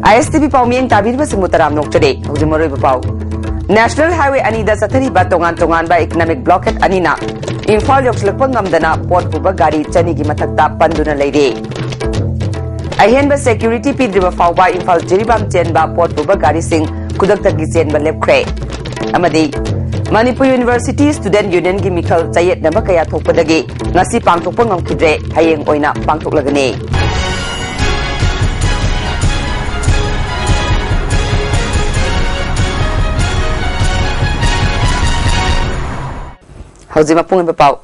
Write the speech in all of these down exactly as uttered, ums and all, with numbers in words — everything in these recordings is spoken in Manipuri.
ꯑꯥꯏ ꯑꯦꯁ ꯇꯤ ꯚꯤ ꯄꯥꯎꯃꯤꯌꯦꯡ ꯇꯥꯕꯤꯔꯤꯕꯁꯤꯡꯕꯨ ꯇꯔꯥꯝꯅ ꯑꯣꯛꯆꯔꯤ꯫ ꯍꯧꯖꯤꯛ ꯃꯔꯨꯑꯣꯏꯕ ꯄꯥꯎ꯫ ꯅꯦꯁꯅꯦꯜ ꯍꯥꯏꯋꯦ ꯑꯅꯤꯗ ꯆꯠꯊꯔꯤꯕ ꯇꯣꯉꯥꯟ ꯇꯣꯉꯥꯟꯕ ꯏꯀꯅꯣꯃꯤꯛ ꯕ꯭ꯂꯣꯀꯦꯠ ꯑꯅꯤꯅ ꯏꯝꯐꯥꯜ ꯌꯧꯁꯤꯜꯂꯛꯄ ꯉꯝꯗꯅ ꯄꯣꯠ ꯄꯨꯕ ꯒꯥꯔꯤ ꯆꯅꯤꯒꯤ ꯃꯊꯛꯇ ꯄꯟꯗꯨꯅ ꯂꯩꯔꯤ꯫ ꯑꯍꯦꯟꯕ ꯁꯦꯀ꯭ꯌꯨꯔꯤꯇꯤ ꯄꯤꯗ꯭ꯔꯤꯕ ꯐꯥꯎꯕ ꯏꯝꯐꯥꯜ ꯖꯤꯔꯤꯕꯥꯝ ꯆꯦꯟꯕ ꯄꯣꯠ ꯄꯨꯕ ꯒꯥꯔꯤꯁꯤꯡ ꯈꯨꯗꯛꯇꯒꯤ ꯆꯦꯟꯕ ꯂꯦꯞꯈ꯭ꯔꯦ꯫ ꯑꯃꯗꯤ ꯃꯅꯤꯄꯨꯔ ꯌꯨꯅꯤꯚꯔꯁꯤꯇꯤ ꯁ꯭ꯇꯨꯗꯦꯟꯠ ꯌꯨꯅꯤꯌꯟꯒꯤ ꯃꯤꯈꯜ ꯆꯌꯦꯠꯅꯕ ꯀꯌꯥ ꯊꯣꯛꯄꯗꯒꯤ ꯉꯁꯤ ꯄꯥꯡꯊꯣꯛꯄ ꯉꯝꯈꯤꯗ꯭ꯔꯦ, ꯍꯌꯦꯡ ꯑꯣꯏꯅ ꯄꯥꯡꯊꯣꯛꯂꯒꯅꯤ꯫ ꯍꯧꯖꯤꯛ ꯃꯄꯨꯡ ꯑꯣꯏꯕ ꯄꯥꯎ꯫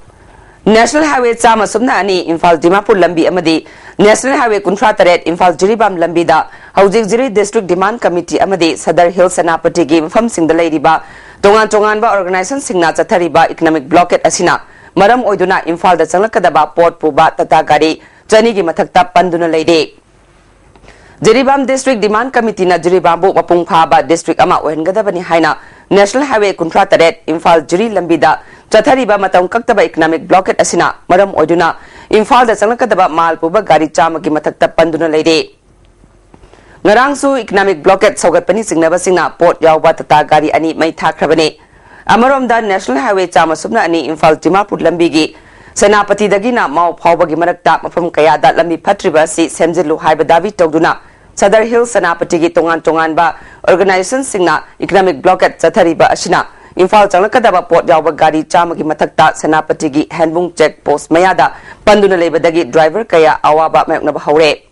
ꯅꯦꯁꯅꯦꯜ ꯍꯥꯏꯋꯦ ꯆꯥꯝꯃ ꯁꯨꯞꯅ ꯑꯅꯤ ꯏꯝꯐꯥꯜ ꯗꯤꯃꯥꯄꯨꯔ ꯂꯝꯕꯤ ꯑꯃꯗꯤ ꯅꯦꯁꯅꯦꯜ ꯍꯥꯏꯋꯦ ꯀꯨꯟꯊ꯭ꯔꯥ ꯇꯔꯦꯠ ꯏꯝꯐꯥꯜ ꯖꯤꯔꯤꯕꯥꯝ ꯂꯝꯕꯤꯗ ꯍꯧꯖꯤꯛ ꯖꯤꯔꯤ ꯗꯤꯁꯇ꯭ꯔꯤꯛ ꯗꯤꯃꯥꯟ ꯀꯃꯤꯇꯤ ꯑꯃꯗꯤ ꯁꯗꯔ ꯍꯤꯜ ꯁꯦꯅꯥꯄꯇꯤꯒꯤ ꯃꯐꯝꯁꯤꯡꯗ ꯂꯩꯔꯤꯕ ꯇꯣꯉꯥꯟ ꯇꯣꯉꯥꯟꯕ ꯑꯣꯔꯒꯅꯥꯏꯖꯦꯁꯟꯁꯤꯡꯅ ꯆꯠꯊꯔꯤꯕ ꯏꯀꯅꯣꯃꯤꯛ ꯕ꯭ꯂꯣꯀꯦꯠ ꯑꯁꯤꯅ ꯃꯔꯝ ꯑꯣꯏꯗꯨꯅ ꯏꯝꯐꯥꯜꯗ ꯆꯪꯂꯛꯀꯗꯕ ꯄꯣꯠ ꯄꯨꯕ ꯇꯥꯇꯥ ꯒꯥꯔꯤ ꯆꯅꯤꯒꯤ ꯃꯊꯛꯇ ꯄꯟꯗꯨꯅ ꯂꯩꯔꯦ꯫ ꯖꯤꯔꯤꯕꯥꯝ ꯗꯤꯁꯇ꯭ꯔꯤꯛ ꯗꯤꯃꯥꯟ ꯀꯃꯤꯇꯤꯅ ꯖꯤꯔꯤꯕꯥꯝꯕꯨ ꯃꯄꯨꯡ ꯐꯥꯕ ꯗꯤꯁꯇ꯭ꯔꯤꯛ ꯑꯃ ꯑꯣꯏꯍꯟꯒꯗꯕꯅꯤ ꯍꯥꯏꯅ ꯅꯦꯁꯅꯦꯜ ꯍꯥꯏꯋꯦ ꯀꯨꯟꯊ꯭ꯔꯥ ꯇꯔꯦꯠ ꯏꯝꯐꯥꯜ ꯖꯤꯔꯤ ꯂꯝꯕꯤꯗ ꯆꯠꯊꯔꯤꯕ ꯃꯇꯝ ꯀꯛꯇꯕ ꯏꯀꯅꯣꯃꯤꯛ ꯕ꯭ꯂꯣꯀꯦꯠ ꯑꯁꯤꯅ ꯃꯔꯝ ꯑꯣꯏꯗꯨꯅ ꯏꯝꯐꯥꯜꯗ ꯆꯪꯂꯛꯀꯗꯕ ꯃꯥꯜ ꯄꯨꯕ ꯒꯥꯔꯤ ꯆꯥꯝꯃꯒꯤ ꯃꯊꯛꯇ ꯄꯟꯗꯨꯅ ꯂꯩꯔꯦ꯫ ꯉꯔꯥꯡꯁꯨ ꯏꯀꯅꯣꯃꯤꯛ ꯕ꯭ꯂꯣꯀꯦꯠ ꯁꯧꯒꯠꯄꯅꯤ ꯆꯤꯡꯅꯕꯁꯤꯡꯅ ꯄꯣꯠ ꯌꯥꯎꯕ ꯇꯥꯇꯥ ꯒꯥꯔꯤ ꯑꯅꯤ ꯃꯩ ꯊꯥꯈ꯭ꯔꯕꯅꯤ꯫ ꯑꯃꯔꯣꯝꯗ ꯅꯦꯁꯅꯦꯜ ꯍꯥꯏꯋꯦ ꯆꯥꯝꯃ ꯁꯨꯞꯅ ꯑꯅꯤ ꯏꯝꯐꯥꯜ ꯗꯤꯃꯥꯄꯨꯔ ꯂꯝꯕꯤꯒꯤ ꯁꯦꯅꯥꯄꯇꯤꯗꯒꯤꯅ ꯃꯥꯎ ꯐꯥꯎꯕꯒꯤ ꯃꯔꯛꯇ ꯃꯐꯝ ꯀꯌꯥꯗ ꯂꯝꯕꯤ ꯐꯠꯇ꯭ꯔꯤꯕ ꯑꯁꯤ ꯁꯦꯝꯖꯤꯜꯂꯨ ꯍꯥꯏꯕ ꯗꯥꯕꯤ ꯇꯧꯗꯨꯅ ꯁꯗꯔ ꯍꯤꯜ ꯁꯦꯅꯥꯄꯇꯤꯒꯤ ꯇꯣꯉꯥꯟ ꯇꯣꯉꯥꯟꯕ ꯑꯣꯔꯒꯅꯥꯏꯖꯦꯁꯟꯁꯤꯡꯅ ꯏꯀꯅꯣꯃꯤꯛ ꯕ꯭ꯂꯣꯀꯦꯠ ꯆꯠꯊꯔꯤꯕ ꯑꯁꯤꯅ ꯏꯝꯐꯥꯜ ꯆꯪꯂꯛꯀꯗꯕ ꯄꯣꯠ ꯌꯥꯎꯕ ꯒꯥꯔꯤ ꯆꯥꯝꯃꯒꯤ ꯃꯊꯛꯇ ꯁꯦꯅꯥꯄꯇꯤꯒꯤ ꯍꯦꯟꯕꯨꯡ ꯆꯦꯛ ꯄꯣꯁ ꯃꯌꯥꯗ ꯄꯟꯗꯨꯅ ꯂꯩꯕꯗꯒꯤ ꯗ꯭ꯔꯥꯏꯚꯔ ꯀꯌꯥ ꯑꯋꯥꯕ ꯃꯥꯌꯣꯛꯅꯕ ꯍꯧꯔꯦ꯫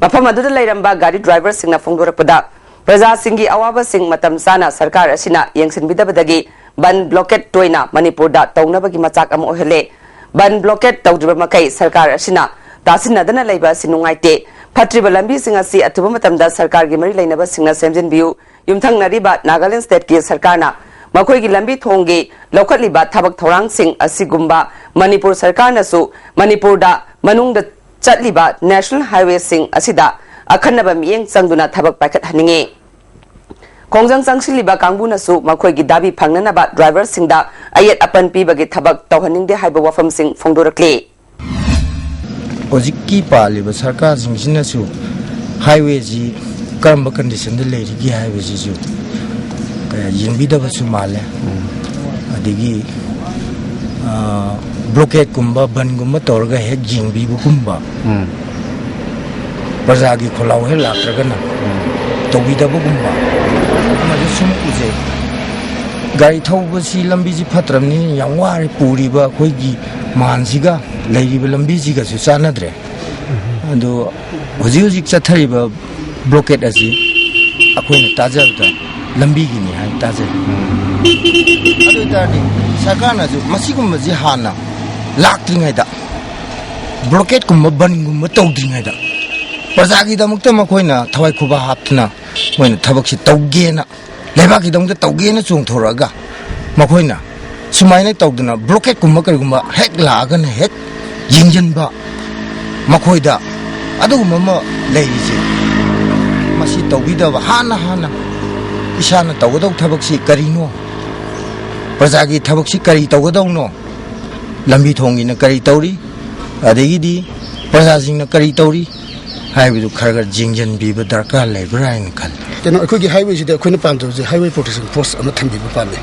ꯃꯐꯝ ꯑꯗꯨꯗ ꯂꯩꯔꯝꯕ ꯒꯥꯔꯤ ꯗ꯭ꯔꯥꯏꯚꯔꯁꯤꯡꯅ ꯐꯣꯡꯗꯣꯔꯛꯄꯗ, ꯄ꯭ꯔꯖꯥꯁꯤꯡꯒꯤ ꯑꯋꯥꯕꯁꯤꯡ ꯃꯇꯝ ꯆꯥꯅ ꯁꯔꯀꯥꯔ ꯑꯁꯤꯅ ꯌꯦꯡꯁꯤꯟꯕꯤꯗꯕꯗꯒꯤ ꯕꯟ ꯕ꯭ꯂꯣꯀꯦꯠ ꯇꯣꯏꯅ ꯃꯅꯤꯄꯨꯔꯗ ꯇꯧꯅꯕꯒꯤ ꯃꯆꯥꯛ ꯑꯃ ꯑꯣꯏꯍꯜꯂꯦ꯫ ꯕꯟ ꯕ꯭ꯂꯣꯀꯦꯠ ꯇꯧꯗ꯭ꯔꯤꯕ ꯃꯈꯩ ꯁꯔꯀꯥꯔ ꯑꯁꯤꯅ ꯇꯥꯁꯤꯟꯅꯗꯅ ꯂꯩꯕ ꯑꯁꯤ ꯅꯨꯡꯉꯥꯏꯇꯦ꯫ ꯐꯠꯇ꯭ꯔꯤꯕ ꯂꯝꯕꯤꯁꯤꯡ ꯑꯁꯤ ꯑꯊꯨꯕ ꯃꯇꯝꯗ ꯁꯔꯀꯥꯔꯒꯤ ꯃꯔꯤ ꯂꯩꯅꯕꯁꯤꯡꯅ ꯁꯦꯝꯖꯤꯟꯕꯤꯌꯨ꯫ ꯌꯨꯝꯊꯪꯅꯔꯤꯕ ꯅꯥꯒꯥꯂꯦꯟ ꯁ꯭ꯇꯦꯠꯀꯤ ꯁꯔꯀꯥꯔꯅ ꯃꯈꯣꯏꯒꯤ ꯂꯝꯕꯤ ꯊꯣꯡꯒꯤ ꯂꯧꯈꯠꯂꯤꯕ ꯊꯕꯛ ꯊꯧꯔꯥꯡꯁꯤꯡ ꯑꯁꯤꯒꯨꯝꯕ ꯃꯅꯤꯄꯨꯔ ꯁꯔꯀꯥꯔꯅꯁꯨ ꯃꯅꯤꯄꯨꯔꯗ ꯃꯅꯨꯡꯗ ꯆꯠꯂꯤꯕ ꯅꯦꯁꯅꯦꯜ ꯍꯥꯏꯋꯦꯁꯤꯡ ꯑꯁꯤꯗ ꯑꯈꯟꯅꯕ ꯃꯤꯠꯌꯦꯡ ꯆꯪꯗꯨꯅ ꯊꯕꯛ ꯄꯥꯏꯈꯠꯍꯟꯅꯤꯡꯉꯤ꯫ ꯈꯣꯡꯖꯪ ꯆꯪꯁꯤꯜꯂꯤꯕ ꯀꯥꯡꯕꯨꯅꯁꯨ ꯃꯈꯣꯏꯒꯤ ꯗꯥꯕꯤ ꯐꯪꯅꯅꯕ ꯗ꯭ꯔꯥꯏꯚꯔꯁꯤꯡꯗ ꯑꯌꯦꯠ ꯑꯄꯟ ꯄꯤꯕꯒꯤ ꯊꯕꯛ ꯇꯧꯍꯟꯅꯤꯡꯗꯦ ꯍꯥꯏꯕ ꯋꯥꯐꯝꯁꯤꯡ ꯐꯣꯡꯗꯣꯔꯛꯂꯤ꯫ ꯍꯧꯖꯤꯛꯀꯤ ꯄꯥꯜꯂꯤꯕ ꯁꯔꯀꯥꯔꯁꯤꯡꯁꯤꯅꯁꯨ ꯍꯥꯏꯋꯦꯁꯤ ꯀꯔꯝꯕ ꯀꯟꯗꯤꯁꯟꯗ ꯂꯩꯔꯤꯒꯦ ꯍꯥꯏꯕꯁꯤꯁꯨ ꯀꯌꯥ ꯌꯦꯡꯕꯤꯗꯕꯁꯨ ꯃꯥꯜꯂꯦ꯫ ꯑꯗꯒꯤ ꯕ꯭ꯂꯣꯀꯦꯠꯀꯨꯝꯕ, ꯕꯟꯒꯨꯝꯕ ꯇꯧꯔꯒ ꯍꯦꯛ ꯌꯦꯡꯕꯤꯕꯒꯨꯝꯕ, ꯎꯝ꯫ ꯄ꯭ꯔꯖꯥꯒꯤ ꯈꯣꯜꯂꯥꯎ ꯍꯦꯛ ꯂꯥꯛꯇ꯭ꯔꯒꯅ ꯎꯝ꯫ ꯇꯧꯕꯤꯗꯕꯒꯨꯝꯕ ꯑꯃꯗꯤ ꯁꯨꯝ ꯎꯖꯩ꯫ ꯒꯥꯔꯤ ꯊꯧꯕꯁꯤ ꯂꯝꯕꯤꯁꯤ ꯐꯠꯇ꯭ꯔꯕꯅꯤꯅ ꯌꯥꯝ ꯋꯥꯔꯦ꯫ ꯄꯨꯔꯤꯕ ꯑꯩꯈꯣꯏꯒꯤ ꯃꯥꯟꯁꯤꯒ ꯂꯩꯔꯤꯕ ꯂꯝꯕꯤꯁꯤꯒꯁꯨ ꯆꯥꯟꯅꯗ꯭ꯔꯦ꯫ ꯑꯗꯣ ꯍꯧꯖꯤꯛ ꯍꯧꯖꯤꯛ ꯆꯠꯊꯔꯤꯕ ꯕ꯭ꯂꯣꯀꯦꯠ ꯑꯁꯤ ꯑꯩꯈꯣꯏꯅ ꯇꯥꯖꯕꯗ ꯂꯝꯕꯤꯒꯤꯅꯤ ꯍꯥꯏꯅ ꯇꯥꯖꯩ꯫ ꯑꯗꯨ ꯑꯣꯏꯇꯥꯔꯗꯤ ꯁꯔꯀꯥꯔꯅꯁꯨ ꯃꯁꯤꯒꯨꯝꯕꯁꯤ ꯍꯥꯟꯅ ꯂꯥꯛꯇ꯭ꯔꯤꯉꯩꯗ, ꯕ꯭ꯂꯣꯀꯦꯠꯀꯨꯝꯕ ꯕꯟꯒꯨꯝꯕ ꯇꯧꯗ꯭ꯔꯤꯉꯩꯗ ꯄ꯭ꯔꯖꯥꯒꯤꯗꯃꯛꯇ ꯃꯈꯣꯏꯅ ꯊꯋꯥꯏ ꯈꯨꯕꯥꯛ ꯍꯥꯞꯇꯅ ꯃꯣꯏꯅ ꯊꯕꯛꯁꯤ ꯇꯧꯒꯦꯅ, ꯂꯩꯕꯥꯛꯀꯤꯗꯃꯛꯇ ꯇꯧꯒꯦꯅ ꯆꯣꯡꯊꯣꯔꯛꯑꯒ ꯃꯈꯣꯏꯅ ꯁꯨꯃꯥꯏꯅ ꯇꯧꯗꯅ ꯕ꯭ꯂꯣꯀꯦꯠꯀꯨꯝꯕ ꯀꯔꯤꯒꯨꯝꯕ ꯍꯦꯛ ꯂꯥꯛꯑꯒꯅ ꯍꯦꯛ ꯌꯦꯡꯁꯤꯟꯕ, ꯃꯈꯣꯏꯗ ꯑꯗꯨꯒꯨꯝꯕ ꯑꯃ ꯂꯩꯔꯤꯁꯦ, ꯃꯁꯤ ꯇꯧꯕꯤꯗꯕ, ꯍꯥꯟꯅ ꯍꯥꯟꯅ ꯏꯁꯥꯅ ꯇꯧꯒꯗꯧꯕ ꯊꯕꯛꯁꯤ ꯀꯔꯤꯅꯣ, ꯄ꯭ꯔꯖꯥꯒꯤ ꯊꯕꯛꯁꯤ ꯀꯔꯤ ꯇꯧꯒꯗꯧꯅꯣ, ꯂꯝꯕꯤ ꯊꯣꯡꯒꯤꯅ ꯀꯔꯤ ꯇꯧꯔꯤ, ꯑꯗꯒꯤꯗꯤ ꯄ꯭ꯔꯖꯥꯁꯤꯡꯅ ꯀꯔꯤ ꯇꯧꯔꯤ ꯍꯥꯏꯕꯗꯨ ꯈꯔ ꯈꯔ ꯌꯦꯡꯁꯤꯟꯕꯤꯕ ꯗꯔꯀꯥꯔ ꯂꯩꯕ꯭ꯔꯥ ꯍꯥꯏꯅ ꯈꯜꯂꯤ꯫ ꯀꯩꯅꯣ, ꯑꯩꯈꯣꯏꯒꯤ ꯍꯥꯏꯋꯦꯁꯤꯗ ꯑꯩꯈꯣꯏꯅ ꯄꯥꯝꯖꯕꯁꯦ ꯍꯥꯏꯋꯦ ꯄ꯭ꯔꯣꯇꯦꯛꯁꯟ ꯐꯣꯔꯁ ꯑꯃ ꯊꯝꯕꯤꯕ ꯄꯥꯝꯃꯤ꯫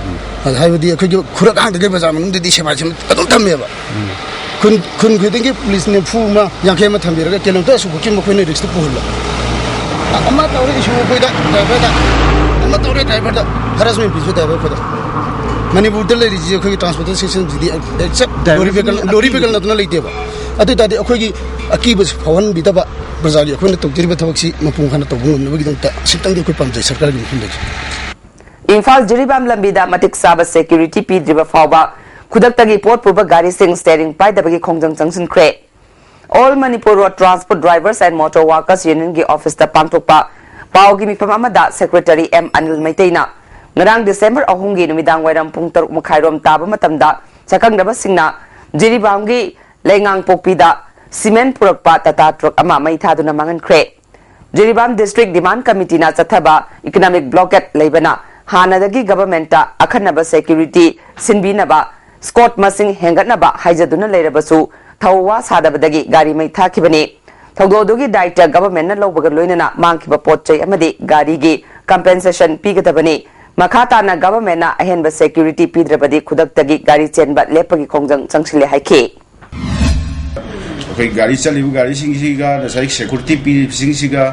ꯑꯗ ꯍꯥꯏꯕꯗꯤ ꯑꯩꯈꯣꯏꯒꯤ ꯈꯨꯔꯛ ꯍꯥꯡꯗꯒꯤ ꯕꯖꯥꯔ ꯃꯅꯨꯡꯗꯗꯤ ꯁꯦꯕꯥꯁꯤ ꯑꯗꯨꯝ ꯊꯝꯃꯦꯕ꯫ ꯈꯨꯟ, ꯈꯨꯟ ꯈꯨꯗꯤꯡꯒꯤ ꯄꯨꯂꯤꯁ ꯅꯤꯐꯨ ꯑꯃ, ꯌꯥꯡꯈꯩ ꯑꯃ ꯊꯝꯕꯤꯔꯒ ꯀꯤꯂꯣꯃꯤꯇꯔ ꯑꯁꯨꯛ ꯐꯥꯎꯀꯤ ꯃꯈꯣꯏꯅ ꯔꯤꯛꯁꯇ ꯄꯨꯍꯜꯂꯣ꯫ ꯑꯃ ꯇꯧꯔꯦ ꯏꯁꯨ ꯑꯩꯈꯣꯏꯗ, ꯗ꯭ꯔꯥꯏꯚꯔꯗ, ꯑꯃ ꯇꯧꯔꯦ ꯗ꯭ꯔꯥꯏꯚꯔꯗ, ꯍꯔꯥꯁꯃꯦꯟ ꯄꯤꯁꯨ ꯗ꯭ꯔꯥꯏꯚꯔ ꯑꯩꯈꯣꯏꯗ꯫ ꯃꯅꯤꯄꯨꯔꯗ ꯂꯩꯔꯤꯁꯤ ꯑꯩꯈꯣꯏꯒꯤ ꯇ꯭ꯔꯥꯟꯁꯄꯣꯔꯇꯦꯁꯟ ꯁꯤꯁꯇꯦꯝꯁꯤꯗꯤ ꯑꯦꯛꯁꯦꯞ ꯂꯣꯔꯤ ꯚꯦꯀꯜ, ꯂꯣꯔꯤ ꯚꯦꯀꯜ ꯅꯠꯇꯅ ꯂꯩꯇꯦꯕ꯫ ꯑꯗꯨ ꯑꯣꯏ ꯇꯥꯔꯗꯤ ꯑꯩꯈꯣꯏꯒꯤ ꯑꯀꯤꯕꯁꯤ ꯐꯥꯎꯍꯟꯕꯤꯗꯕ, ꯄ꯭ꯔꯖꯥꯒꯤ ꯑꯩꯈꯣꯏꯅ ꯇꯧꯖꯔꯤꯕ ꯊꯕꯛꯁꯤ ꯃꯄꯨꯡ ꯐꯥꯅ ꯇꯧꯕ ꯉꯝꯅꯕꯒꯤꯗꯃꯛꯇ ꯑꯁꯤꯇꯪꯗꯤ ꯑꯩꯈꯣꯏ ꯄꯥꯝꯖꯩ ꯁꯔꯀꯥꯔꯒꯤ ꯃꯐꯝꯗꯒꯤ꯫ ꯏꯝꯐꯥꯜ ꯖꯤꯔꯤꯕꯥꯝ ꯂꯝꯕꯤꯗ ꯃꯇꯤꯛ ꯆꯥꯕ ꯁꯦꯀ꯭ꯌꯨꯔꯤꯇꯤ ꯄꯤꯗ꯭ꯔꯤꯕ ꯐꯥꯎꯕ ꯈꯨꯗꯛꯇꯒꯤ ꯄꯣꯠ ꯄꯨꯕ ꯒꯥꯔꯤꯁꯤꯡ ꯁ꯭ꯇꯦꯔꯤꯡ ꯄꯥꯏꯗꯕꯒꯤ ꯈꯣꯡꯖꯪ ꯆꯪꯁꯤꯟꯈ꯭ꯔꯦ꯫ All Manipur Road Transport Drivers and Motor Workers Union ꯒꯤ ꯑꯣꯐꯤꯁꯇ ꯄꯥꯡꯊꯣꯛꯄ ꯄꯥꯎꯒꯤ ꯃꯤꯐꯝ ꯑꯃꯗ ꯁꯦꯀ꯭ꯔꯦꯇꯔꯤ ꯑꯦꯝ ꯑꯅꯤꯜ ꯃꯩꯇꯩꯅ ꯉꯔꯥꯡ ꯗꯤꯁꯦꯝꯕꯔ ꯑꯍꯨꯝꯒꯤ ꯅꯨꯃꯤꯗꯥꯡ ꯋꯥꯏꯔꯝ ꯄꯨꯡ ꯇꯔꯨꯛ ꯃꯈꯥꯏꯔꯣꯝ ꯇꯥꯕ ꯃꯇꯝꯗ ꯁꯛꯈꯪꯅꯕꯁꯤꯡꯅ ꯖꯤꯔꯤꯕꯥꯝꯒꯤ ꯂꯩꯉꯥꯡꯄꯣꯛꯄꯤꯗ ꯁꯤꯃꯦꯟ ꯄꯨꯔꯛꯄ ꯇꯥꯇꯥ ꯇ꯭ꯔꯛ ꯑꯃ ꯃꯩ ꯊꯥꯗꯨꯅ ꯃꯥꯡꯍꯟꯈ꯭ꯔꯦ꯫ ꯖꯤꯔꯤꯕꯥꯝ ꯗꯤꯁꯇ꯭ꯔꯤꯛ ꯗꯤꯃꯥꯟ ꯀꯃꯤꯇꯤꯅ ꯆꯠꯊꯕ ꯏꯀꯣꯅꯣꯃꯤꯛ ꯕ꯭ꯂꯣꯀꯦꯠ ꯂꯩꯕꯅ ꯍꯥꯟꯅꯗꯒꯤ ꯒꯚꯔꯟꯃꯦꯟꯠꯇ ꯑꯈꯟꯅꯕ ꯁꯦꯀ꯭ꯌꯨꯔꯤꯇꯤ ꯁꯤꯟꯕꯤꯅꯕ ꯁ꯭ꯀꯣꯠ ꯃꯁꯤꯡ ꯍꯦꯟꯒꯠꯅꯕ ꯍꯥꯏꯖꯗꯨꯅ ꯂꯩꯔꯕꯁꯨ ꯊꯧ ꯋꯥ ꯁꯥꯗꯕꯗꯒꯤ ꯒꯥꯔꯤ ꯃꯩ ꯊꯥꯈꯤꯕꯅꯤ꯫ ꯊꯧꯗꯣꯛ ꯑꯗꯨꯒꯤ ꯗꯥꯏꯇ ꯒꯚꯔꯟꯃꯦꯟꯠꯅ ꯂꯧꯕꯒ ꯂꯣꯏꯅꯅ ꯃꯥꯡꯈꯤꯕ ꯄꯣꯠ ꯆꯩ ꯑꯃꯗꯤ ꯒꯥꯔꯤꯒꯤ ꯀꯝꯄꯦꯟꯁꯦꯁꯟ ꯄꯤꯒꯗꯕꯅꯤ꯫ ꯃꯈꯥ ꯇꯥꯅ ꯒꯚꯔꯟꯃꯦꯟꯠꯅ ꯑꯍꯦꯟꯕ ꯁꯦꯀ꯭ꯌꯨꯔꯤꯇꯤ ꯄꯤꯗ꯭ꯔꯕꯗꯤ ꯈꯨꯗꯛꯇꯒꯤ ꯒꯥꯔꯤ ꯆꯦꯟꯕ ꯂꯦꯞꯄꯒꯤ ꯈꯣꯡꯖꯪ ꯆꯪꯁꯤꯜꯂꯦ ꯍꯥꯏꯈꯤ꯫ ꯑꯩꯈꯣꯏ ꯒꯥꯔꯤ ꯆꯠꯂꯤꯕ ꯒꯥꯔꯤꯁꯤꯡꯁꯤꯒ ꯉꯁꯥꯏ ꯁꯦꯀ꯭ꯌꯨꯔꯤꯇꯤ ꯄꯤꯔꯤꯕꯁꯤꯡꯁꯤꯒ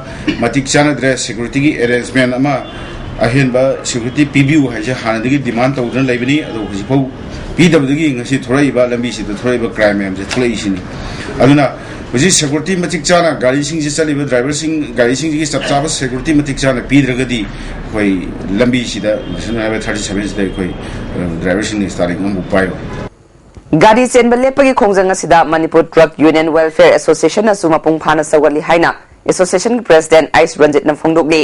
ꯃꯇꯤꯛ ꯆꯥꯅꯗ꯭ꯔꯦ꯫ ꯁꯦꯀ꯭ꯌꯨꯔꯤꯇꯤꯒꯤ ꯑꯦꯔꯦꯟꯖꯃꯦꯟ ꯑꯃ ꯑꯍꯦꯟꯕ ꯁꯦꯀ꯭ꯌꯨꯔꯤꯇꯤ ꯄꯤꯕꯤꯌꯨ ꯍꯥꯏꯁꯦ ꯍꯥꯟꯅꯗꯒꯤ ꯗꯤꯃꯥꯟ ꯇꯧꯗꯨꯅ ꯂꯩꯕꯅꯤ꯫ ꯑꯗꯣ ꯍꯧꯖꯤꯛꯐꯥꯎ ꯄꯤꯗꯕꯗꯒꯤ ꯉꯁꯤ ꯊꯣꯔꯛꯏꯕ ꯂꯝꯕꯤꯁꯤꯗ ꯊꯣꯔꯛꯏꯕ ꯀ꯭ꯔꯥꯏꯝ ꯃꯌꯥꯝꯁꯦ ꯊꯣꯛꯂꯛꯏꯁꯤꯅꯤ꯫ ꯑꯗꯨꯅ ꯍꯧꯖꯤꯛ ꯁꯦꯀ꯭ꯌꯨꯔꯤꯇꯤ ꯃꯇꯤꯛ ꯆꯥꯅ ꯒꯥꯔꯤꯁꯤꯡꯁꯤ ꯆꯠꯂꯤꯕ ꯗ꯭ꯔꯥꯏꯚꯔꯁꯤꯡ ꯒꯥꯔꯤꯁꯤꯡꯁꯤꯒꯤ ꯆꯞ ꯆꯥꯕ ꯁꯦꯀ꯭ꯌꯨꯔꯤꯇꯤ ꯃꯇꯤꯛ ꯆꯥꯅ ꯄꯤꯗ꯭ꯔꯒꯗꯤ ꯑꯩꯈꯣꯏ ꯂꯝꯕꯤꯁꯤꯗ ꯅꯦꯁꯅꯦꯜ ꯍꯥꯏꯋꯦ ꯊꯥꯔꯇꯤ ꯁꯚꯦꯟꯁꯤꯗ ꯑꯩꯈꯣꯏ ꯗ꯭ꯔꯥꯏꯚꯔꯁꯤꯡꯅ ꯏꯁꯇꯥꯔꯤꯡ ꯑꯃꯕꯨ ꯄꯥꯏꯔꯣꯏ꯫ ꯒꯥꯔꯤ ꯆꯦꯟꯕ ꯂꯦꯞꯄꯒꯤ ꯈꯣꯡꯖꯪ ꯑꯁꯤꯗ ꯃꯅꯤꯄꯨꯔ ꯇ꯭ꯔꯛ ꯌꯨꯅꯤꯌꯟ ꯋꯦꯜꯐꯤꯌꯔ ꯑꯦꯁꯣꯁꯤꯌꯦꯁꯟꯅꯁꯨ ꯃꯄꯨꯡ ꯐꯥꯅ ꯁꯧꯒꯠꯂꯤ ꯍꯥꯏꯅ ꯑꯦꯁꯣꯁꯤꯌꯦꯁꯟꯒꯤ ꯄ꯭ꯔꯦꯁꯤꯗꯦꯟꯠ ꯑꯩꯁ ꯔꯟꯖꯤꯠꯅ ꯐꯣꯡꯗꯣꯛꯂꯤ꯫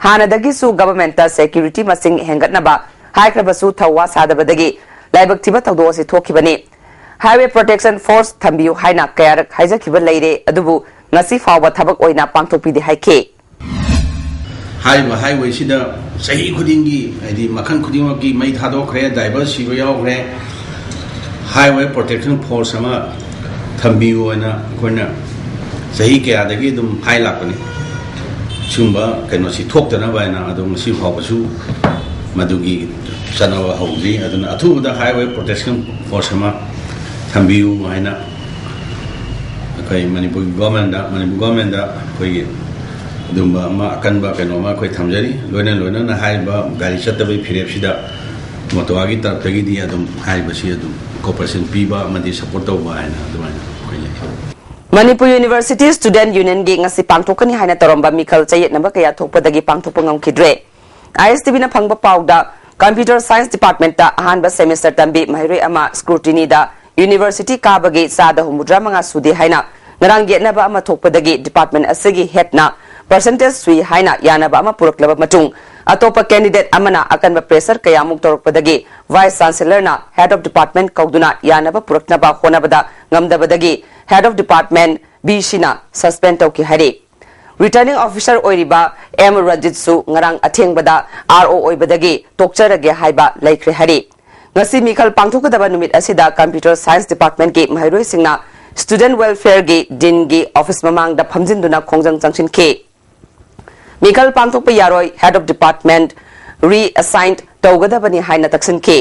ꯍꯥꯟꯅꯗꯒꯤꯁꯨ ꯒꯚꯔꯟꯃꯦꯟꯠꯇ ꯁꯦꯀ꯭ꯌꯨꯔꯤꯇꯤ ꯃꯁꯤꯡ ꯍꯦꯟꯒꯠꯅꯕ ꯍꯥꯏꯈ꯭ꯔꯕꯁꯨ ꯊꯧꯋꯥ ꯁꯥꯗꯕꯗꯒꯤ ꯂꯥꯏꯕꯛ ꯊꯤꯕ ꯊꯧꯗꯣꯛ ꯑꯁꯤ ꯊꯣꯛꯈꯤꯕꯅꯤ꯫ ꯍꯥꯏꯋꯦ ꯄ꯭ꯔꯣꯇꯦꯛꯁꯟ ꯐꯣꯔꯁ ꯊꯝꯕꯤꯌꯨ ꯍꯥꯏꯅ ꯀꯌꯥꯔꯛ ꯍꯥꯏꯖꯈꯤꯕ ꯂꯩꯔꯦ, ꯑꯗꯨꯕꯨ ꯉꯁꯤ ꯐꯥꯎꯕ ꯊꯕꯛ ꯑꯣꯏꯅ ꯄꯥꯡꯊꯣꯛꯄꯤꯗꯦ ꯍꯥꯏꯈꯤ꯫ ꯍꯥꯏꯔꯤꯕ ꯍꯥꯏꯋꯦꯁꯤꯗ ꯆꯍꯤ ꯈꯨꯗꯤꯡꯒꯤ, ꯍꯥꯏꯗꯤ ꯃꯈꯜ ꯈꯨꯗꯤꯡꯃꯛꯀꯤ ꯃꯩ ꯊꯥꯗꯣꯛꯈ꯭ꯔꯦ, ꯗ꯭ꯔꯥꯏꯚꯔ ꯁꯤꯕ ꯌꯥꯎꯈ꯭ꯔꯦ꯫ ꯍꯥꯏꯋꯦ ꯄ꯭ꯔꯣꯇꯦꯛꯁꯟ ꯐꯣꯔꯁ ꯑꯃ ꯊꯝꯕꯤꯌꯨ ꯍꯥꯏꯅ ꯑꯩꯈꯣꯏꯅ ꯆꯍꯤ ꯀꯌꯥꯗꯒꯤ ꯑꯗꯨꯝ ꯍꯥꯏ ꯂꯥꯛꯄꯅꯤ꯫ ꯁꯤꯒꯨꯝꯕ ꯀꯩꯅꯣꯁꯤ ꯊꯣꯛꯇꯅꯕ ꯍꯥꯏꯅ, ꯑꯗꯣ ꯉꯁꯤ ꯐꯥꯎꯕꯁꯨ ꯃꯗꯨꯒꯤ ꯆꯠꯅꯕ ꯍꯧꯗ꯭ꯔꯤ꯫ ꯑꯗꯨꯅ ꯑꯊꯨꯕꯗ ꯍꯥꯏꯋꯦ ꯄ꯭ꯔꯣꯇꯦꯛꯁꯟ ꯐꯣꯔꯁ ꯑꯃ ꯊꯝꯕꯤꯌꯨ ꯍꯥꯏꯅ ꯑꯩꯈꯣꯏ ꯃꯅꯤꯄꯨꯔꯒꯤ ꯒꯣꯔꯃꯦꯟꯗ, ꯃꯅꯤꯄꯨꯔ ꯒꯣꯔꯃꯦꯟꯗ ꯑꯩꯈꯣꯏꯒꯤ ꯑꯗꯨꯝꯕ ꯑꯃ ꯑꯀꯟꯕ ꯀꯩꯅꯣ ꯑꯃ ꯑꯩꯈꯣꯏ ꯊꯝꯖꯔꯤ꯫ ꯂꯣꯏꯅ ꯂꯣꯏꯅꯅ ꯍꯥꯏꯔꯤꯕ ꯒꯥꯔꯤ ꯆꯠꯇꯕꯒꯤ ꯐꯤꯔꯦꯞꯁꯤꯗ ꯃꯣꯇꯣꯋꯥꯒꯤ ꯇꯔꯞꯇꯒꯤꯗꯤ ꯑꯗꯨꯝ ꯍꯥꯏꯔꯤꯕꯁꯤ ꯑꯗꯨꯝ ꯀꯣꯄꯔꯦꯁꯟ ꯄꯤꯕ ꯑꯃꯗꯤ ꯁꯄꯣꯔꯠ ꯇꯧꯕ ꯍꯥꯏꯅ ꯑꯗꯨꯃꯥꯏꯅ ꯑꯩꯈꯣꯏ ꯂꯩ꯫ ꯃꯅꯤꯄꯨꯔ ꯌꯨꯅꯤꯚꯔꯁꯤꯇꯤ ꯁ꯭ꯇꯨꯗꯦꯟꯠ ꯌꯨꯅꯤꯌꯟꯒꯤ ꯉꯁꯤ ꯄꯥꯡꯊꯣꯛꯀꯅꯤ ꯍꯥꯏꯅ ꯇꯧꯔꯝꯕ ꯃꯤꯈꯜ ꯆꯌꯦꯠꯅꯕ ꯀꯌꯥ ꯊꯣꯛꯄꯗꯒꯤ ꯄꯥꯡꯊꯣꯛꯄ ꯉꯝꯈꯤꯗ꯭ꯔꯦ꯫ ꯑꯥꯏ ꯑꯦꯁ ꯇꯤ ꯚꯤꯅ ꯐꯪꯕ ꯄꯥꯎꯗ, ꯀꯝꯄ꯭ꯌꯨꯇꯔ ꯁꯥꯏꯟꯁ ꯗꯤꯄꯥꯔꯠꯃꯦꯟꯠꯇ ꯑꯍꯥꯟꯕ ꯁꯦꯃꯤꯁꯇꯔ ꯇꯝꯕꯤ ꯃꯍꯩꯔꯣꯏ ꯑꯃ ꯁ꯭ꯀ꯭ꯔꯨꯇꯤꯅꯤꯗ ꯌꯨꯅꯤꯚꯔꯁꯤꯇꯤ ꯀꯥꯕꯒꯤ ꯆꯥꯗ ꯍꯨꯝꯐꯨꯇꯔꯥ ꯃꯉꯥ ꯁꯨꯗꯦ ꯍꯥꯏꯅ ꯉꯔꯥꯡ ꯌꯦꯠꯅꯕ ꯑꯃ ꯊꯣꯛꯄꯗꯒꯤ ꯗꯤꯄꯥꯔꯠꯃꯦꯟꯠ ꯑꯁꯤꯒꯤ ꯍꯦꯗꯅ ꯄꯔꯁꯦꯟꯇꯦꯖ ꯁꯨꯏ ꯍꯥꯏꯅ ꯌꯥꯅꯕ ꯑꯃ ꯄꯨꯔꯛꯂꯕ ꯃꯇꯨꯡ, ꯑꯇꯣꯞꯄ ꯀꯦꯟꯗꯤꯗꯦꯠ ꯑꯃꯅ ꯑꯀꯟꯕ ꯄ꯭ꯔꯦꯁꯔ ꯀꯌꯥꯃꯨꯛ ꯇꯧꯔꯛꯄꯗꯒꯤ ꯚꯥꯏꯁ ꯆꯥꯟꯁꯦꯂꯔꯅ ꯍꯦꯗ ꯑꯣꯐ ꯗꯤꯄꯥꯔꯠꯃꯦꯟꯠ ꯀꯧꯗꯨꯅ ꯌꯥꯅꯕ ꯄꯨꯔꯛꯅꯕ ꯍꯣꯠꯅꯕꯗ ꯉꯝꯗꯕꯗꯒꯤ ꯍꯦꯗ ꯑꯣꯐ ꯗꯤꯄꯥꯔꯠꯃꯦꯟꯠ ꯚꯤ ꯁꯤꯅ ꯁꯁꯄꯦꯟ ꯇꯧꯈꯤ ꯍꯥꯏꯔꯤ꯫ ꯔꯤꯇꯔꯅꯤꯡ ꯑꯣꯐꯤꯁꯥꯔ ꯑꯣꯏꯔꯤꯕ ꯑꯦꯝ ꯔꯟꯖꯤꯠꯁꯨ ꯉꯔꯥꯡ ꯑꯊꯦꯡꯕꯗ ꯑꯥꯔ ꯑꯣ ꯑꯣꯏꯕꯗꯒꯤ ꯇꯣꯛꯆꯔꯒꯦ ꯍꯥꯏꯕ ꯂꯩꯈ꯭ꯔꯦ ꯍꯥꯏꯔꯤ꯫ ꯉꯁꯤ ꯃꯤꯈꯜ ꯄꯥꯡꯊꯣꯛꯀꯗꯕ ꯅꯨꯃꯤꯠ ꯑꯁꯤꯗ ꯀꯝꯄ꯭ꯌꯨꯇꯔ ꯁꯥꯏꯟꯁ ꯗꯤꯄꯥꯔꯠꯃꯦꯟꯠꯀꯤ ꯃꯍꯩꯔꯣꯏꯁꯤꯡꯅ Student Welfare ꯒꯤ Dean ꯒꯤ office ꯃꯃꯥꯡꯗ ꯐꯝꯖꯤꯟꯗꯨꯅ ꯈꯣꯡꯖꯪ ꯆꯪꯁꯤꯟꯈꯤ꯫ ꯃꯤꯈꯜ ꯄꯥꯡꯊꯣꯛꯄ ꯌꯥꯔꯣꯏ, Head of Department reassign ꯇꯧꯒꯗꯕꯅꯤ ꯍꯥꯏꯅ ꯇꯛꯁꯤꯟꯈꯤ꯫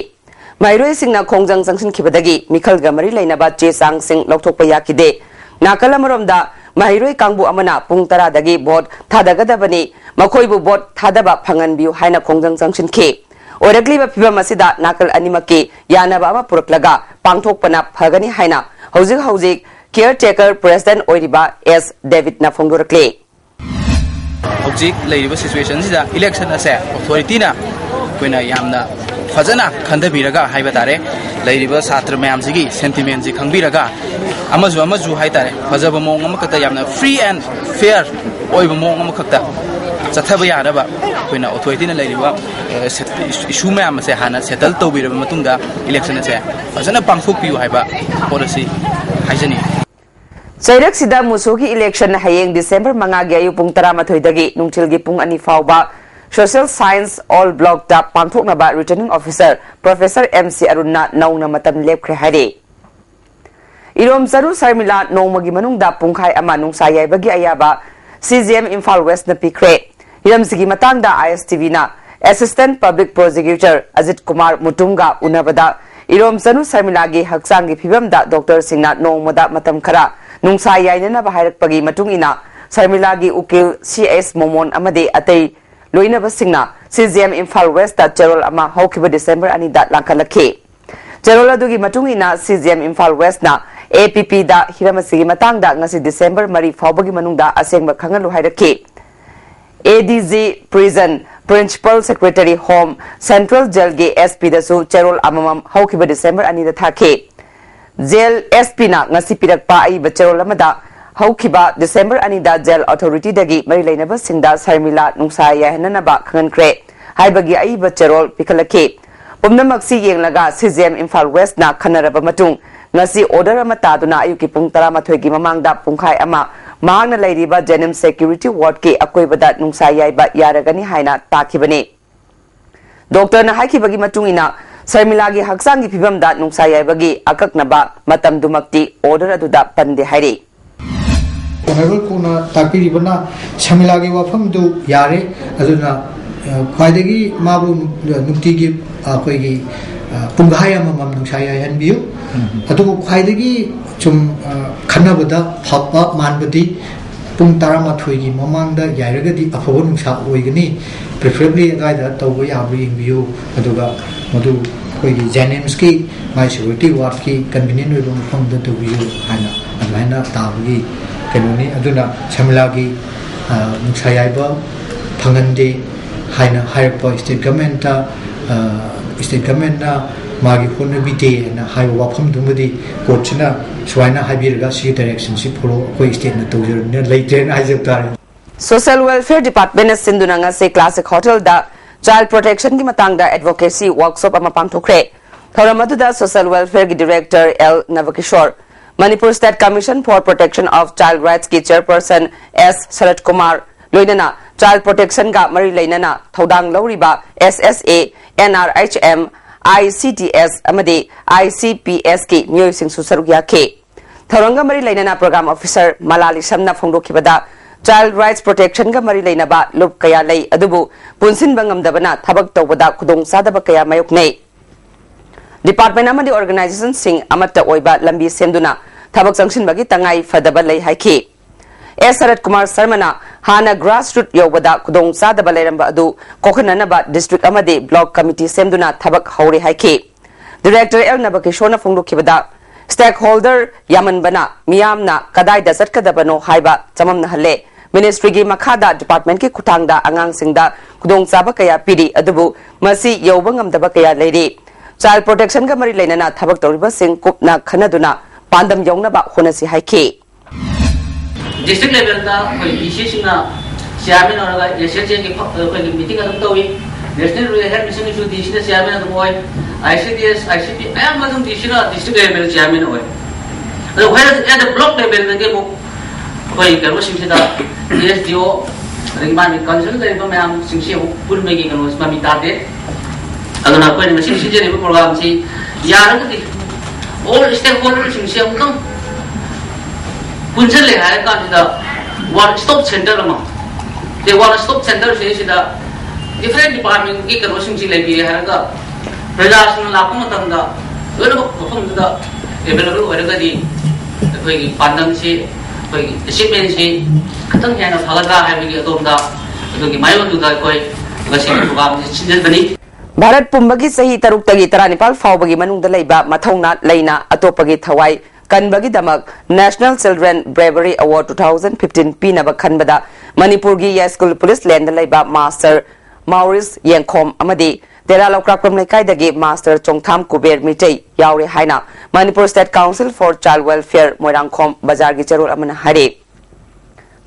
ꯃꯍꯩꯔꯣꯏꯁꯤꯡꯅ ꯈꯣꯡꯖꯪ ꯆꯪꯁꯤꯟꯈꯤꯕꯗꯒꯤ ꯃꯤꯈꯜꯒ ꯃꯔꯤ ꯂꯩꯅꯕ ꯆꯦ ꯆꯥꯡꯁꯤꯡ ꯂꯧꯊꯣꯛꯄ ꯌꯥꯈꯤꯗꯦ꯫ ꯅꯥꯀꯜ ꯑꯃꯔꯣꯝꯗ ꯃꯍꯩꯔꯣꯏ ꯀꯥꯡꯕꯨ ꯑꯃꯅ ꯄꯨꯡ ꯇꯔꯥꯗꯒꯤ vote ꯊꯥꯗꯒꯗꯕꯅꯤ, ꯃꯈꯣꯏꯕꯨ vote ꯊꯥꯗꯕ ꯐꯪꯍꯟꯕꯤꯌꯨ ꯍꯥꯏꯅ ꯈꯣꯡꯖꯪ ꯆꯪꯁꯤꯟꯈꯤ꯫ ꯑꯣꯏꯔꯛꯂꯤꯕ ꯐꯤꯕꯝ ꯑꯁꯤꯗ ꯅꯥꯀꯜ ꯑꯅꯤꯃꯛꯀꯤ ꯌꯥꯅꯕ ꯑꯃ ꯄꯨꯔꯛꯂꯒ ꯄꯥꯡꯊꯣꯛꯄꯅ ꯐꯒꯅꯤ ꯍꯥꯏꯅ ꯍꯧꯖꯤꯛ ꯍꯧꯖꯤꯛ caretaker president ꯑꯣꯏꯔꯤꯕ ꯑꯦꯁ ꯗꯦꯕꯤꯠꯅ ꯐꯣꯡꯗꯣꯔꯛꯂꯤ꯫ ꯍꯧꯖꯤꯛ ꯂꯩꯔꯤꯕ situationꯁꯤꯗ election ꯑꯁꯦ authorityꯅ ꯑꯩꯈꯣꯏꯅ ꯌꯥꯝꯅ ꯐꯖꯅ ꯈꯟꯊꯕꯤꯔꯒ ꯍꯥꯏꯕ ꯇꯥꯔꯦ, ꯂꯩꯔꯤꯕ ꯁꯥꯇ꯭ꯔ ꯃꯌꯥꯝꯁꯤꯒꯤ sentimentꯁꯤ ꯈꯪꯕꯤꯔꯒ ꯑꯃꯁꯨ ꯑꯃꯁꯨ ꯍꯥꯏ ꯇꯥꯔꯦ, ꯐꯖꯕ ꯃꯑꯣꯡ ꯑꯃꯈꯛꯇ, ꯌꯥꯝꯅ free and fair ꯑꯣꯏꯕ ꯃꯑꯣꯡ ꯑꯃꯈꯛꯇ ꯆꯠꯊꯕ ꯌꯥꯅꯕ ꯑꯩꯈꯣꯏꯅ authorityꯅ ꯂꯩꯔꯤꯕ issue ꯃꯌꯥꯝ ꯑꯁꯦ ꯍꯥꯟꯅ settle ꯇꯧꯕꯤꯔꯕ ꯃꯇꯨꯡꯗ election ꯑꯁꯦ ꯐꯖꯅ ꯄꯥꯡꯊꯣꯛꯄꯤꯌꯨ ꯍꯥꯏꯕ ꯄꯣꯠ ꯑꯁꯤ ꯍꯥꯏꯖꯅꯤꯡꯏ꯫ ꯆꯩꯔꯛꯁꯤꯗ ꯃꯨꯁꯨꯒꯤ election ꯍꯌꯦꯡ December ꯃꯉꯥꯒꯤ ꯑꯌꯨꯛ ꯄꯨꯡ ꯇꯔꯥꯃꯥꯊꯣꯏꯗꯒꯤ ꯅꯨꯡꯊꯤꯜꯒꯤ ꯄꯨꯡ ꯑꯅꯤ ꯐꯥꯎꯕ Social Science Hall Blockꯇ ꯄꯥꯡꯊꯣꯛꯅꯕ Returning Officer Professor M C ꯑꯔꯨꯟꯅ ꯅꯧꯅ ꯃꯇꯝ ꯂꯦꯞꯈ꯭ꯔꯦ ꯍꯥꯏꯔꯤ꯫ ꯏꯔꯣꯝꯆꯅꯨ ꯁꯔꯃꯤꯂꯥ ꯅꯣꯡꯃꯒꯤ ꯃꯅꯨꯡꯗ ꯄꯨꯡꯈꯥꯏ ꯑꯃ ꯅꯨꯡꯁꯥ ꯌꯥꯏꯕꯒꯤ ꯑꯌꯥꯕ C J M Imphal Westꯅ ꯄꯤꯈ꯭ꯔꯦ꯫ ꯍꯤꯔꯝꯁꯤꯒꯤ ꯃꯇꯥꯡꯗ I S T Vꯅ Assistant Public Prosecutor Ajit Kumar ꯃꯨꯇꯨꯝꯒ ꯎꯅꯕꯗ ꯏꯔꯣꯝꯆꯅꯨ ꯁꯔꯃꯤꯂꯥꯒꯤ ꯍꯛꯆꯥꯡꯒꯤ ꯐꯤꯕꯝꯗ doctorꯁꯤꯡꯅ ꯅꯣꯡꯃꯗ ꯃꯇꯝ ꯈꯔ ꯅꯨꯡꯁꯥ ꯌꯥꯏꯅꯅꯕ ꯍꯥꯏꯔꯛꯄꯒꯤ ꯃꯇꯨꯡ ꯏꯟꯅ ꯁꯔꯃꯤꯂꯥꯒꯤ ꯎꯀꯤꯜ ꯁꯤ ꯑꯦꯁ ꯃꯣꯃꯣꯟ ꯑꯃꯗꯤ ꯑꯇꯩ ꯂꯣꯏꯅꯕꯁꯤꯡꯅ C J M Imphal Westꯇ ꯆꯦꯔꯣꯜ ꯑꯃ ꯍꯧꯈꯤꯕ December ꯑꯅꯤꯗ ꯂꯥꯡꯈꯠꯂꯛꯈꯤ꯫ ꯆꯦꯔꯣꯜ ꯑꯗꯨꯒꯤ ꯃꯇꯨꯡ ꯏꯟꯅ C J M Imphal Westꯅ A P Pꯗ ꯍꯤꯔꯝ ꯑꯁꯤꯒꯤ ꯃꯇꯥꯡꯗ ꯉꯁꯤ December ꯃꯔꯤ ꯐꯥꯎꯕꯒꯤ ꯃꯅꯨꯡꯗ ꯑꯁꯦꯡꯕ ꯈꯪꯍꯜꯂꯨ ꯍꯥꯏꯔꯛꯈꯤ꯫ A D G Prison, Principal Secretary Home, Central Jailꯒꯤ S Pꯗꯁꯨ ꯆꯦꯔꯣꯜ ꯑꯃꯃꯝ ꯍꯧꯈꯤꯕ December ꯑꯅꯤꯗ ꯊꯥꯈꯤ꯫ Jail S Pꯅ ꯉꯁꯤ ꯄꯤꯔꯛꯄ ꯑꯏꯕ ꯆꯦꯔꯣꯜ ꯑꯃꯗ ꯍꯧꯈꯤꯕ December ꯑꯅꯤꯗ jail authorityꯗꯒꯤ ꯃꯔꯤ ꯂꯩꯅꯕꯁꯤꯡꯗ ꯁꯔꯃꯤꯂꯥ ꯅꯨꯡꯁꯥ ꯌꯥꯏꯍꯟꯅꯅꯕ ꯈꯪꯍꯟꯈ꯭ꯔꯦ ꯍꯥꯏꯕꯒꯤ ꯑꯏꯕ ꯆꯦꯔꯣꯜ ꯄꯤꯈꯠꯂꯛꯈꯤ꯫ ꯄꯨꯝꯅꯃꯛꯁꯤ ꯌꯦꯡꯂꯒ C J M Imphal Westꯅ ꯈꯟꯅꯔꯕ ꯃꯇꯨꯡ ꯉꯁꯤ order ꯑꯃ ꯇꯥꯗꯨꯅ ꯑꯌꯨꯛꯀꯤ ꯄꯨꯡ ꯇꯔꯥꯃꯥꯊꯣꯏꯒꯤ ꯃꯃꯥꯡꯗ ꯄꯨꯡꯈꯥꯏ ꯑꯃ ꯃꯍꯥꯛꯅ ꯂꯩꯔꯤꯕ JNIMS Security Wardꯀꯤ ꯑꯀꯣꯏꯕꯗ ꯅꯨꯡꯁꯥ ꯌꯥꯏꯕ ꯌꯥꯔꯒꯅꯤ ꯍꯥꯏꯅ ꯇꯥꯈꯤꯕꯅꯤ꯫ Doctorꯅ ꯍꯥꯏꯈꯤꯕꯒꯤ ꯃꯇꯨꯡ ꯏꯟꯅ ꯁꯔꯃꯤꯂꯥꯒꯤ ꯍꯛꯆꯥꯡꯒꯤ ꯐꯤꯕꯝꯗ ꯅꯨꯡꯁꯥ ꯌꯥꯏꯕꯒꯤ ꯑꯀꯛꯅꯕ ꯃꯇꯝꯗꯨꯃꯛꯇꯤ order ꯑꯗꯨꯗ ꯄꯟꯗꯦ ꯍꯥꯏꯔꯤ꯫ ꯑꯣꯅꯔꯦꯕꯜ ꯀꯣꯡꯅ ꯇꯥꯛꯄꯤꯔꯤꯕꯅ ꯁꯔꯃꯤꯂꯥꯒꯤ ꯋꯥꯐꯝꯗꯨ ꯌꯥꯔꯦ꯫ ꯑꯗꯨꯅ ꯈ꯭ꯋꯥꯏꯗꯒꯤ ꯃꯥꯕꯨ ꯅꯨꯡꯇꯤꯒꯤ ꯑꯩꯈꯣꯏꯒꯤ ꯄꯨꯡꯈꯥꯏ ꯑꯃꯃꯝ ꯅꯨꯡꯁꯥ ꯌꯥꯏꯍꯟꯕꯤꯌꯨ꯫ ꯑꯗꯨꯕꯨ ꯈ꯭ꯋꯥꯏꯗꯒꯤ ꯁꯨꯝ ꯈꯟꯅꯕꯗ ꯐꯕ ꯃꯥꯟꯕꯗꯤ ꯄꯨꯡ ꯇꯔꯥꯃꯥꯊꯣꯏꯒꯤ ꯃꯃꯥꯡꯗ ꯌꯥꯏꯔꯒꯗꯤ ꯑꯐꯕ ꯅꯨꯡꯁꯥ ꯑꯣꯏꯒꯅꯤ꯫ Preferably ꯑꯗꯨꯋꯥꯏꯗ ꯇꯧꯕ ꯌꯥꯕ꯭ꯔꯥ ꯌꯦꯡꯕꯤꯌꯨ꯫ ꯑꯗꯨꯒ ꯃꯗꯨ ꯑꯩꯈꯣꯏꯒꯤ ꯖꯦꯅꯤꯝꯁꯀꯤ ꯃꯥꯏ security wardꯀꯤ convenient ꯑꯣꯏꯕ ꯃꯐꯝꯗ ꯇꯧꯕꯤꯌꯨ ꯍꯥꯏꯅ ꯑꯗꯨꯃꯥꯏꯅ ꯇꯥꯕꯒꯤ ꯀꯩꯅꯣꯅꯤ꯫ ꯑꯗꯨꯅ ꯁꯔꯃꯤꯂꯥꯒꯤ ꯅꯨꯡꯁꯥ ꯌꯥꯏꯕ ꯐꯪꯍꯟꯗꯦ ꯍꯥꯏꯅ ꯍꯥꯏꯔꯛꯄ state governmentꯇ, state governmentꯅ ꯃꯥꯒꯤ ꯍꯣꯠꯅꯕꯤꯗꯦ ꯍꯥꯏꯅ ꯍꯥꯏꯕ ꯋꯥꯐꯝꯗꯨꯃꯗꯤ courtꯁꯤꯅ ꯁꯨꯃꯥꯏꯅ ꯍꯥꯏꯕꯤꯔꯒ ꯁꯤꯒꯤ directionꯁꯤ follow ꯑꯩꯈꯣꯏ stateꯅ ꯇꯧꯖꯔꯕꯅꯤꯅ ꯂꯩꯇ꯭ꯔꯦꯅ ꯍꯥꯏꯖꯕ ꯇꯥꯔꯦ꯫ Social Welfare Departmentꯅ ꯁꯤꯟꯗꯨꯅ ꯉꯁꯤ Classic Hotelꯗ Child Protectionꯒꯤ ꯃꯇꯥꯡꯗ advocacy workshop ꯑꯃ ꯄꯥꯡꯊꯣꯛꯈ꯭ꯔꯦ꯫ ꯊꯧꯔꯝ ꯑꯗꯨꯗ Social Welfareꯒꯤ Director L ꯅꯕꯀꯤꯁꯣꯔ, Manipur State Commission for Protection of Child Rightsꯀꯤ Chairperson S ꯁꯔꯠ ꯀꯨꯃꯥꯔ, ꯂꯣꯏꯅꯅ Child Protectionꯒ ꯃꯔꯤ ꯂꯩꯅꯅ ꯊꯧꯗꯥꯡ ꯂꯧꯔꯤꯕ S S A, N R H M, I C D S ꯑꯃꯗꯤ I C P Sꯀꯤ ꯃꯤꯑꯣꯏꯁꯤꯡꯁꯨ ꯁꯔꯨꯛ ꯌꯥꯈꯤ꯫ ꯊꯧꯔꯝꯒ ꯃꯔꯤ ꯂꯩꯅꯅ Program Officer ꯃꯂꯥ ꯂꯤꯁꯝꯅ ꯐꯣꯡꯗꯣꯛꯈꯤꯕꯗ, Child Rights Protectionꯒ ꯃꯔꯤ ꯂꯩꯅꯕ ꯂꯨꯞ ꯀꯌꯥ ꯂꯩ, ꯑꯗꯨꯕꯨ ꯄꯨꯟꯁꯤꯟꯕ ꯉꯝꯗꯕꯅ ꯊꯕꯛ ꯇꯧꯕꯗ ꯈꯨꯗꯣꯡꯆꯥꯗꯕ ꯀꯌꯥ ꯃꯥꯌꯣꯛꯅꯩ꯫ Department ꯑꯃꯗꯤ organizationꯁꯤꯡ ꯑꯃꯠꯇ ꯑꯣꯏꯕ ꯂꯝꯕꯤ ꯁꯦꯝꯗꯨꯅ ꯊꯕꯛ ꯆꯪꯁꯤꯟꯕꯒꯤ ꯇꯉꯥꯏ ꯐꯗꯕ ꯂꯩ ꯍꯥꯏꯈꯤ꯫ S ꯁꯔꯠ ꯀꯨꯃꯥꯔ ꯁꯔꯃꯅ ꯍꯥꯟꯅ grassroot ꯌꯧꯕꯗ ꯈꯨꯗꯣꯡꯆꯥꯗꯕ ꯂꯩꯔꯝꯕ ꯑꯗꯨ ꯀꯣꯛꯍꯟꯅꯅꯕ district ꯑꯃꯗꯤ block committee ꯁꯦꯝꯗꯨꯅ ꯊꯕꯛ ꯍꯧꯔꯦ ꯍꯥꯏꯈꯤ꯫ Director L ꯅꯕꯀꯤꯁꯣꯔꯅ ꯐꯣꯡꯗꯣꯛꯈꯤꯕꯗ, stakeholder ꯌꯥꯝꯃꯟꯕꯅ ꯃꯤꯌꯥꯝꯅ ꯀꯗꯥꯏꯗ ꯆꯠꯀꯗꯕꯅꯣ ꯍꯥꯏꯕ ꯆꯃꯝꯅꯍꯜꯂꯦ꯫ Ministryꯒꯤ ꯃꯈꯥꯗ departmentꯀꯤ ꯈꯨꯠꯊꯥꯡꯗ ꯑꯉꯥꯡꯁꯤꯡꯗ ꯈꯨꯗꯣꯡꯆꯥꯕ ꯀꯌꯥ ꯄꯤꯔꯤ, ꯑꯗꯨꯕꯨ ꯃꯁꯤ ꯌꯧꯕ ꯉꯝꯗꯕ ꯀꯌꯥ ꯂꯩꯔꯤ꯫ Child Protectionꯒ ꯃꯔꯤ ꯂꯩꯅꯅ ꯊꯕꯛ ꯇꯧꯔꯤꯕꯁꯤꯡ ꯀꯨꯞꯅ ꯈꯟꯅꯗꯨꯅ ꯄꯥꯟꯗꯝ ꯌꯧꯅꯕ ꯍꯣꯠꯅꯁꯤ ꯍꯥꯏꯈꯤ꯫ District levelꯗ ꯑꯩꯈꯣꯏ DCꯁꯤꯡꯅ chairman ꯑꯣꯏꯔꯒ SHAꯒꯤ ꯐ-, ꯑꯩꯈꯣꯏꯒꯤ meeting ꯑꯗꯨꯝ ꯇꯧꯏ꯫ National Rural Health Missionꯒꯤꯁꯨ DCꯅ chairman ꯑꯗꯨꯝ ꯑꯣꯏ꯫ ICDS, ICP ꯑꯌꯥꯝꯕ ꯑꯗꯨꯝ DCꯅ district level chairman ꯑꯣꯏ꯫ ꯑꯗꯣ whereas at the block levelꯗꯗꯤ ꯑꯃꯨꯛ ꯑꯩꯈꯣꯏ ꯀꯩꯅꯣꯁꯤꯡꯁꯤꯗ DSDO ꯑꯗꯒꯤ ꯃꯥꯒꯤ council ꯂꯩꯔꯤꯕ ꯃꯌꯥꯝꯁꯤꯡꯁꯤ ꯑꯃꯨꯛ ꯄꯨꯟꯕꯒꯤ ꯀꯩꯅꯣ ꯃꯃꯤ ꯇꯥꯗꯦ꯫ ꯑꯗꯨꯅ ꯑꯩꯈꯣꯏꯅ ꯉꯁꯤ ꯁꯤꯟꯖꯔꯤꯕ programꯁꯤ ꯌꯥꯔꯒꯗꯤ all stakeholderꯁꯤꯡꯁꯦ ꯑꯃꯨꯛꯇꯪ ꯄꯨꯟꯁꯤꯜꯂꯦ ꯍꯥꯏꯔ ꯀꯥꯟꯁꯤꯗ one stop center ꯑꯃ, ꯑꯗꯩ one stop centerꯁꯦ ꯁꯤꯗ different departmentꯀꯤ ꯀꯩꯅꯣꯁꯤꯡꯁꯤ ꯂꯩꯕꯤꯔꯦ ꯍꯥꯏꯔꯒ ꯄ꯭ꯔꯖꯥꯁꯤꯡꯅ ꯂꯥꯛꯄ ꯃꯇꯝꯗ ꯂꯣꯏꯅꯃꯛ ꯃꯐꯝꯗꯨꯗ available ꯑꯣꯏꯔꯒꯗꯤ ꯑꯩꯈꯣꯏꯒꯤ ꯄꯥꯟꯗꯝꯁꯤ, ꯑꯩꯈꯣꯏꯒꯤ achievementꯁꯤ ꯈꯤꯇꯪ ꯍꯦꯟꯅ ꯐꯒꯗ꯭ꯔꯥ ꯍꯥꯏꯕꯒꯤ ꯑꯗꯣꯝꯗ ꯑꯗꯨꯒꯤ ꯃꯥꯏꯑꯣꯟꯗꯨꯗ ꯑꯩꯈꯣꯏ ꯉꯁꯤꯒꯤ programꯁꯤ ꯁꯤꯟꯖꯕꯅꯤ꯫ ꯚꯥꯔꯠ ꯄꯨꯝꯕꯒꯤ ꯆꯍꯤ ꯇꯔꯨꯛꯇꯒꯤ ꯇꯔꯥꯅꯤꯄꯥꯜ ꯐꯥꯎꯕꯒꯤ ꯃꯅꯨꯡꯗ ꯂꯩꯕ ꯃꯊꯧꯅꯥ ꯂꯩꯅ ꯑꯇꯣꯞꯄꯒꯤ ꯊꯋꯥꯏ ꯀꯟꯕꯒꯤꯗꯃꯛ National Children Bravery Award two thousand fifteen ꯄꯤꯅꯕ ꯈꯟꯕꯗ ꯃꯅꯤꯄꯨꯔꯒꯤ ꯌꯥꯏꯁ꯭ꯀꯨꯜ ꯄꯨꯂꯤꯁ ꯂꯦꯟꯗ ꯂꯩꯕ ꯃꯥꯁꯇꯔ ꯃꯥꯎꯔꯤꯁ ꯌꯦꯡꯈꯣꯝ ꯑꯃꯗꯤ ꯇꯦꯔꯥ ꯂꯧꯀ꯭ꯔꯥꯛꯄꯝ ꯂꯩꯀꯥꯏꯗꯒꯤ ꯃꯥꯁꯇꯔ ꯆꯣꯡꯊꯥꯝ ꯀꯨꯕꯦꯔ ꯃꯤꯇꯩ ꯌꯥꯎꯔꯦ ꯍꯥꯏꯅ Manipur State Council for Child Welfare Moirangkhom ꯕꯖꯥꯔꯒꯤ ꯆꯦꯔꯣꯜ ꯑꯃꯅ ꯍꯥꯏꯔꯤ꯫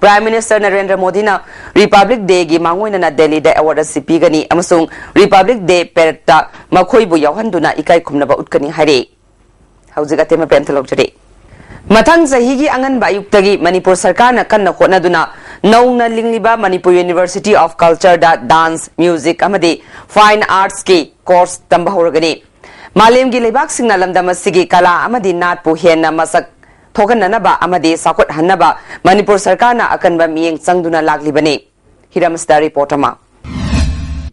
Prime Minister ꯅꯔꯦꯟꯗ꯭ꯔ ꯃꯣꯗꯤꯅ Republic Dayꯒꯤ ꯃꯥꯡꯑꯣꯏꯅꯅ ꯗꯦꯜꯂꯤꯗ award ꯑꯁꯤ ꯄꯤꯒꯅꯤ ꯑꯃꯁꯨꯡ Republic Day paradeꯇ ꯃꯈꯣꯏꯕꯨ ꯌꯥꯎꯍꯟꯗꯨꯅ ꯏꯀꯥꯏ ꯈꯨꯝꯅꯕ ꯎꯠꯀꯅꯤ ꯍꯥꯏꯔꯤ꯫ ꯍꯧꯖꯤꯛ ꯑꯇꯦꯟꯕ ꯄꯦꯟꯊ ꯂꯧꯖꯔꯤ꯫ ꯃꯊꯪ ꯆꯍꯤꯒꯤ ꯑꯉꯟꯕ ꯑꯌꯨꯛꯇꯒꯤ ꯃꯅꯤꯄꯨꯔ ꯁꯔꯀꯥꯔꯅ ꯀꯟꯅ ꯍꯣꯠꯅꯗꯨꯅ ꯅꯧꯅ ꯂꯤꯡꯂꯤꯕ Manipur University of Cultureꯗ dance, music ꯑꯃꯗꯤ fine artsꯀꯤ course ꯇꯝꯕ ꯍꯧꯔꯒꯅꯤ꯫ ꯃꯥꯂꯦꯝꯒꯤ ꯂꯩꯕꯥꯛꯁꯤꯡꯅ ꯂꯝꯗꯝ ꯑꯁꯤꯒꯤ ꯀꯂꯥ ꯑꯃꯗꯤ ꯅꯥꯠꯄꯨ ꯍꯦꯟꯅ ꯃꯁꯛ ꯊꯣꯛꯍꯟꯅꯅꯕ ꯑꯃꯗꯤ ꯆꯥꯎꯈꯠꯍꯟꯅꯕ ꯃꯅꯤꯄꯨꯔ ꯁꯔꯀꯥꯔꯅ ꯑꯀꯟꯕ ꯃꯤꯠꯌꯦꯡ ꯆꯪꯗꯨꯅ ꯂꯥꯛꯂꯤꯕꯅꯤ꯫ ꯍꯤꯔꯝ ꯑꯁꯤꯗ report ꯑꯃ꯫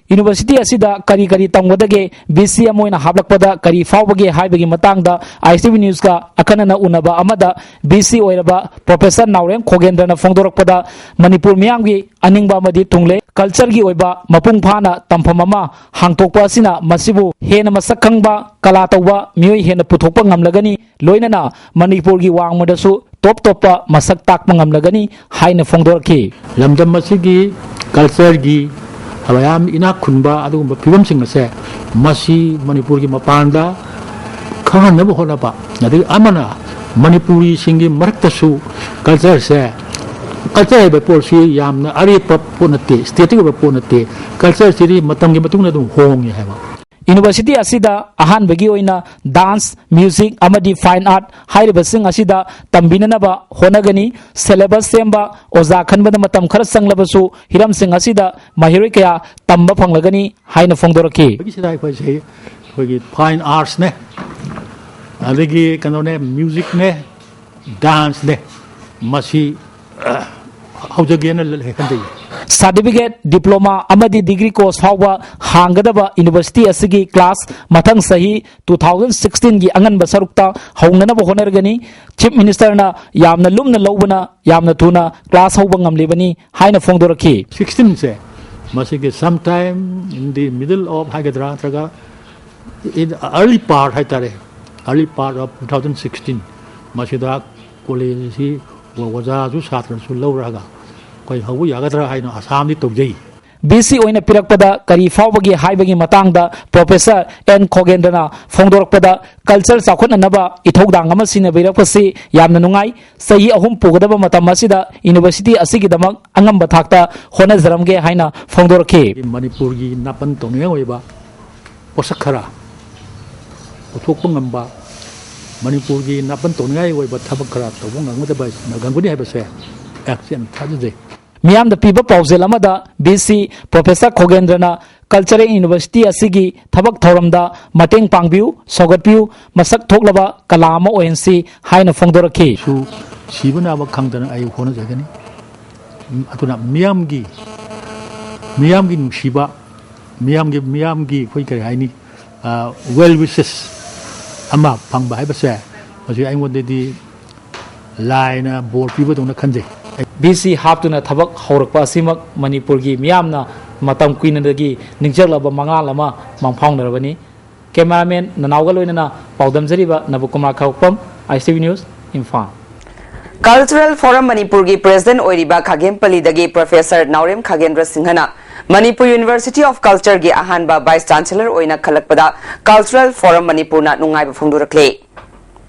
University ꯑꯁꯤꯗ ꯀꯔꯤ ꯀꯔꯤ ꯇꯝꯒꯗꯒꯦ, VC ꯑꯃ ꯑꯣꯏꯅ ꯍꯥꯞꯂꯛꯄꯗ ꯀꯔꯤ ꯐꯥꯎꯕꯒꯦ ꯍꯥꯏꯕꯒꯤ ꯃꯇꯥꯡꯗ ICTV Newsꯀ ꯑꯈꯟꯅꯅ ꯎꯅꯕ ꯑꯃꯗ VC ꯑꯣꯏꯔꯕ Professor ꯅꯥꯎꯔꯦꯝ ꯈꯣꯒꯦꯟꯗ꯭ꯔꯅ ꯐꯣꯡꯗꯣꯔꯛꯄꯗ, ꯃꯅꯤꯄꯨꯔ ꯃꯤꯌꯥꯝꯒꯤ ꯑꯅꯤꯡꯕ ꯑꯃꯗꯤ ꯇꯨꯡꯂꯦ cultureꯒꯤ ꯑꯣꯏꯕ ꯃꯄꯨꯡ ꯐꯥꯅ ꯇꯝꯐꯝ ꯑꯃ ꯍꯥꯡꯗꯣꯛꯄ ꯑꯁꯤꯅ ꯃꯁꯤꯕꯨ ꯍꯦꯟꯅ ꯃꯁꯛ ꯈꯪꯕ, ꯀꯂꯥ ꯇꯧꯕ ꯃꯤꯑꯣꯏ ꯍꯦꯟꯅ ꯄꯨꯊꯣꯛꯄ ꯉꯝꯂꯒꯅꯤ, ꯂꯣꯏꯅꯅ ꯃꯅꯤꯄꯨꯔꯒꯤ ꯋꯥꯡꯃꯗꯁꯨ ꯇꯣꯞ ꯇꯣꯞꯄ ꯃꯁꯛ ꯇꯥꯛꯄ ꯉꯝꯂꯒꯅꯤ ꯍꯥꯏꯅ ꯐꯣꯡꯗꯣꯔꯛꯈꯤ꯫ ꯂꯝꯗꯝ ꯑꯁꯤꯒꯤ cultureꯒꯤ ꯃꯌꯥꯝ ꯏꯅꯥꯛ ꯈꯨꯟꯕ ꯑꯗꯨꯒꯨꯝꯕ ꯐꯤꯕꯝꯁꯤꯡ ꯑꯁꯦ ꯃꯁꯤ ꯃꯅꯤꯄꯨꯔꯒꯤ ꯃꯄꯥꯟꯗ ꯈꯪꯍꯟꯅꯕ ꯍꯣꯠꯅꯕ, ꯑꯗꯒꯤ ꯑꯃꯅ ꯃꯅꯤꯄꯨꯔꯤꯁꯤꯡꯒꯤ ꯃꯔꯛꯇꯁꯨ cultureꯁꯦ, culture ꯍꯥꯏꯕ ꯄꯣꯠꯁꯤ ꯌꯥꯝꯅ ꯑꯔꯦꯞꯄ ꯄꯣꯠ ꯅꯠꯇꯦ, static ꯑꯣꯏꯕ ꯄꯣꯠ ꯅꯠꯇꯦ꯫ Cultureꯁꯤꯗꯤ ꯃꯇꯝꯒꯤ ꯃꯇꯨꯡ ꯏꯟꯅ ꯑꯗꯨꯝ ꯍꯣꯡꯉꯦ ꯍꯥꯏꯕ꯫ University ꯑꯁꯤꯗ ꯑꯍꯥꯟꯕꯒꯤ ꯑꯣꯏꯅ dance, music ꯑꯃꯗꯤ fine art ꯍꯥꯏꯔꯤꯕꯁꯤꯡ ꯑꯁꯤꯗ ꯇꯝꯕꯤꯅꯅꯕ ꯍꯣꯠꯅꯒꯅꯤ꯫ Syllabus ꯁꯦꯝꯕ, ꯑꯣꯖꯥ ꯈꯟꯕꯗ ꯃꯇꯝ ꯈꯔ ꯆꯪꯂꯕꯁꯨ ꯍꯤꯔꯝꯁꯤꯡ ꯑꯁꯤꯗ ꯃꯍꯩꯔꯣꯏ ꯀꯌꯥ ꯇꯝꯕ ꯐꯪꯂꯒꯅꯤ ꯍꯥꯏꯅ ꯐꯣꯡꯗꯣꯔꯛꯈꯤ꯫ ꯑꯩꯈꯣꯏꯒꯤꯁꯤꯗ ꯑꯩꯈꯣꯏꯁꯦ ꯑꯩꯈꯣꯏꯒꯤ fine artsꯅꯦ, ꯑꯗꯒꯤ ꯀꯩꯅꯣꯅꯦ, musicꯅꯦ, danceꯅꯦ, ꯃꯁꯤ ꯑ, ꯍꯧꯖꯒꯦꯅ ꯂꯩ-, ꯈꯟꯖꯩ꯫ Certificate, diploma ꯑꯃꯗꯤ degree course ꯐꯥꯎꯕ ꯍꯥꯡꯒꯗꯕ university ꯑꯁꯤꯒꯤ class ꯃꯊꯪ ꯆꯍꯤ two thousand sixteenꯒꯤ ꯑꯉꯟꯕ ꯁꯔꯨꯛꯇ ꯍꯧꯅꯅꯕ ꯍꯣꯠꯅꯔꯒꯅꯤ꯫ Chief Ministerꯅ ꯌꯥꯝꯅ ꯂꯨꯝꯅ ꯂꯧꯕꯅ ꯌꯥꯝꯅ ꯊꯨꯅ class ꯍꯧꯕ ꯉꯝꯂꯤꯕꯅꯤ ꯍꯥꯏꯅ ꯐꯣꯡꯗꯣꯔꯛꯈꯤ꯫ Sixteenꯁꯦ ꯃꯁꯤꯒꯤ sometime in the middle of ꯍꯥꯏꯒꯗ꯭ꯔꯥ, ꯅꯠꯇ꯭ꯔꯒ in early part ꯍꯥꯏꯇꯥꯔꯦ, early part of two thousand sixteen ꯃꯁꯤꯗ college ꯑꯁꯤ ꯑꯣꯖꯥꯁꯨ ꯁꯥꯇ꯭ꯔꯁꯨ ꯂꯧꯔꯒ ꯑꯩꯈꯣꯏ ꯍꯧꯕ ꯌꯥꯒꯗ꯭ꯔꯥ ꯍꯥꯏꯅ ꯑꯁꯥꯝꯗꯤ ꯇꯧꯖꯩ꯫ VC ꯑꯣꯏꯅ ꯄꯤꯔꯛꯄꯗ ꯀꯔꯤ ꯐꯥꯎꯕꯒꯦ ꯍꯥꯏꯕꯒꯤ ꯃꯇꯥꯡꯗ Professor N ꯈꯣꯒꯦꯟꯗ꯭ꯔꯅ ꯐꯣꯡꯗꯣꯔꯛꯄꯗ, culture ꯆꯥꯎꯈꯠꯅꯅꯕ ꯏꯊꯧꯗꯥꯡ ꯑꯃ ꯁꯤꯟꯅꯕꯤꯔꯛꯄꯁꯤ ꯌꯥꯝꯅ ꯅꯨꯡꯉꯥꯏ꯫ ꯆꯍꯤ ꯑꯍꯨꯝ ꯄꯨꯒꯗꯕ ꯃꯇꯝ ꯑꯁꯤꯗ university ꯑꯁꯤꯒꯤꯗꯃꯛ ꯑꯉꯝꯕ ꯊꯥꯛꯇ ꯍꯣꯠꯅꯖꯔꯝꯒꯦ ꯍꯥꯏꯅ ꯐꯣꯡꯗꯣꯔꯛꯈꯤ꯫ ꯃꯅꯤꯄꯨꯔꯒꯤ ꯅꯥꯄꯟ ꯇꯧꯅꯤꯡꯉꯥꯏ ꯑꯣꯏꯕ ꯄꯣꯠꯁꯛ ꯈꯔ ꯄꯨꯊꯣꯛꯄ ꯉꯝꯕ, ꯃꯅꯤꯄꯨꯔꯒꯤ ꯅꯥꯄꯟ ꯇꯧꯅꯤꯡꯉꯥꯏ ꯑꯣꯏꯕ ꯊꯕꯛ ꯈꯔ ꯇꯧꯕ ꯉꯝꯒꯗꯕ, ꯉꯝꯒꯅꯤ ꯍꯥꯏꯕꯁꯦ ꯑꯩ ꯌꯥꯝ ꯊꯥꯖꯖꯩ꯫ ꯃꯤꯌꯥꯝꯗ ꯄꯤꯕ ꯄꯥꯎꯖꯦꯜ ꯑꯃꯗ VC Professor ꯈꯣꯒꯦꯟꯗ꯭ꯔꯅ Cultural University ꯑꯁꯤꯒꯤ ꯊꯕꯛ ꯊꯧꯔꯝꯗ ꯃꯇꯦꯡ ꯄꯥꯡꯕꯤꯌꯨ, ꯁꯧꯒꯠꯄꯤꯌꯨ, ꯃꯁꯛ ꯊꯣꯛꯂꯕ ꯀꯂꯥ ꯑꯃ ꯑꯣꯏꯍꯟꯁꯤ ꯍꯥꯏꯅ ꯐꯣꯡꯗꯣꯔꯛꯈꯤ꯫ ꯁꯨ ꯁꯤꯕ ꯅꯥꯕ ꯈꯪꯗꯅ ꯑꯩ ꯍꯣꯠꯅꯖꯒꯅꯤ꯫ ꯑꯗꯨꯅ ꯃꯤꯌꯥꯝꯒꯤ, ꯃꯤꯌꯥꯝꯒꯤ ꯅꯨꯡꯁꯤꯕ, ꯃꯤꯌꯥꯝꯒꯤ, ꯃꯤꯌꯥꯝꯒꯤ ꯑꯩꯈꯣꯏ ꯀꯔꯤ ꯍꯥꯏꯅꯤ, ꯑ, well wishes ꯑꯃ ꯐꯪꯕ ꯍꯥꯏꯕꯁꯦ ꯃꯁꯤ ꯑꯩꯉꯣꯟꯗꯗꯤ ꯂꯥꯏꯅ ꯕꯣꯔ ꯄꯤꯕꯗꯧꯅ ꯈꯟꯖꯩ꯫ VC ꯍꯥꯞꯇꯨꯅ ꯊꯕꯛ ꯍꯧꯔꯛꯄ ꯑꯁꯤꯃꯛ ꯃꯅꯤꯄꯨꯔꯒꯤ ꯃꯤꯌꯥꯝꯅ ꯃꯇꯝ ꯀꯨꯏꯅꯗꯒꯤ ꯅꯤꯡꯁꯤꯡꯂꯕ ꯃꯉꯥꯜ ꯑꯃ ꯃꯪꯐꯥꯎꯅꯔꯕꯅꯤ꯫ Cameraman ꯅꯅꯥꯎꯒ ꯂꯣꯏꯅꯅ ꯄꯥꯎꯗꯝꯖꯔꯤꯕ ꯅꯕꯀꯨꯃꯥꯔ ꯈꯥꯎꯄꯝ, ICTV News, Imphal. Cultural Forum ꯃꯅꯤꯄꯨꯔꯒꯤ president ꯑꯣꯏꯔꯤꯕ ꯈꯥꯒꯦꯝꯄꯜꯂꯤꯗꯒꯤ Professor ꯅꯥꯎꯔꯦꯝ ꯈꯥꯒꯦꯟꯗ꯭ꯔ ꯁꯤꯡꯍꯅ ꯃꯅꯤꯄꯨꯔ University of Cultureꯒꯤ ꯑꯍꯥꯟꯕ Vice Chancellor ꯑꯣꯏꯅ ꯈꯜꯂꯛꯄꯗ Cultural Forum ꯃꯅꯤꯄꯨꯔꯅ ꯅꯨꯡꯉꯥꯏꯕ ꯐꯣꯡꯗꯣꯔꯛꯂꯦ꯫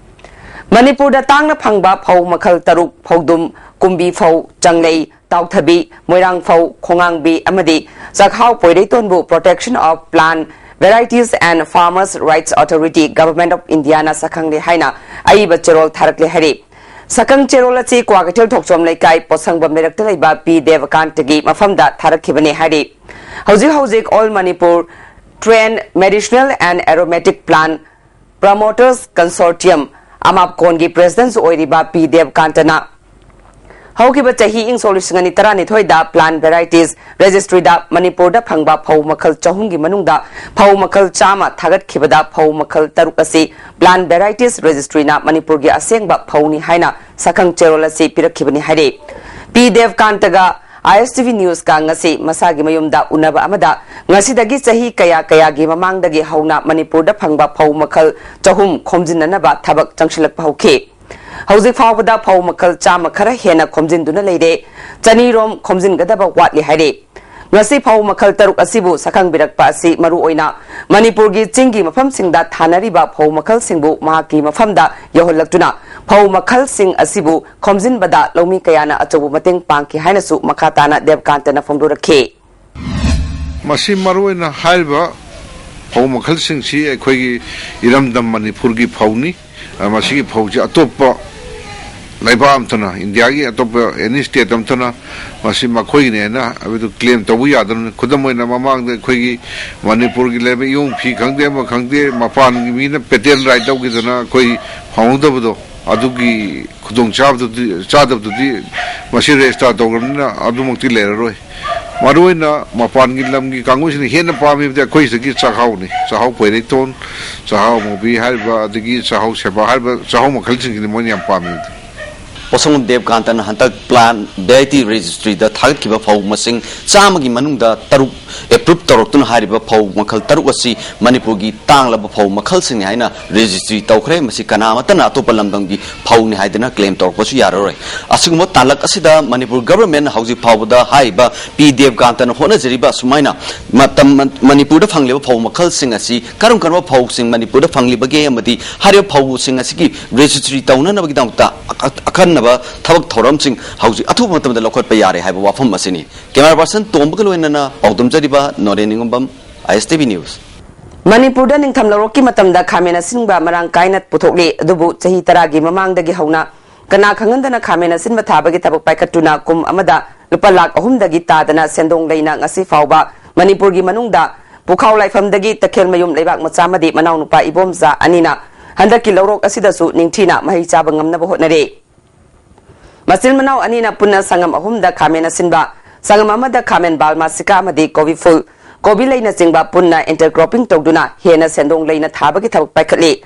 ꯃꯅꯤꯄꯨꯔꯗ ꯇꯥꯡꯅ ꯐꯪꯕ ꯐꯧ ꯃꯈꯜ ꯇꯔꯨꯛ, ꯐꯧꯗꯨꯝ, ꯀꯨꯝꯕꯤ ꯐꯧ, ꯆꯪꯂꯩ, ꯇꯥꯎꯊꯕꯤ, ꯃꯣꯏꯔꯥꯡ ꯐꯧ, ꯈꯣꯡꯉꯥꯡꯕꯤ ꯑꯃꯗꯤ ꯆꯥꯛꯍꯥꯎ ꯄꯣꯏꯔꯩꯇꯣꯟꯕꯨ Protection of Plant Varieties and Farmers Rights Authority, Government of Indiaꯅ ꯁꯛꯈꯪꯂꯦ ꯍꯥꯏꯅ ꯑꯏꯕ ꯆꯦꯔꯣꯜ ꯊꯥꯔꯛꯂꯦ ꯍꯥꯏꯔꯤ꯫ ꯁꯛꯈꯪ ꯆꯦꯔꯣꯜ ꯑꯁꯤ ꯀ꯭ꯋꯥꯀꯩꯊꯦꯜ ꯊꯣꯛꯆꯣꯝ ꯂꯩꯀꯥꯏ ꯄꯣꯠꯁꯪꯕꯝ ꯂꯩꯔꯛꯇ ꯂꯩꯕ ꯄꯤ ꯗꯦꯕꯀꯥꯟꯇꯒꯤ ꯃꯐꯝꯗ ꯊꯥꯔꯛꯈꯤꯕꯅꯤ ꯍꯥꯏꯔꯤ꯫ ꯍꯧꯖꯤꯛ ꯍꯧꯖꯤꯛ All Manipur Trend Medicinal and Aromatic Plant Promoters Consortium, ꯑꯃꯥꯞꯀꯣꯟꯒꯤ ꯄ꯭ꯔꯦꯁꯤꯗꯦꯟꯠꯁꯨ ꯑꯣꯏꯔꯤꯕ ꯄꯤ ꯗꯦꯕꯀꯥꯟꯇꯅ ꯍꯧꯈꯤꯕ ꯆꯍꯤ ꯏꯪ ꯁꯣꯛ ꯂꯤꯁꯤꯡ ꯑꯅꯤ ꯇꯔꯥꯅꯤꯊꯣꯏꯗ Plant Varieties Registryꯗ ꯃꯅꯤꯄꯨꯔꯗ ꯐꯪꯕ ꯐꯧ ꯃꯈꯜ ꯆꯍꯨꯝꯒꯤ ꯃꯅꯨꯡꯗ ꯐꯧ ꯃꯈꯜ ꯆꯥꯝꯃ ꯊꯥꯒꯠꯈꯤꯕꯗ ꯐꯧ ꯃꯈꯜ ꯇꯔꯨꯛ ꯑꯁꯤ Plant Varieties Registryꯅ ꯃꯅꯤꯄꯨꯔꯒꯤ ꯑꯁꯦꯡꯕ ꯐꯧꯅꯤ ꯍꯥꯏꯅ ꯁꯛꯈꯪ ꯆꯦꯔꯣꯜ ꯑꯁꯤ ꯄꯤꯔꯛꯈꯤꯕꯅꯤ ꯍꯥꯏꯔꯤ꯫ ꯄꯤ ꯗꯦꯕꯀꯥꯟꯇꯒ ꯑꯥꯏ ꯑꯦꯁ ꯇꯤ ꯚꯤ ꯅ꯭ꯌꯨꯁꯀ ꯉꯁꯤ ꯃꯁꯥꯒꯤ ꯃꯌꯨꯝꯗ ꯎꯅꯕ ꯑꯃꯗ ꯉꯁꯤꯗꯒꯤ ꯆꯍꯤ ꯀꯌꯥ ꯀꯌꯥꯒꯤ ꯃꯃꯥꯡꯗꯒꯤ ꯍꯧꯅ ꯃꯅꯤꯄꯨꯔꯗ ꯐꯪꯕ ꯐꯧ ꯃꯈꯜ ꯆꯍꯨꯝ ꯈꯣꯝꯖꯤꯟꯅꯅꯕ ꯊꯕꯛ ꯆꯪꯁꯤꯜꯂꯛꯄ ꯍꯧꯈꯤ꯫ ꯍꯧꯖꯤꯛ ꯐꯥꯎꯕꯗ ꯐꯧ ꯃꯈꯜ ꯆꯥꯝꯃ ꯈꯔ ꯍꯦꯟꯅ ꯈꯣꯝꯖꯤꯟꯗꯨꯅ ꯂꯩꯔꯦ꯫ ꯆꯅꯤꯔꯣꯝ ꯈꯣꯝꯖꯤꯟꯒꯗꯕ ꯋꯥꯠꯂꯤ ꯍꯥꯏꯔꯤ꯫ ꯉꯁꯤ ꯐꯧ ꯃꯈꯜ ꯇꯔꯨꯛ ꯑꯁꯤꯕꯨ ꯁꯛꯈꯪꯕꯤꯔꯛꯄ ꯑꯁꯤ ꯃꯔꯨꯑꯣꯏꯅ ꯃꯅꯤꯄꯨꯔꯒꯤ ꯆꯤꯡꯒꯤ ꯃꯐꯝꯁꯤꯡꯗ ꯊꯥꯅꯔꯤꯕ ꯐꯧ ꯃꯈꯜꯁꯤꯡꯕꯨ ꯃꯍꯥꯛꯀꯤ ꯃꯐꯝꯗ ꯌꯧꯍꯜꯂꯛꯇꯨꯅ ꯐꯧ ꯃꯈꯜꯁꯤꯡ ꯑꯁꯤꯕꯨ ꯈꯣꯝꯖꯤꯟꯕꯗ ꯂꯧꯃꯤ ꯀꯌꯥꯅ ꯑꯆꯧꯕ ꯃꯇꯦꯡ ꯄꯥꯡꯈꯤ ꯍꯥꯏꯅꯁꯨ ꯃꯈꯥ ꯇꯥꯅ ꯗꯦꯕꯀꯥꯟꯇꯅ ꯐꯣꯡꯗꯣꯔꯛꯈꯤ꯫ ꯃꯁꯤ ꯃꯔꯨꯑꯣꯏꯅ ꯍꯥꯏꯔꯤꯕ ꯐꯧ ꯃꯈꯜꯁꯤꯡꯁꯤ ꯑꯩꯈꯣꯏꯒꯤ ꯏꯔꯝꯗꯝ ꯃꯅꯤꯄꯨꯔꯒꯤ ꯐꯧꯅꯤ꯫ ꯑ, ꯃꯁꯤꯒꯤ ꯐꯧꯁꯤ ꯑꯇꯣꯞꯄ ꯂꯩꯕꯥꯛ ꯑꯃꯠꯇꯅ, ꯏꯟꯗꯤꯌꯥꯒꯤ ꯑꯇꯣꯞꯄ ꯑꯦꯅꯤ ꯁ꯭ꯇꯦꯠ ꯑꯃꯠꯇꯅ ꯃꯁꯤ ꯃꯈꯣꯏꯒꯤꯅꯦꯅ ꯍꯥꯏꯕꯗꯨ ꯀ꯭ꯂꯦꯝ ꯇꯧꯕ ꯌꯥꯗꯕꯅꯤ꯫ ꯈꯨꯗꯝ ꯑꯣꯏꯅ, ꯃꯃꯥꯡꯗ ꯑꯩꯈꯣꯏꯒꯤ ꯃꯅꯤꯄꯨꯔꯒꯤ ꯂꯩꯕ ꯏꯌꯣꯡ ꯐꯤ ꯈꯪꯗꯦ, ꯑꯃ ꯈꯪꯗꯦ, ꯃꯄꯥꯟꯒꯤ ꯃꯤꯅ ꯄꯦꯇꯦꯟ ꯔꯥꯏꯠ ꯇꯧꯈꯤꯗꯅ ꯑꯩꯈꯣꯏ ꯐꯪꯍꯧꯗꯕꯗꯣ, ꯑꯗꯨꯒꯤ ꯈꯨꯗꯣꯡ ꯆꯥꯕꯗꯨꯗꯤ, ꯆꯥꯗꯕꯗꯨꯗꯤ ꯃꯁꯤ ꯔꯦꯖꯤꯁꯇꯥꯔ ꯇꯧꯈ꯭ꯔꯕꯅꯤꯅ ꯑꯗꯨꯃꯛꯇꯤ ꯂꯩꯔꯔꯣꯏ꯫ ꯃꯔꯨꯑꯣꯏꯅ ꯃꯄꯥꯟꯒꯤ ꯂꯝꯒꯤ ꯀꯥꯡꯕꯨꯁꯤꯅ ꯍꯦꯟꯅ ꯄꯥꯝꯃꯤꯕꯗꯤ ꯑꯩꯈꯣꯏ ꯁꯤꯗꯒꯤ ꯆꯥꯛꯍꯥꯎꯅꯤ꯫ ꯆꯥꯛꯍꯥꯎ ꯄꯣꯏꯔꯩꯇꯣꯟ, ꯆꯥꯛꯍꯥꯎ ꯑꯃꯨꯕꯤ ꯍꯥꯏꯔꯤꯕ, ꯑꯗꯒꯤ ꯆꯥꯛꯍꯥꯎ ꯁꯦꯕꯥ ꯍꯥꯏꯔꯤꯕ ꯆꯥꯛꯍꯥꯎ ꯃꯈꯜꯁꯤꯡꯁꯤꯅꯤ ꯃꯣꯏꯅ ꯌꯥꯝ ꯄꯥꯝꯃꯤꯕꯗꯤ꯫ ꯄꯣꯠꯁꯪꯕꯝ ꯗꯦꯕꯀꯥꯟꯇꯅ ꯍꯟꯗꯛ Plant Variety Registryꯗ ꯊꯥꯒꯠꯈꯤꯕ ꯐꯧ ꯃꯁꯤꯡ ꯆꯥꯝꯃꯒꯤ ꯃꯅꯨꯡꯗ ꯇꯔꯨꯛ ꯑꯦꯄ꯭ꯔꯨꯞ ꯇꯧꯔꯛꯇꯨꯅ ꯍꯥꯏꯔꯤꯕ ꯐꯧ ꯃꯈꯜ ꯇꯔꯨꯛ ꯑꯁꯤ ꯃꯅꯤꯄꯨꯔꯒꯤ ꯇꯥꯡꯂꯕ ꯐꯧ ꯃꯈꯜꯁꯤꯡꯅꯤ ꯍꯥꯏꯅ ꯔꯦꯖꯤꯁꯇ꯭ꯔꯤ ꯇꯧꯈ꯭ꯔꯦ꯫ ꯃꯁꯤ ꯀꯅꯥ ꯑꯃꯠꯇꯅ ꯑꯇꯣꯞꯄ ꯂꯝꯗꯝꯒꯤ ꯐꯧꯅꯤ ꯍꯥꯏꯗꯨꯅ ꯀ꯭ꯂꯦꯝ ꯇꯧꯔꯛꯄꯁꯨ ꯌꯥꯔꯔꯣꯏ꯫ ꯑꯁꯤꯒꯨꯝꯕ ꯇꯥꯂꯛ ꯑꯁꯤꯗ ꯃꯅꯤꯄꯨꯔ ꯒꯚꯔꯟꯃꯦꯟꯠꯅ ꯍꯧꯖꯤꯛ ꯐꯥꯎꯕꯗ ꯍꯥꯏꯔꯤꯕ ꯄꯤ ꯗꯦꯕꯀꯥꯟꯇꯅ ꯍꯣꯠꯅꯖꯔꯤꯕ ꯑꯁꯨꯃꯥꯏꯅ ꯃꯇꯝ ꯃꯅꯤꯄꯨꯔꯗ ꯐꯪꯂꯤꯕ ꯐꯧ ꯃꯈꯜꯁꯤꯡ ꯑꯁꯤ ꯀꯔꯝ ꯀꯔꯝꯕ ꯐꯧꯁꯤꯡ ꯃꯅꯤꯄꯨꯔꯗ ꯐꯪꯂꯤꯕꯒꯦ ꯑꯃꯗꯤ ꯍꯥꯏꯔꯤꯕ ꯐꯧꯁꯤꯡ ꯑꯁꯤꯒꯤ ꯔꯦꯖꯤꯁꯇ꯭ꯔꯤ ꯇꯧꯅꯅꯕꯒꯤꯗꯃꯛꯇ ꯑꯈꯟꯅꯕ ꯊꯕꯛ ꯊꯧꯔꯝꯁꯤꯡ ꯍꯧꯖꯤꯛ ꯑꯊꯨꯕ ꯃꯇꯝꯗ ꯂꯧꯈꯠꯄ ꯌꯥꯔꯦ ꯍꯥꯏꯕ ꯋꯥꯐꯝ ꯑꯁꯤꯅꯤ꯫ ꯀꯦꯃꯦꯔꯥ ꯄꯥꯔꯁꯟ ꯇꯣꯝꯕꯒ ꯂꯣꯏꯅꯅ ꯄꯥꯎꯗꯝꯖꯔꯤꯕ Noren Ningombam, I S T V news. ꯃꯅꯤꯄꯨꯔꯗ ꯅꯤꯡꯊꯝ ꯂꯧꯔꯣꯛꯀꯤ ꯃꯇꯝꯗ ꯈꯥꯃꯦꯟ ꯑꯁꯤꯟꯕ ꯃꯔꯥꯡ ꯀꯥꯏꯅ ꯄꯨꯊꯣꯛꯂꯤ, ꯑꯗꯨꯕꯨ ꯆꯍꯤ ꯇꯔꯥꯒꯤ ꯃꯃꯥꯡꯗꯒꯤ ꯍꯧꯅ ꯀꯅꯥ ꯈꯪꯍꯟꯗꯅ ꯈꯥꯃꯦꯟ ꯑꯁꯤꯟꯕ ꯊꯥꯕꯒꯤ ꯊꯕꯛ ꯄꯥꯏꯈꯠꯇꯨꯅ ꯀꯨꯝ ꯑꯃꯗ ꯂꯨꯄꯥ ꯂꯥꯈ ꯑꯍꯨꯝꯗꯒꯤ ꯇꯥꯗꯅ ꯁꯦꯟꯗꯣꯡ ꯂꯩꯅ ꯉꯁꯤ ꯐꯥꯎꯕ ꯃꯅꯤꯄꯨꯔꯒꯤ ꯃꯅꯨꯡꯗ ꯄꯨꯈꯥꯎ ꯂꯥꯏꯐꯝꯗꯒꯤ ꯇꯈꯦꯜꯃꯌꯨꯝ ꯂꯩꯕꯥꯛ ꯃꯆꯥ ꯑꯃꯗꯤ ꯃꯅꯥꯎꯅꯨꯄꯥ ꯏꯕꯣꯝꯆꯥ ꯑꯅꯤꯅ ꯍꯟꯗꯛꯀꯤ ꯂꯧꯔꯣꯛ ꯑꯁꯤꯗꯁꯨ ꯅꯤꯡꯊꯤꯅ ꯃꯍꯩ ꯆꯥꯕ ꯉꯝꯅꯕ ꯍꯣꯠꯅꯔꯦ꯫ ꯃꯆꯤꯟ ꯃꯅꯥꯎ ꯑꯅꯤꯅ ꯄꯨꯟꯅ ꯁꯪꯒꯝ ꯑꯍꯨꯝꯗ ꯈꯥꯃꯦꯟ ꯑꯁꯤꯟꯕ, ꯁꯪꯒꯝ ꯑꯃꯗ ꯈꯥꯃꯦꯟ ꯕꯥꯜꯃꯥꯁꯤꯀꯥ ꯑꯃꯗꯤ ꯀꯣꯕꯤ ꯐꯨꯜ, ꯀꯣꯕꯤ ꯂꯩꯅꯆꯤꯡꯕ ꯄꯨꯟꯅ intercropping ꯇꯧꯗꯨꯅ ꯍꯦꯟꯅ ꯁꯦꯟꯗꯣꯡ ꯂꯩꯅ ꯊꯥꯕꯒꯤ ꯊꯕꯛ ꯄꯥꯏꯈꯠꯂꯤ꯫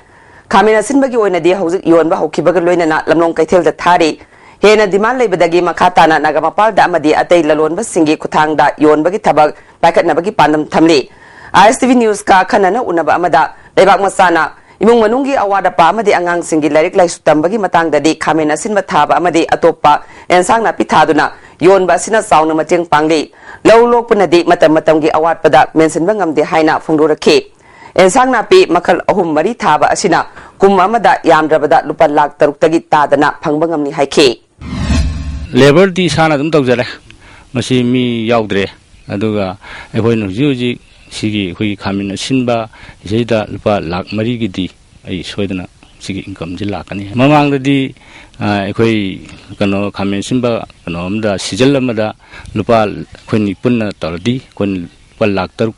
ꯈꯥꯃꯦꯟ ꯑꯁꯤꯟꯕꯒꯤ ꯑꯣꯏꯅꯗꯤ ꯍꯧꯖꯤꯛ ꯌꯣꯟꯕ ꯍꯧꯈꯤꯕꯒ ꯂꯣꯏꯅꯅ ꯂꯝꯂꯣꯡ ꯀꯩꯊꯦꯜꯗ ꯊꯥꯔꯤ꯫ ꯍꯦꯟꯅ demand ꯂꯩꯕꯗꯒꯤ ꯃꯈꯥ ꯇꯥꯅ ꯅꯥꯒꯥꯃꯄꯥꯜꯗ ꯑꯃꯗꯤ ꯑꯇꯩ ꯂꯂꯣꯟꯕꯁꯤꯡꯒꯤ ꯈꯨꯠꯊꯥꯡꯗ ꯌꯣꯟꯕꯒꯤ ꯊꯕꯛ ꯄꯥꯏꯈꯠꯅꯕꯒꯤ ꯄꯥꯟꯗꯝ ꯊꯝꯂꯤ꯫ ISTV News ꯀ ꯑꯈꯟꯅꯅ ꯎꯅꯕ ꯑꯃꯗ ꯂꯩꯕꯥꯛ ꯃꯆꯥꯅ ꯏꯃꯨꯡ ꯃꯅꯨꯡꯒꯤ ꯑꯋꯥꯠ ꯑꯄꯥ ꯑꯃꯗꯤ ꯑꯉꯥꯡꯁꯤꯡꯒꯤ ꯂꯥꯏꯔꯤꯛ ꯂꯥꯏꯁꯨ ꯇꯝꯕꯒꯤ ꯃꯇꯥꯡꯗꯗꯤ ꯈꯥꯃꯦꯟ ꯑꯁꯤꯟꯕ ꯊꯥꯕ ꯑꯃꯗꯤ ꯑꯇꯣꯞꯄ ꯑꯦꯟꯁꯥꯡ ꯅꯥꯄꯤ ꯊꯥꯗꯨꯅ ꯌꯣꯟꯕ ꯑꯁꯤꯅ ꯆꯥꯎꯅ ꯃꯇꯦꯡ ꯄꯥꯡꯂꯤ꯫ ꯂꯧ ꯂꯣꯛꯄꯅꯗꯤ ꯃꯇꯝ ꯃꯇꯝꯒꯤ ꯑꯋꯥꯠꯄꯗ ꯃꯦꯟꯁꯤꯟꯕ ꯉꯝꯗꯦ ꯍꯥꯏꯅ ꯐꯣꯡꯗꯣꯔꯛꯈꯤ꯫ ꯑꯦꯟꯁꯥꯡ ꯅꯥꯄꯤ ꯃꯈꯜ ꯑꯍꯨꯝ ꯃꯔꯤ ꯊꯥꯕ ꯑꯁꯤꯅ ꯀꯨꯝ ꯑꯃꯗ ꯌꯥꯝꯗ꯭ꯔꯕꯗ ꯂꯨꯄꯥ ꯂꯥꯈ ꯇꯔꯨꯛꯇꯒꯤ ꯇꯥꯗꯅ ꯐꯪꯕ ꯉꯝꯂꯤ ꯍꯥꯏꯈꯤ꯫ Labour ꯗꯤ ꯏꯁꯥꯅ ꯑꯗꯨꯝ ꯇꯧꯖꯔꯦ꯫ ꯃꯁꯤ ꯃꯤ ꯌꯥꯎꯗ꯭ꯔꯦ꯫ ꯑꯗꯨꯒ ꯑꯩꯈꯣꯏꯅ ꯍꯧꯖꯤꯛ ꯍꯧꯖꯤꯛ ꯁꯤꯒꯤ ꯑꯩꯈꯣꯏꯒꯤ ꯈꯥꯃꯦꯟ ꯑꯁꯤꯟꯕ ꯁꯤꯗꯩꯗ ꯂꯨꯄꯥ ꯂꯥꯈ ꯃꯔꯤꯒꯤꯗꯤ ꯑꯩ ꯁꯣꯏꯗꯅ ꯁꯤꯒꯤ income ꯁꯤ ꯂꯥꯛꯀꯅꯤ꯫ ꯃꯃꯥꯡꯗꯗꯤ, ꯑ, ꯑꯩꯈꯣꯏ ꯀꯩꯅꯣ ꯈꯥꯃꯦꯟ ꯑꯁꯤꯟꯕ ꯀꯩꯅꯣ ꯑꯃꯗ season ꯑꯃꯗ ꯂꯨꯄꯥ ꯑꯩꯈꯣꯏꯅꯤ ꯄꯨꯟꯅ ꯇꯧꯔꯗꯤ ꯑꯩꯈꯣꯏꯅ ꯂꯨꯄꯥ ꯂꯥꯈ ꯇꯔꯨꯛ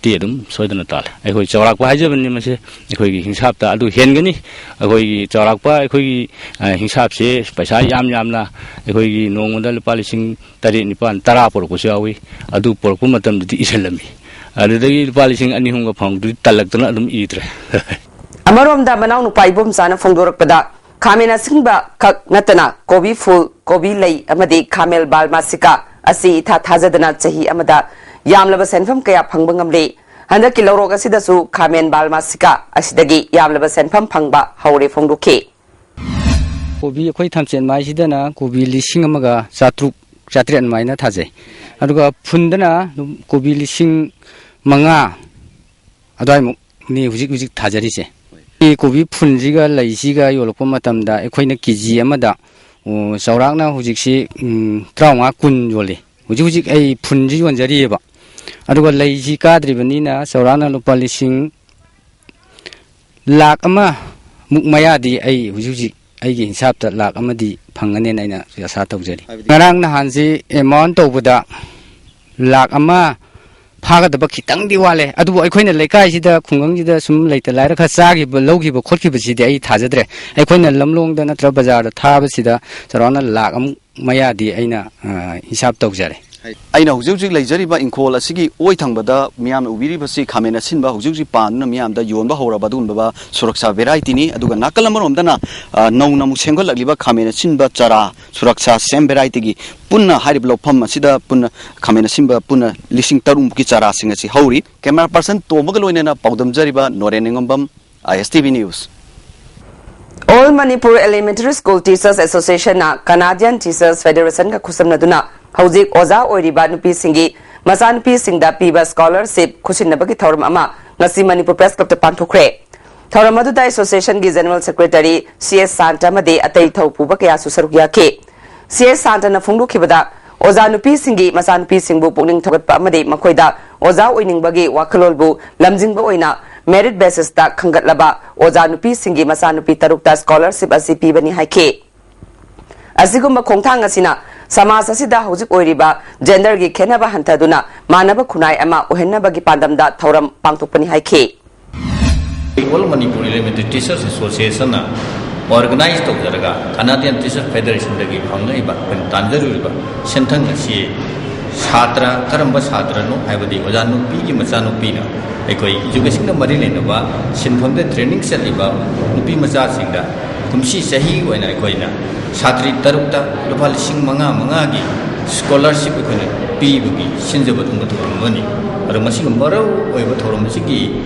ꯇꯤ ꯑꯗꯨꯝ ꯁꯣꯏꯗꯅ ꯇꯥꯜꯂꯦ꯫ ꯑꯩꯈꯣꯏ ꯆꯥꯎꯔꯥꯛꯄ ꯍꯥꯏꯖꯕꯅꯤ ꯃꯁꯦ, ꯑꯩꯈꯣꯏꯒꯤ ꯍꯤꯡꯁꯥꯞꯇ ꯑꯗꯨ ꯍꯦꯟꯒꯅꯤ꯫ ꯑꯩꯈꯣꯏꯒꯤ ꯆꯥꯎꯔꯥꯛꯄ ꯑꯩꯈꯣꯏꯒꯤ, ꯑ, ꯍꯤꯡꯁꯥꯞꯁꯦ ꯄꯩꯁꯥ ꯌꯥꯝ ꯌꯥꯝꯅ ꯑꯩꯈꯣꯏꯒꯤ ꯅꯣꯡꯃꯗ ꯂꯨꯄꯥ ꯂꯤꯁꯤꯡ ꯇꯔꯦꯠ, ꯅꯤꯄꯥꯟ, ꯇꯔꯥ ꯄꯨꯔꯛꯄꯁꯨ ꯌꯥꯎꯏ꯫ ꯑꯗꯨ ꯄꯨꯔꯛꯄ ꯃꯇꯝꯗꯗꯤ ꯏꯁꯤꯜꯂꯝꯃꯤ꯫ ꯑꯗꯨꯗꯒꯤ ꯂꯨꯄꯥ ꯂꯤꯁꯤꯡ ꯑꯅꯤ ꯑꯍꯨꯝꯒ ꯐꯪꯕꯗꯨꯗꯤ ꯇꯜꯂꯛꯇꯅ ꯑꯗꯨꯝ ꯏꯗ꯭ꯔꯦ꯫ ꯑꯃꯔꯣꯝꯗ ꯃꯅꯥꯎꯅꯨꯄꯥ ꯏꯕꯣꯝꯆꯥꯅ ꯐꯣꯡꯗꯣꯔꯛꯄꯗ, ꯈꯥꯃꯦꯟ ꯑꯁꯤꯟꯕ ꯈꯛ ꯅꯠꯇꯅ ꯀꯣꯕꯤ ꯐꯨꯜ, ꯀꯣꯕꯤ ꯂꯩ ꯑꯃꯗꯤ ꯈꯥꯃꯦꯜ ꯕꯥꯜꯃꯥꯁꯤꯀꯥ ꯑꯁꯤ ꯏꯊꯥ ꯊꯥꯖꯗꯅ ꯆꯍꯤ ꯑꯃꯗ ꯌꯥꯝꯂꯕ ꯁꯦꯟꯐꯝ ꯀꯌꯥ ꯐꯪꯕ ꯉꯝꯂꯦ꯫ ꯍꯟꯗꯛꯀꯤ ꯂꯧꯔꯣꯛ ꯑꯁꯤꯗꯁꯨ ꯈꯥꯃꯦꯟ ꯕꯥꯜꯃꯥꯁꯤꯀꯥ ꯑꯁꯤꯗꯒꯤ ꯌꯥꯝꯂꯕ ꯁꯦꯟꯐꯝ ꯐꯪꯕ ꯍꯧꯔꯦ ꯐꯣꯡꯗꯣꯛꯈꯤ꯫ ꯀꯣꯕꯤ ꯑꯩꯈꯣꯏ ꯊꯝꯆꯦꯠ ꯃꯥꯏꯁꯤꯗꯅ ꯀꯣꯕꯤ ꯂꯤꯁꯤꯡ ꯑꯃꯒ ꯆꯥꯇ꯭ꯔꯨꯛ, ꯆꯥꯇ꯭ꯔꯦꯠ ꯑꯗꯨꯃꯥꯏꯅ ꯊꯥꯖꯩ꯫ ꯑꯗꯨꯒ ꯐꯨꯟꯗꯅ ꯑꯗꯨꯝ ꯀꯣꯕꯤ ꯂꯤꯁꯤꯡ ꯃꯉꯥ ꯑꯗꯨꯋꯥꯏꯃꯨꯛꯅꯤ ꯍꯧꯖꯤꯛ ꯍꯧꯖꯤꯛ ꯊꯥꯖꯔꯤꯁꯦ꯫ ꯁꯤ ꯀꯣꯕꯤ ꯐꯨꯟꯁꯤꯒ ꯂꯩꯁꯤꯒ ꯌꯣꯜꯂꯛꯄ ꯃꯇꯝꯗ ꯑꯩꯈꯣꯏꯅ ꯀꯦ ꯖꯤ ꯑꯃꯗ, ꯑꯣ, ꯆꯥꯎꯔꯥꯛꯅ ꯍꯧꯖꯤꯛꯁꯤ, ꯎꯝ, ꯇꯔꯥꯃꯉꯥ ꯀꯨꯟ ꯌꯣꯜꯂꯤ꯫ ꯍꯧꯖꯤꯛ ꯍꯧꯖꯤꯛ ꯑꯩ ꯐꯨꯟꯁꯤ ꯌꯣꯟꯖꯔꯤꯑꯕ꯫ ꯑꯗꯨꯒ ꯂꯩꯁꯤ ꯀꯥꯗ꯭ꯔꯤꯕꯅꯤꯅ ꯆꯥꯎꯔꯥꯛꯅ ꯂꯨꯄꯥ ꯂꯤꯁꯤꯡ ꯂꯥꯈ ꯑꯃꯃꯨꯛ ꯃꯌꯥꯗꯤ ꯑꯩ ꯍꯧꯖꯤꯛ ꯍꯧꯖꯤꯛ ꯑꯩꯒꯤ ꯍꯤꯡꯁꯥꯞꯇ ꯂꯥꯈ ꯑꯃꯗꯤ ꯐꯪꯒꯅꯦꯅ ꯑꯩꯅ ꯑꯁꯥ ꯇꯧꯖꯔꯤ꯫ ꯍꯥꯏꯕꯗꯤ ꯉꯔꯥꯡ ꯅꯍꯥꯟꯁꯤ ꯑꯦꯃꯥꯎꯟ ꯇꯧꯕꯗ ꯂꯥꯈ ꯑꯃ ꯐꯥꯒꯗꯕ ꯈꯤꯇꯪꯗꯤ ꯋꯥꯠꯂꯦ꯫ ꯑꯗꯨꯕꯨ ꯑꯩꯈꯣꯏꯅ ꯂꯩꯀꯥꯏꯁꯤꯗ, ꯈꯨꯡꯒꯪꯁꯤꯗ ꯁꯨꯝ ꯂꯩꯇ ꯂꯥꯏꯔ ꯈꯔ ꯆꯥꯈꯤꯕ, ꯂꯧꯈꯤꯕ ꯈꯣꯠꯈꯤꯕꯁꯤꯗꯤ ꯑꯩ ꯊꯥꯖꯗ꯭ꯔꯦ꯫ ꯑꯩꯈꯣꯏꯅ ꯂꯝꯂꯣꯡꯗ ꯅꯠꯇ꯭ꯔ ꯕꯖꯥꯔꯗ ꯊꯥꯕꯁꯤꯗ ꯆꯥꯎꯔꯥꯛꯅ ꯂꯥꯈ ꯑꯃꯨꯛ ꯃꯌꯥꯗꯤ ꯑꯩꯅ, ꯑ, ꯍꯤꯁꯥꯞ ꯇꯧꯖꯔꯦ꯫ ꯑꯩꯅ ꯍꯧꯖꯤꯛ ꯍꯧꯖꯤꯛ ꯂꯩꯖꯔꯤꯕ ꯏꯪꯈꯣꯜ ꯑꯁꯤꯒꯤ ꯑꯣꯏ ꯊꯪꯕꯗ ꯃꯤꯌꯥꯝꯅ ꯎꯕꯤꯔꯤꯕꯁꯤ ꯈꯥꯃꯦꯟ ꯑꯁꯤꯟꯕ ꯍꯧꯖꯤꯛ ꯍꯧꯖꯤꯛ ꯄꯥꯟꯗꯨꯅ ꯃꯤꯌꯥꯝꯗ ꯌꯣꯟꯕ ꯍꯧꯔꯕ ꯑꯗꯨꯒꯨꯝꯂꯕ ꯁꯨꯔꯛꯁꯥ ꯚꯦꯔꯥꯏꯇꯤꯅꯤ꯫ ꯑꯗꯨꯒ ꯅꯥꯀꯜ ꯑꯃꯔꯣꯝꯗꯅ, ꯑ, ꯅꯧꯅ ꯑꯃꯨꯛ ꯁꯦꯝꯒꯠꯂꯛꯂꯤꯕ ꯈꯥꯃꯦꯟ ꯑꯁꯤꯟꯕ ꯆꯔꯥ ꯁꯨꯔꯛꯁꯥ ꯁꯦꯝ ꯚꯦꯔꯥꯏꯇꯤꯒꯤ ꯄꯨꯟꯅ ꯍꯥꯏꯔꯤꯕ ꯂꯧꯐꯝ ꯑꯁꯤꯗ ꯄꯨꯟꯅ ꯈꯥꯃꯦꯟ ꯑꯁꯤꯟꯕ ꯄꯨꯟꯅ ꯂꯤꯁꯤꯡ ꯇꯔꯨꯛ ꯃꯨꯛꯀꯤ ꯆꯔꯥꯁꯤꯡ ꯑꯁꯤ ꯍꯧꯔꯤ꯫ ꯀꯦꯃꯦꯔꯥ ꯄꯔꯁꯟ ꯇꯣꯝꯕꯒ ꯂꯣꯏꯅꯅ ꯄꯥꯎꯗꯝꯖꯔꯤꯕ Noren Ningombam, I S T V news. All Manipur Elementary School Teachers Association ꯅ Canadian Teachers Federation ꯒ ꯈꯨꯠꯁꯝꯅꯗꯨꯅ ꯍꯧꯖꯤꯛ ꯑꯣꯖꯥ ꯑꯣꯏꯔꯤꯕ ꯅꯨꯄꯤꯁꯤꯡꯒꯤ ꯃꯆꯥꯅꯨꯄꯤꯁꯤꯡꯗ ꯄꯤꯕ scholarship ꯈꯨꯠꯁꯤꯟꯅꯕꯒꯤ ꯊꯧꯔꯝ ꯑꯃ ꯉꯁꯤ ꯃꯅꯤꯄꯨꯔ ꯄ꯭ꯔꯦꯁ ꯀ꯭ꯂꯕꯇ ꯄꯥꯡꯊꯣꯛꯈ꯭ꯔꯦ꯫ ꯊꯧꯔꯝ ꯑꯗꯨꯗ ꯑꯦꯁꯣꯁꯤꯌꯦꯁꯟꯒꯤ general secretary C S Santa ꯑꯃꯗꯤ ꯑꯇꯩ ꯊꯧ ꯄꯨꯕ ꯀꯌꯥꯁꯨ ꯁꯔꯨꯛ ꯌꯥꯈꯤ꯫ ꯁꯤ ꯑꯦꯁ ꯁꯥꯟꯇꯅ ꯐꯣꯡꯗꯣꯛꯈꯤꯕꯗ, ꯑꯣꯖꯥ ꯅꯨꯄꯤꯁꯤꯡꯒꯤ ꯃꯆꯥꯅꯨꯄꯤꯁꯤꯡꯕꯨ ꯄꯨꯛꯅꯤꯡ ꯊꯧꯒꯠꯄ ꯑꯃꯗꯤ ꯃꯈꯣꯏꯗ ꯑꯣꯖꯥ ꯑꯣꯏꯅꯤꯡꯕꯒꯤ ꯋꯥꯈꯜꯂꯣꯟꯕꯨ ꯂꯝꯖꯤꯡꯕ ꯑꯣꯏꯅ merit basis ꯇ ꯈꯟꯒꯠꯂꯕ ꯑꯣꯖꯥ ꯅꯨꯄꯤꯁꯤꯡꯒꯤ ꯃꯆꯥꯅꯨꯄꯤ ꯇꯔꯨꯛꯇ scholarship ꯑꯁꯤ ꯄꯤꯕꯅꯤ ꯍꯥꯏꯈꯤ꯫ ꯑꯁꯤꯒꯨꯝꯕ ꯈꯣꯡꯊꯥꯡ ꯑꯁꯤꯅ ꯁꯃꯥꯖ ꯑꯁꯤꯗ ꯍꯧꯖꯤꯛ ꯑꯣꯏꯔꯤꯕ gender ꯒꯤ ꯈꯦꯠꯅꯕ ꯍꯟꯊꯗꯨꯅ ꯃꯥꯟꯅꯕ ꯈꯨꯟꯅꯥꯏ ꯑꯃ ꯑꯣꯏꯍꯟꯅꯕꯒꯤ ꯄꯥꯟꯗꯝꯗ ꯊꯧꯔꯝ ꯄꯥꯡꯊꯣꯛꯄꯅꯤ ꯍꯥꯏꯈꯤ꯫ All Manipur Elementary Teachers Association ꯅ organize ꯇꯧꯖꯔꯒ Canadian Teachers Federation ꯗꯒꯤ ꯐꯪꯂꯛꯏꯕ, ꯑꯩꯈꯣꯏꯅ ꯇꯥꯟꯖꯔꯨꯔꯤꯕ ꯁꯦꯟꯊꯪ ꯑꯁꯤ ꯁꯥꯇ꯭ꯔ, ꯀꯔꯝꯕ ꯁꯥꯇ꯭ꯔꯅꯣ ꯍꯥꯏꯕꯗꯤ ꯑꯣꯖꯥ ꯅꯨꯄꯤꯒꯤ ꯃꯆꯥꯅꯨꯄꯤꯅ ꯑꯩꯈꯣꯏ education ꯒ ꯃꯔꯤ ꯂꯩꯅꯕ ꯁꯤꯟꯐꯝꯗ training ꯆꯠꯂꯤꯕ ꯅꯨꯄꯤ ꯃꯆꯥꯁꯤꯡꯗ ꯀꯨꯝꯁꯤ ꯆꯍꯤ ꯑꯣꯏꯅ ꯑꯩꯈꯣꯏꯅ ꯁꯥꯇ꯭ꯔꯤ ꯇꯔꯨꯛꯇ ꯂꯨꯄꯥ ꯂꯤꯁꯤꯡ ꯃꯉꯥ ꯃꯉꯥꯒꯤ scholarship ꯑꯩꯈꯣꯏꯅ ꯄꯤꯕꯒꯤ ꯁꯤꯟꯖꯕ ꯑꯗꯨꯒꯨꯝꯕ ꯊꯧꯔꯝ ꯑꯃꯅꯤ꯫ ꯑꯗꯣ ꯃꯁꯤꯒꯤ ꯃꯔꯨ ꯑꯣꯏꯕ ꯊꯧꯔꯝ ꯑꯁꯤꯒꯤ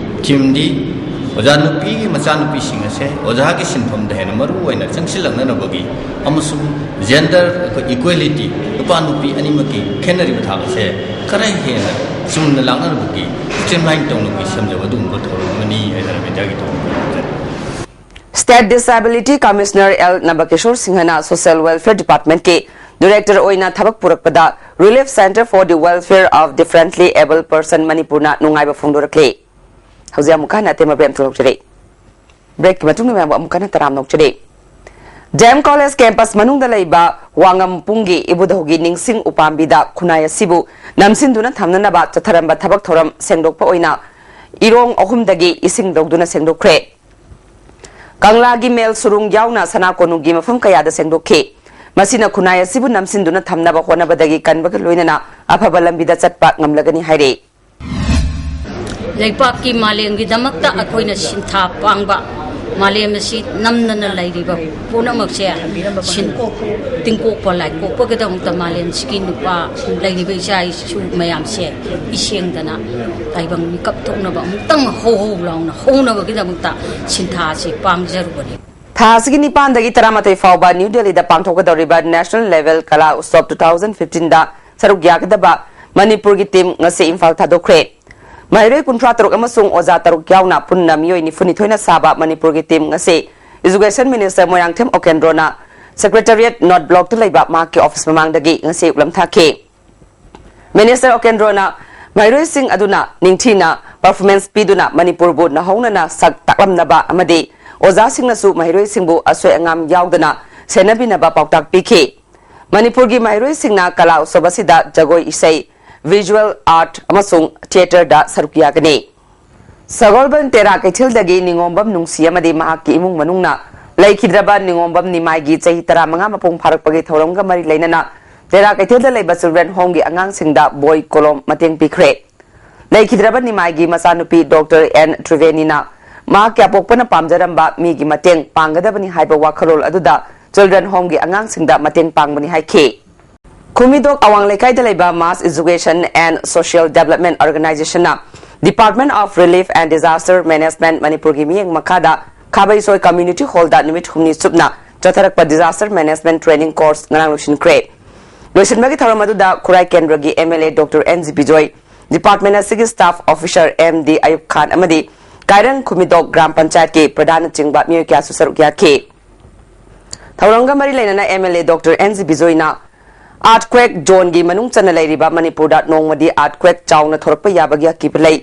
theme ꯗꯤ ꯑꯣꯖꯥ ꯅꯨꯄꯤꯒꯤ ꯃꯆꯥꯅꯨꯄꯤꯁꯤꯡ ꯑꯁꯦ ꯑꯣꯖꯥꯒꯤ ꯁꯤꯟꯐꯝꯗ ꯍꯦꯟꯅ ꯃꯔꯨ ꯑꯣꯏꯅ ꯆꯪꯁꯤꯜꯂꯛꯅꯅꯕꯒꯤ ꯑꯃꯁꯨꯡ gender ꯑꯩꯈꯣꯏ equality, ꯅꯨꯄꯥ ꯅꯨꯄꯤ ꯑꯅꯤꯃꯛꯀꯤ ꯈꯦꯠꯅꯔꯤꯕ ꯊꯥꯛ ꯑꯁꯦ ꯈꯔ ꯍꯦꯟꯅ ꯆꯨꯝꯅ ꯂꯥꯛꯅꯅꯕꯒꯤ streamline ꯇꯧꯅꯕꯒꯤ ꯁꯦꯝꯖꯕ ꯑꯗꯨꯒꯨꯝꯕ ꯊꯧꯔꯝ ꯑꯃꯅꯤ ꯍꯥꯏꯗꯅ media ꯒꯤ ꯊꯧꯔꯝ ꯄꯥꯡꯊꯣꯛꯆꯔꯤ꯫ State Disability Commissioner ꯑꯦꯜ ꯅꯕꯀꯤꯁꯣꯔ ꯁꯤꯡꯍꯅ Social Welfare Department ꯀꯤ director ꯑꯣꯏꯅ ꯊꯕꯛ ꯄꯨꯔꯛꯄꯗ Relief Center for the Welfare of Differently Abled Person ꯃꯅꯤꯄꯨꯔꯅ ꯅꯨꯡꯉꯥꯏꯕ ꯐꯣꯡꯗꯣꯔꯛꯂꯤ꯫ ꯍꯧꯖꯤꯛ ꯑꯃꯨꯛꯀ ꯍꯟꯅ ꯑꯇꯦꯝꯕ ꯕ꯭ꯔꯦꯛ ꯑꯃ ꯊꯣꯛꯂꯛꯆꯔꯤ꯫ ꯕ꯭ꯔꯦꯛꯀꯤ ꯃꯇꯨꯡꯗ ꯃꯌꯥꯝꯕꯨ ꯑꯃꯨꯛ ꯍꯟꯅ ꯇꯔꯥꯝꯅ ꯑꯣꯛꯆꯔꯤ꯫ ꯗꯤ ꯑꯦꯝ ꯀꯣꯂꯦꯖ ꯀꯦꯝꯄꯁ ꯃꯅꯨꯡꯗ ꯂꯩꯕ ꯋꯥꯉꯝꯄꯨꯡꯒꯤ ꯏꯕꯨꯙꯧꯒꯤ ꯅꯤꯡꯁꯤꯡ ꯎꯄꯥꯝꯕꯤꯗ ꯈꯨꯟꯅꯥꯏ ꯑꯁꯤꯕꯨ ꯅꯝꯁꯤꯟꯗꯨꯅ ꯊꯝꯅꯅꯕ ꯆꯠꯊꯔꯝꯕ ꯊꯕꯛ ꯊꯧꯔꯝ ꯁꯦꯡꯗꯣꯛꯄ ꯑꯣꯏꯅ ꯏꯔꯣꯡ ꯑꯍꯨꯝꯗꯒꯤ ꯏꯁꯤꯡ ꯂꯧꯗꯨꯅ ꯁꯦꯡꯗꯣꯛꯈ꯭ꯔꯦ꯫ ꯀꯪꯂꯥꯒꯤ ꯃꯦꯜ ꯁꯨꯔꯨꯡ ꯌꯥꯎꯅ ꯁꯅꯥ ꯀꯣꯅꯨꯡꯒꯤ ꯃꯐꯝ ꯀꯌꯥꯗ ꯁꯦꯡꯗꯣꯛꯈꯤ꯫ ꯃꯁꯤꯅ ꯈꯨꯟꯅꯥꯏ ꯑꯁꯤꯕꯨ ꯅꯝꯁꯤꯟꯗꯨꯅ ꯊꯝꯅꯕ ꯍꯣꯠꯅꯕꯗꯒꯤ ꯀꯟꯕꯒ ꯂꯣꯏꯅꯅ ꯑꯐꯕ ꯂꯝꯕꯤꯗ ꯆꯠꯄ ꯉꯝꯂꯒꯅꯤ ꯍꯥꯏꯔꯤ꯫ ꯂꯩꯄꯥꯛꯀꯤ ꯃꯥꯂꯦꯝꯒꯤꯗꯃꯛꯇ ꯑꯩꯈꯣꯏꯅ ꯁꯤꯟꯊꯥ ꯄꯥꯡꯕ, ꯃꯥꯂꯦꯝ ꯑꯁꯤ ꯅꯝꯗꯅ ꯂꯩꯔꯤꯕ ꯄꯨꯝꯅꯃꯛꯁꯦ ꯁꯤꯟ ꯇꯤꯡꯀꯣꯛꯄ ꯂꯥꯏꯀꯣꯛꯄꯒꯤꯗꯃꯛꯇ ꯃꯥꯂꯦꯝꯁꯤꯒꯤ ꯅꯨꯄꯥ ꯂꯩꯔꯤꯕ ꯏꯆꯥ ꯏꯁꯨ ꯃꯌꯥꯝꯁꯦ ꯏꯁꯦꯡꯗꯅ ꯇꯥꯏꯕꯪ ꯃꯤꯀꯞ ꯊꯣꯛꯅꯕ ꯑꯃꯨꯛꯇꯪ ꯍꯧ ꯍꯧ ꯂꯥꯎꯅ ꯍꯧꯅꯕꯒꯤꯗꯃꯛꯇ ꯁꯤꯟꯊꯥ ꯑꯁꯤ ꯄꯥꯡꯖꯔꯨꯕꯅꯤ꯫ ꯊꯥ ꯑꯁꯤꯒꯤ ꯅꯤꯄꯥꯟꯗꯒꯤ ꯇꯔꯥꯃꯥꯊꯣꯏ ꯐꯥꯎꯕ ꯅ꯭ꯌꯨ ꯗꯦꯜꯂꯤꯗ ꯄꯥꯡꯊꯣꯛꯀꯗꯧꯔꯤꯕ National Level Kala Utsav two thousand fifteen ꯗ ꯁꯔꯨꯛ ꯌꯥꯒꯗꯕ ꯃꯅꯤꯄꯨꯔꯒꯤ ꯇꯤꯝ ꯉꯁꯤ ꯏꯝꯐꯥꯜ ꯊꯥꯗꯣꯛꯈ꯭ꯔꯦ꯫ ꯃꯍꯩꯔꯣꯏ ꯀꯨꯟꯊ꯭ꯔꯥ ꯇꯔꯨꯛ ꯑꯃꯁꯨꯡ ꯑꯣꯖꯥ ꯇꯔꯨꯛ ꯌꯥꯎꯅ ꯄꯨꯟꯅ ꯃꯤꯑꯣꯏ ꯅꯤꯐꯨ ꯅꯤꯊꯣꯏꯅ ꯁꯥꯕ ꯃꯅꯤꯄꯨꯔꯒꯤ ꯇꯤꯝ ꯉꯁꯤ Education Minister Moirangthem ꯑꯣꯀꯦꯟꯗ꯭ꯔꯣꯅ Secretariat North Block ꯇ ꯂꯩꯕ ꯃꯍꯥꯛꯀꯤ ꯑꯣꯐꯤꯁ ꯃꯃꯥꯡꯗꯒꯤ ꯉꯁꯤ ꯎꯞꯂꯝ ꯊꯥꯈꯤ꯫ Minister ꯑꯣꯀꯦꯟꯗ꯭ꯔꯣꯅ ꯃꯍꯩꯔꯣꯏꯁꯤꯡ ꯑꯗꯨꯅ ꯅꯤꯡꯊꯤꯅ performance ꯄꯤꯗꯨꯅ ꯃꯅꯤꯄꯨꯔꯕꯨ ꯅꯧꯍꯧꯅꯅ ꯁꯛ ꯇꯥꯛꯂꯝꯅꯕ ꯑꯃꯗꯤ ꯑꯣꯖꯥꯁꯤꯡꯅꯁꯨ ꯃꯍꯩꯔꯣꯏꯁꯤꯡꯕꯨ ꯑꯁꯣꯏ ꯑꯉꯥꯝ ꯌꯥꯎꯗꯅ ꯁꯦꯟꯅꯕꯤꯅꯕ ꯄꯥꯎꯇꯥꯛ ꯄꯤꯈꯤ꯫ ꯃꯅꯤꯄꯨꯔꯒꯤ ꯃꯍꯩꯔꯣꯏꯁꯤꯡꯅ ꯀꯂꯥ ꯎꯠꯁꯕ ꯑꯁꯤꯗ ꯖꯒꯣꯏ ꯏꯁꯩ, visual art ꯑꯃꯁꯨꯡ theatre ꯗ ꯁꯔꯨꯛ ꯌꯥꯒꯅꯤ꯫ ꯁꯒꯣꯜꯕꯟ ꯇꯦꯔꯥ ꯀꯩꯊꯦꯜꯗꯒꯤ ꯅꯤꯉꯣꯝꯕꯝ ꯅꯨꯡꯁꯤ ꯑꯃꯗꯤ ꯃꯍꯥꯛꯀꯤ ꯏꯃꯨꯡ ꯃꯅꯨꯡꯅ ꯂꯩꯈꯤꯗ꯭ꯔꯕ ꯅꯤꯉꯣꯝꯕꯝ ꯅꯤꯃꯥꯏꯒꯤ ꯆꯍꯤ ꯇꯔꯥꯃꯉꯥ ꯃꯄꯨꯡ ꯐꯥꯔꯛꯄꯒꯤ ꯊꯧꯔꯝꯒ ꯃꯔꯤ ꯂꯩꯅꯅ ꯇꯦꯔꯥ ꯀꯩꯊꯦꯜꯗ ꯂꯩꯕ Children Home ꯒꯤ ꯑꯉꯥꯡꯁꯤꯡꯗ ꯕꯣꯏ, ꯀꯣꯂꯣꯝ ꯃꯇꯦꯡ ꯄꯤꯈ꯭ꯔꯦ꯫ ꯂꯩꯈꯤꯗ꯭ꯔꯕ ꯅꯤꯃꯥꯏꯒꯤ ꯃꯆꯥꯅꯨꯄꯤ ꯗꯣꯛꯇꯔ ꯑꯦꯟ ꯇ꯭ꯔꯤꯕꯦꯅꯤꯅ ꯃꯍꯥꯛꯀꯤ ꯑꯄꯣꯛꯄꯅ ꯄꯥꯝꯖꯔꯝꯕ ꯃꯤꯒꯤ ꯃꯇꯦꯡ ꯄꯥꯡꯒꯗꯕꯅꯤ ꯍꯥꯏꯕ ꯋꯥꯈꯜꯂꯣꯟ ꯑꯗꯨꯗ Children Home ꯒꯤ ꯑꯉꯥꯡꯁꯤꯡꯗ ꯃꯇꯦꯡ ꯄꯥꯡꯕꯅꯤ ꯍꯥꯏꯈꯤ꯫ ꯈꯨꯃꯤꯗꯣꯛ ꯑꯋꯥꯡ ꯂꯩꯀꯥꯏꯗ ꯂꯩꯕ Mass Education and Social Development Organization ꯅ Department of Relief and Disaster Management ꯃꯅꯤꯄꯨꯔꯒꯤ ꯃꯤꯠꯌꯦꯡ ꯃꯈꯥꯗ ꯈꯥꯕꯩꯁꯣꯏ Community Hall ꯗ ꯅꯨꯃꯤꯠ ꯍꯨꯝꯅꯤ ꯆꯨꯞꯅ ꯆꯠꯊꯔꯛꯄ Disaster Management Training Course ꯉꯔꯥꯡ ꯂꯣꯏꯁꯤꯟꯈ꯭ꯔꯦ꯫ ꯂꯣꯏꯁꯤꯟꯕꯒꯤ ꯊꯧꯔꯝ ꯑꯗꯨꯗ ꯈꯨꯔꯥꯏ ꯀꯦꯟꯗ꯭ꯔꯒꯤ M L A doctor N G Bijoy, department ꯑꯁꯤꯒꯤ staff officer M D Ayub Khan ꯑꯃꯗꯤ ꯀꯥꯏꯔꯪ ꯈꯨꯃꯤꯗꯣꯛ ꯒ꯭ꯔꯥꯝ ꯄꯟꯆꯥꯌꯠꯀꯤ ꯄ꯭ꯔꯙꯥꯟꯅꯆꯤꯡꯕ ꯃꯤꯑꯣꯏ ꯀꯌꯥꯁꯨ ꯁꯔꯨꯛ ꯌꯥꯈꯤ꯫ ꯊꯧꯔꯝꯒ ꯃꯔꯤ ꯂꯩꯅꯅ M L A doctor N G ꯕꯤꯖꯣꯏꯅ Earthquake zoneꯒꯤ ꯃꯅꯨꯡ ꯆꯟꯅ ꯂꯩꯔꯤꯕ ꯃꯅꯤꯄꯨꯔꯗ ꯅꯣꯡꯃꯗꯤ earthquake ꯆꯥꯎꯅ ꯊꯣꯔꯛꯄ ꯌꯥꯕꯒꯤ ꯑꯀꯤꯕ ꯂꯩ꯫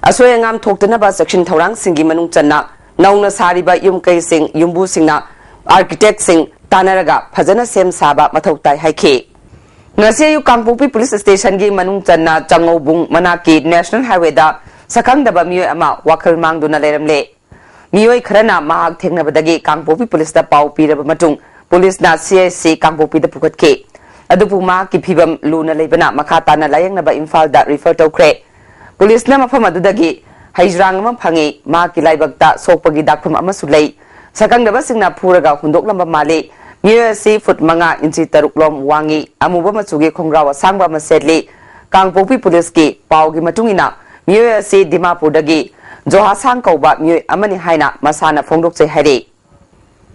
ꯑꯁꯣꯏ ꯑꯉꯥꯝ ꯊꯣꯛꯇꯅꯕ ꯆꯦꯛꯁꯤꯟ ꯊꯧꯔꯥꯡꯁꯤꯡꯒꯤ ꯃꯅꯨꯡ ꯆꯟꯅ ꯅꯧꯅ ꯁꯥꯔꯤꯕ ꯌꯨꯝ ꯀꯩꯁꯤꯡ ꯌꯨꯝꯕꯨꯁꯤꯡꯅ architectꯁꯤꯡ ꯇꯥꯟꯅꯔꯒ ꯐꯖꯅ ꯁꯦꯝ ꯁꯥꯕ ꯃꯊꯧ ꯇꯥꯏ ꯍꯥꯏꯈꯤ꯫ ꯉꯁꯤ ꯑꯌꯨꯛ ꯀꯥꯡꯄꯣꯛꯄꯤ police stationꯒꯤ ꯃꯅꯨꯡ ꯆꯟꯅ ꯆꯥꯉꯧꯕꯨꯡ ꯃꯅꯥꯛꯀꯤ national highwayꯗ ꯁꯛꯈꯪꯗꯕ ꯃꯤꯑꯣꯏ ꯑꯃ ꯋꯥꯈꯜ ꯃꯥꯡꯗꯨꯅ ꯂꯩꯔꯝꯂꯦ꯫ ꯃꯤꯑꯣꯏ ꯈꯔꯅ ꯃꯍꯥꯛ ꯊꯦꯡꯅꯕꯗꯒꯤ ꯀꯥꯡꯄꯣꯛꯄꯤ policeꯇ ꯄꯥꯎ ꯄꯤꯔꯕ ꯃꯇꯨꯡ policeꯅ CHC ꯀꯥꯡꯄꯣꯛꯄꯤꯗ ꯄꯨꯈꯠꯈꯤ꯫ ꯑꯗꯨꯕꯨ ꯃꯍꯥꯛꯀꯤ ꯐꯤꯕꯝ ꯂꯨꯅ ꯂꯩꯕꯅ ꯃꯈꯥ ꯇꯥꯅ ꯂꯥꯌꯦꯡꯅꯕ ꯏꯝꯐꯥꯜꯗ refer ꯇꯧꯈ꯭ꯔꯦ꯫ Policeꯅ ꯃꯐꯝ ꯑꯗꯨꯗꯒꯤ ꯍꯩꯖ꯭ꯔꯥꯡ ꯑꯃ ꯐꯪꯉꯤ, ꯃꯍꯥꯛꯀꯤ ꯂꯥꯏꯕꯛꯇ ꯁꯣꯛꯄꯒꯤ ꯗꯥꯛꯐꯝ ꯑꯃꯁꯨ ꯂꯩ꯫ ꯁꯛꯈꯪꯗꯕꯁꯤꯡꯅ ꯐꯨꯔꯒ ꯍꯨꯟꯗꯣꯛꯂꯝꯕ ꯃꯥꯜꯂꯤ꯫ ꯃꯤꯑꯣꯏ ꯑꯁꯤ ꯐꯨꯠ ꯃꯉꯥ ꯏꯟꯆꯤ ꯇꯔꯨꯛ ꯂꯣꯝ ꯋꯥꯡꯉꯤ, ꯑꯃꯨꯕ ꯃꯆꯨꯒꯤ ꯈꯣꯡꯒ꯭ꯔꯥꯎ ꯑꯁꯥꯡꯕ ꯑꯃ ꯁꯦꯠꯂꯤ꯫ ꯀꯥꯡꯄꯣꯛꯄꯤ policeꯀꯤ ꯄꯥꯎꯒꯤ ꯃꯇꯨꯡ ꯏꯟꯅ, ꯃꯤꯑꯣꯏ ꯑꯁꯤ ꯗꯤꯃꯥꯄꯨꯔꯗꯒꯤ ꯖꯣꯍꯥꯁꯥꯡ ꯀꯧꯕ ꯃꯤꯑꯣꯏ ꯑꯃꯅꯤ ꯍꯥꯏꯅ ꯃꯁꯥꯅ ꯐꯣꯡꯗꯣꯛꯆꯩ ꯍꯥꯏꯔꯤ꯫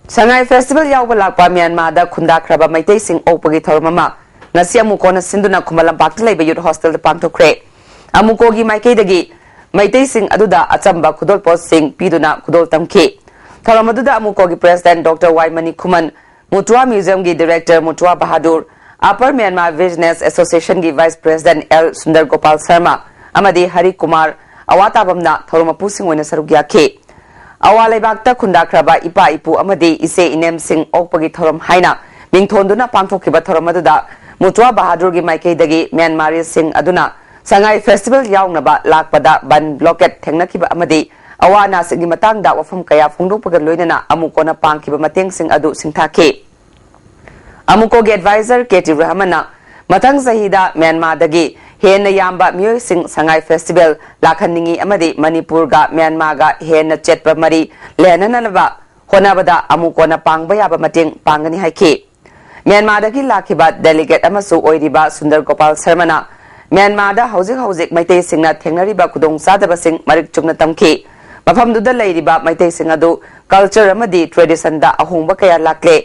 ꯁꯉꯥꯏ festival ꯌꯥꯎꯕ ꯂꯥꯛꯄ ꯃ꯭ꯌꯥꯟꯃꯥꯔꯗ ꯈꯨꯟꯗꯥꯈ꯭ꯔꯕ ꯃꯩꯇꯩꯁꯤꯡ ꯑꯣꯛꯄꯒꯤ ꯊꯧꯔꯝ ꯑꯃ ꯉꯁꯤ ꯑꯃꯨꯛ ꯀꯣꯟꯅ ꯁꯤꯟꯗꯨꯅ ꯈꯨꯃꯟ ꯂꯝꯄꯥꯛꯇ ꯂꯩꯕ youth hostelꯗ ꯄꯥꯡꯊꯣꯛꯈ꯭ꯔꯦ꯫ ꯑꯃꯨꯀꯣꯒꯤ ꯃꯥꯏꯀꯩꯗꯒꯤ ꯃꯩꯇꯩꯁꯤꯡ ꯑꯗꯨꯗ ꯑꯆꯝꯕ ꯈꯨꯗꯣꯜꯄꯣꯠꯁꯤꯡ ꯄꯤꯗꯨꯅ ꯈꯨꯗꯣꯜ ꯇꯝꯈꯤ꯫ ꯊꯧꯔꯝ ꯑꯗꯨꯗ ꯑꯃꯨꯀꯣꯒꯤ president Doctor Y Mani Khuman, Mutua Museumꯒꯤ director Mutua Bahadur, Upper Myanmar Business Associationꯒꯤ vice president L Sundar Gopal Sharma ꯑꯃꯗꯤ ꯍꯔꯤ ꯀꯨꯃꯥꯔ ꯑꯋꯥ ꯇꯥꯕꯝꯅ ꯊꯧꯔꯝ ꯃꯄꯨꯁꯤꯡ ꯑꯣꯏꯅ ꯁꯔꯨꯛ ꯌꯥꯈꯤ꯫ ꯑꯋꯥ ꯂꯩꯕꯥꯛꯇ ꯈꯨꯟꯗꯥꯈ꯭ꯔꯕ ꯏꯄꯥ ꯏꯄꯨ ꯑꯃꯗꯤ ꯏꯆꯦ ꯏꯅꯦꯝꯁꯤꯡ ꯑꯣꯛꯄꯒꯤ ꯊꯧꯔꯝ ꯍꯥꯏꯅ ꯃꯤꯡꯊꯣꯟꯗꯨꯅ ꯄꯥꯡꯊꯣꯛꯈꯤꯕ ꯊꯧꯔꯝ ꯑꯗꯨꯗ ꯃꯨꯇ꯭ꯋꯥ ꯕꯍꯥꯗꯨꯔꯒꯤ ꯃꯥꯏꯀꯩꯗꯒꯤ ꯃ꯭ꯌꯥꯟꯃꯥꯔꯤꯁꯤꯡ ꯑꯗꯨꯅ ꯁꯉꯥꯏ festival ꯌꯥꯎꯅꯕ ꯂꯥꯛꯄꯗ ꯕꯟ blockade ꯊꯦꯡꯅꯈꯤꯕ ꯑꯃꯗꯤ ꯑꯋꯥ ꯑꯅꯥꯁꯤꯡꯒꯤ ꯃꯇꯥꯡꯗ ꯋꯥꯐꯝ ꯀꯌꯥ ꯐꯣꯡꯗꯣꯛꯄꯒ ꯂꯣꯏꯅꯅ ꯑꯃꯨꯛ ꯀꯣꯟꯅ ꯄꯥꯡꯈꯤꯕ ꯃꯇꯦꯡꯁꯤꯡ ꯑꯗꯨ ꯁꯤꯡꯊꯥꯈꯤ꯫ ꯑꯃꯨꯀꯣꯒꯤ advisor ꯀꯦ ꯇꯤ ꯔꯍꯃꯟꯅ ꯃꯊꯪ ꯆꯍꯤꯗ ꯃ꯭ꯌꯥꯟꯃꯥꯔꯗꯒꯤ ꯍꯦꯟꯅ ꯌꯥꯝꯕ ꯃꯤꯑꯣꯏꯁꯤꯡ ꯁꯉꯥꯏ festival ꯂꯥꯛꯍꯟꯅꯤꯡꯏ ꯑꯃꯗꯤ ꯃꯅꯤꯄꯨꯔꯒ ꯃ꯭ꯌꯥꯟꯃꯥꯔꯒ ꯍꯦꯟꯅ ꯆꯦꯠꯄ ꯃꯔꯤ ꯂꯩꯍꯟꯅꯅꯕ ꯍꯣꯠꯅꯕꯗ ꯑꯃꯨꯛ ꯀꯣꯟꯅ ꯄꯥꯡꯕ ꯌꯥꯕ ꯃꯇꯦꯡ ꯄꯥꯡꯒꯅꯤ ꯍꯥꯏꯈꯤ꯫ ꯃ꯭ꯌꯥꯟꯃꯥꯔꯗꯒꯤ ꯂꯥꯛꯈꯤꯕ delegate ꯑꯃꯁꯨ ꯑꯣꯏꯔꯤꯕ ꯁꯨꯟꯗꯔ ꯒꯣꯄꯥꯜ ꯁꯔꯃꯅ ꯃ꯭ꯌꯥꯟꯃꯥꯔꯗ ꯍꯧꯖꯤꯛ ꯍꯧꯖꯤꯛ ꯃꯩꯇꯩꯁꯤꯡꯅ ꯊꯦꯡꯅꯔꯤꯕ ꯈꯨꯗꯣꯡꯆꯥꯗꯕꯁꯤꯡ ꯃꯔꯤꯛ ꯆꯨꯝꯅ ꯇꯝꯈꯤ꯫ ꯃꯐꯝꯗꯨꯗ ꯂꯩꯔꯤꯕ ꯃꯩꯇꯩꯁꯤꯡ ꯑꯗꯨ culture ꯑꯃꯗꯤ traditionꯗ ꯑꯍꯣꯡꯕ ꯀꯌꯥ ꯂꯥꯛꯂꯦ꯫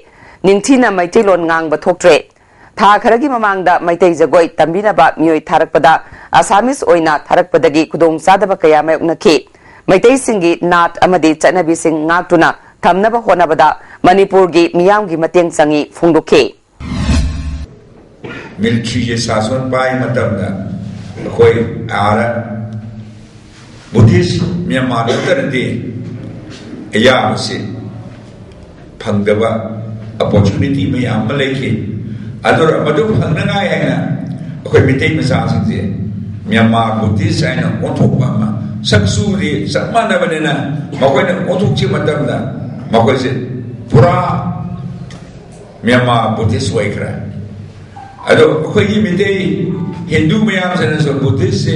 ꯅꯤꯡꯊꯤꯅ ꯃꯩꯇꯩꯂꯣꯟ ꯉꯥꯡꯕ ꯊꯣꯛꯇ꯭ꯔꯦ꯫ ꯊꯥ ꯈꯔꯒꯤ ꯃꯃꯥꯡꯗ ꯃꯩꯇꯩ ꯖꯒꯣꯏ ꯇꯝꯕꯤꯅꯕ ꯃꯤꯑꯣꯏ ꯊꯥꯔꯛꯄꯗ Assamese ꯑꯣꯏꯅ ꯊꯥꯔꯛꯄꯗꯒꯤ ꯈꯨꯗꯣꯡꯆꯥꯗꯕ ꯀꯌꯥ ꯃꯥꯌꯣꯛꯅꯈꯤ꯫ ꯃꯩꯇꯩꯁꯤꯡꯒꯤ ꯅꯥꯠ ꯑꯃꯗꯤ ꯆꯠꯅꯕꯤꯁꯤꯡ ꯉꯥꯛꯇꯨꯅ ꯊꯝꯅꯕ ꯍꯣꯠꯅꯕꯗ ꯃꯅꯤꯄꯨꯔꯒꯤ ꯃꯤꯌꯥꯝꯒꯤ ꯃꯇꯦꯡ ꯆꯪꯏ ꯐꯣꯡꯗꯣꯛꯈꯤ꯫ ꯃꯤꯂꯤꯇ꯭ꯔꯤꯒꯤ ꯁꯥꯁꯣꯟ ꯄꯥꯏ ꯃꯇꯝꯗ ꯑꯩꯈꯣꯏ ꯑꯥꯗ ꯕꯨꯙꯤꯁ ꯃ꯭ꯌꯥꯟꯃꯥꯔ ꯅꯠꯇ꯭ꯔꯗꯤ ꯑꯌꯥꯕꯁꯤ ꯐꯪꯗꯕ ꯑꯣꯄꯣꯔꯆꯨꯅꯤꯇꯤ ꯃꯌꯥꯝ ꯑꯃ ꯂꯩꯈꯤ꯫ ꯑꯗꯨꯅ ꯃꯗꯨ ꯐꯪꯅꯉꯥꯏ ꯍꯥꯏꯅ ꯑꯩꯈꯣꯏ ꯃꯤꯇꯩ ꯃꯆꯥꯁꯤꯡꯁꯦ ꯃ꯭ꯌꯥꯟꯃꯥꯔ ꯕꯨꯙꯤꯁ ꯍꯥꯏꯅ ꯑꯣꯟꯊꯣꯛꯄ ꯑꯃ, ꯁꯛ ꯆꯨꯗꯤ ꯆꯞ ꯃꯥꯟꯅꯕꯅꯤꯅ ꯃꯈꯣꯏꯅ ꯑꯣꯟꯊꯣꯛꯈꯤꯕ ꯃꯇꯝꯗ ꯃꯈꯣꯏꯁꯦ ꯄꯨꯔꯥ ꯃ꯭ꯌꯥꯟꯃꯥꯔ ꯕꯨꯙꯤꯁ ꯑꯣꯏꯈ꯭ꯔꯦ꯫ ꯑꯗꯣ ꯑꯩꯈꯣꯏꯒꯤ ꯃꯤꯇꯩ ꯍꯤꯟꯗꯨ ꯃꯌꯥꯝꯁꯤꯅꯁꯨ ꯕꯨꯙꯤꯁꯁꯦ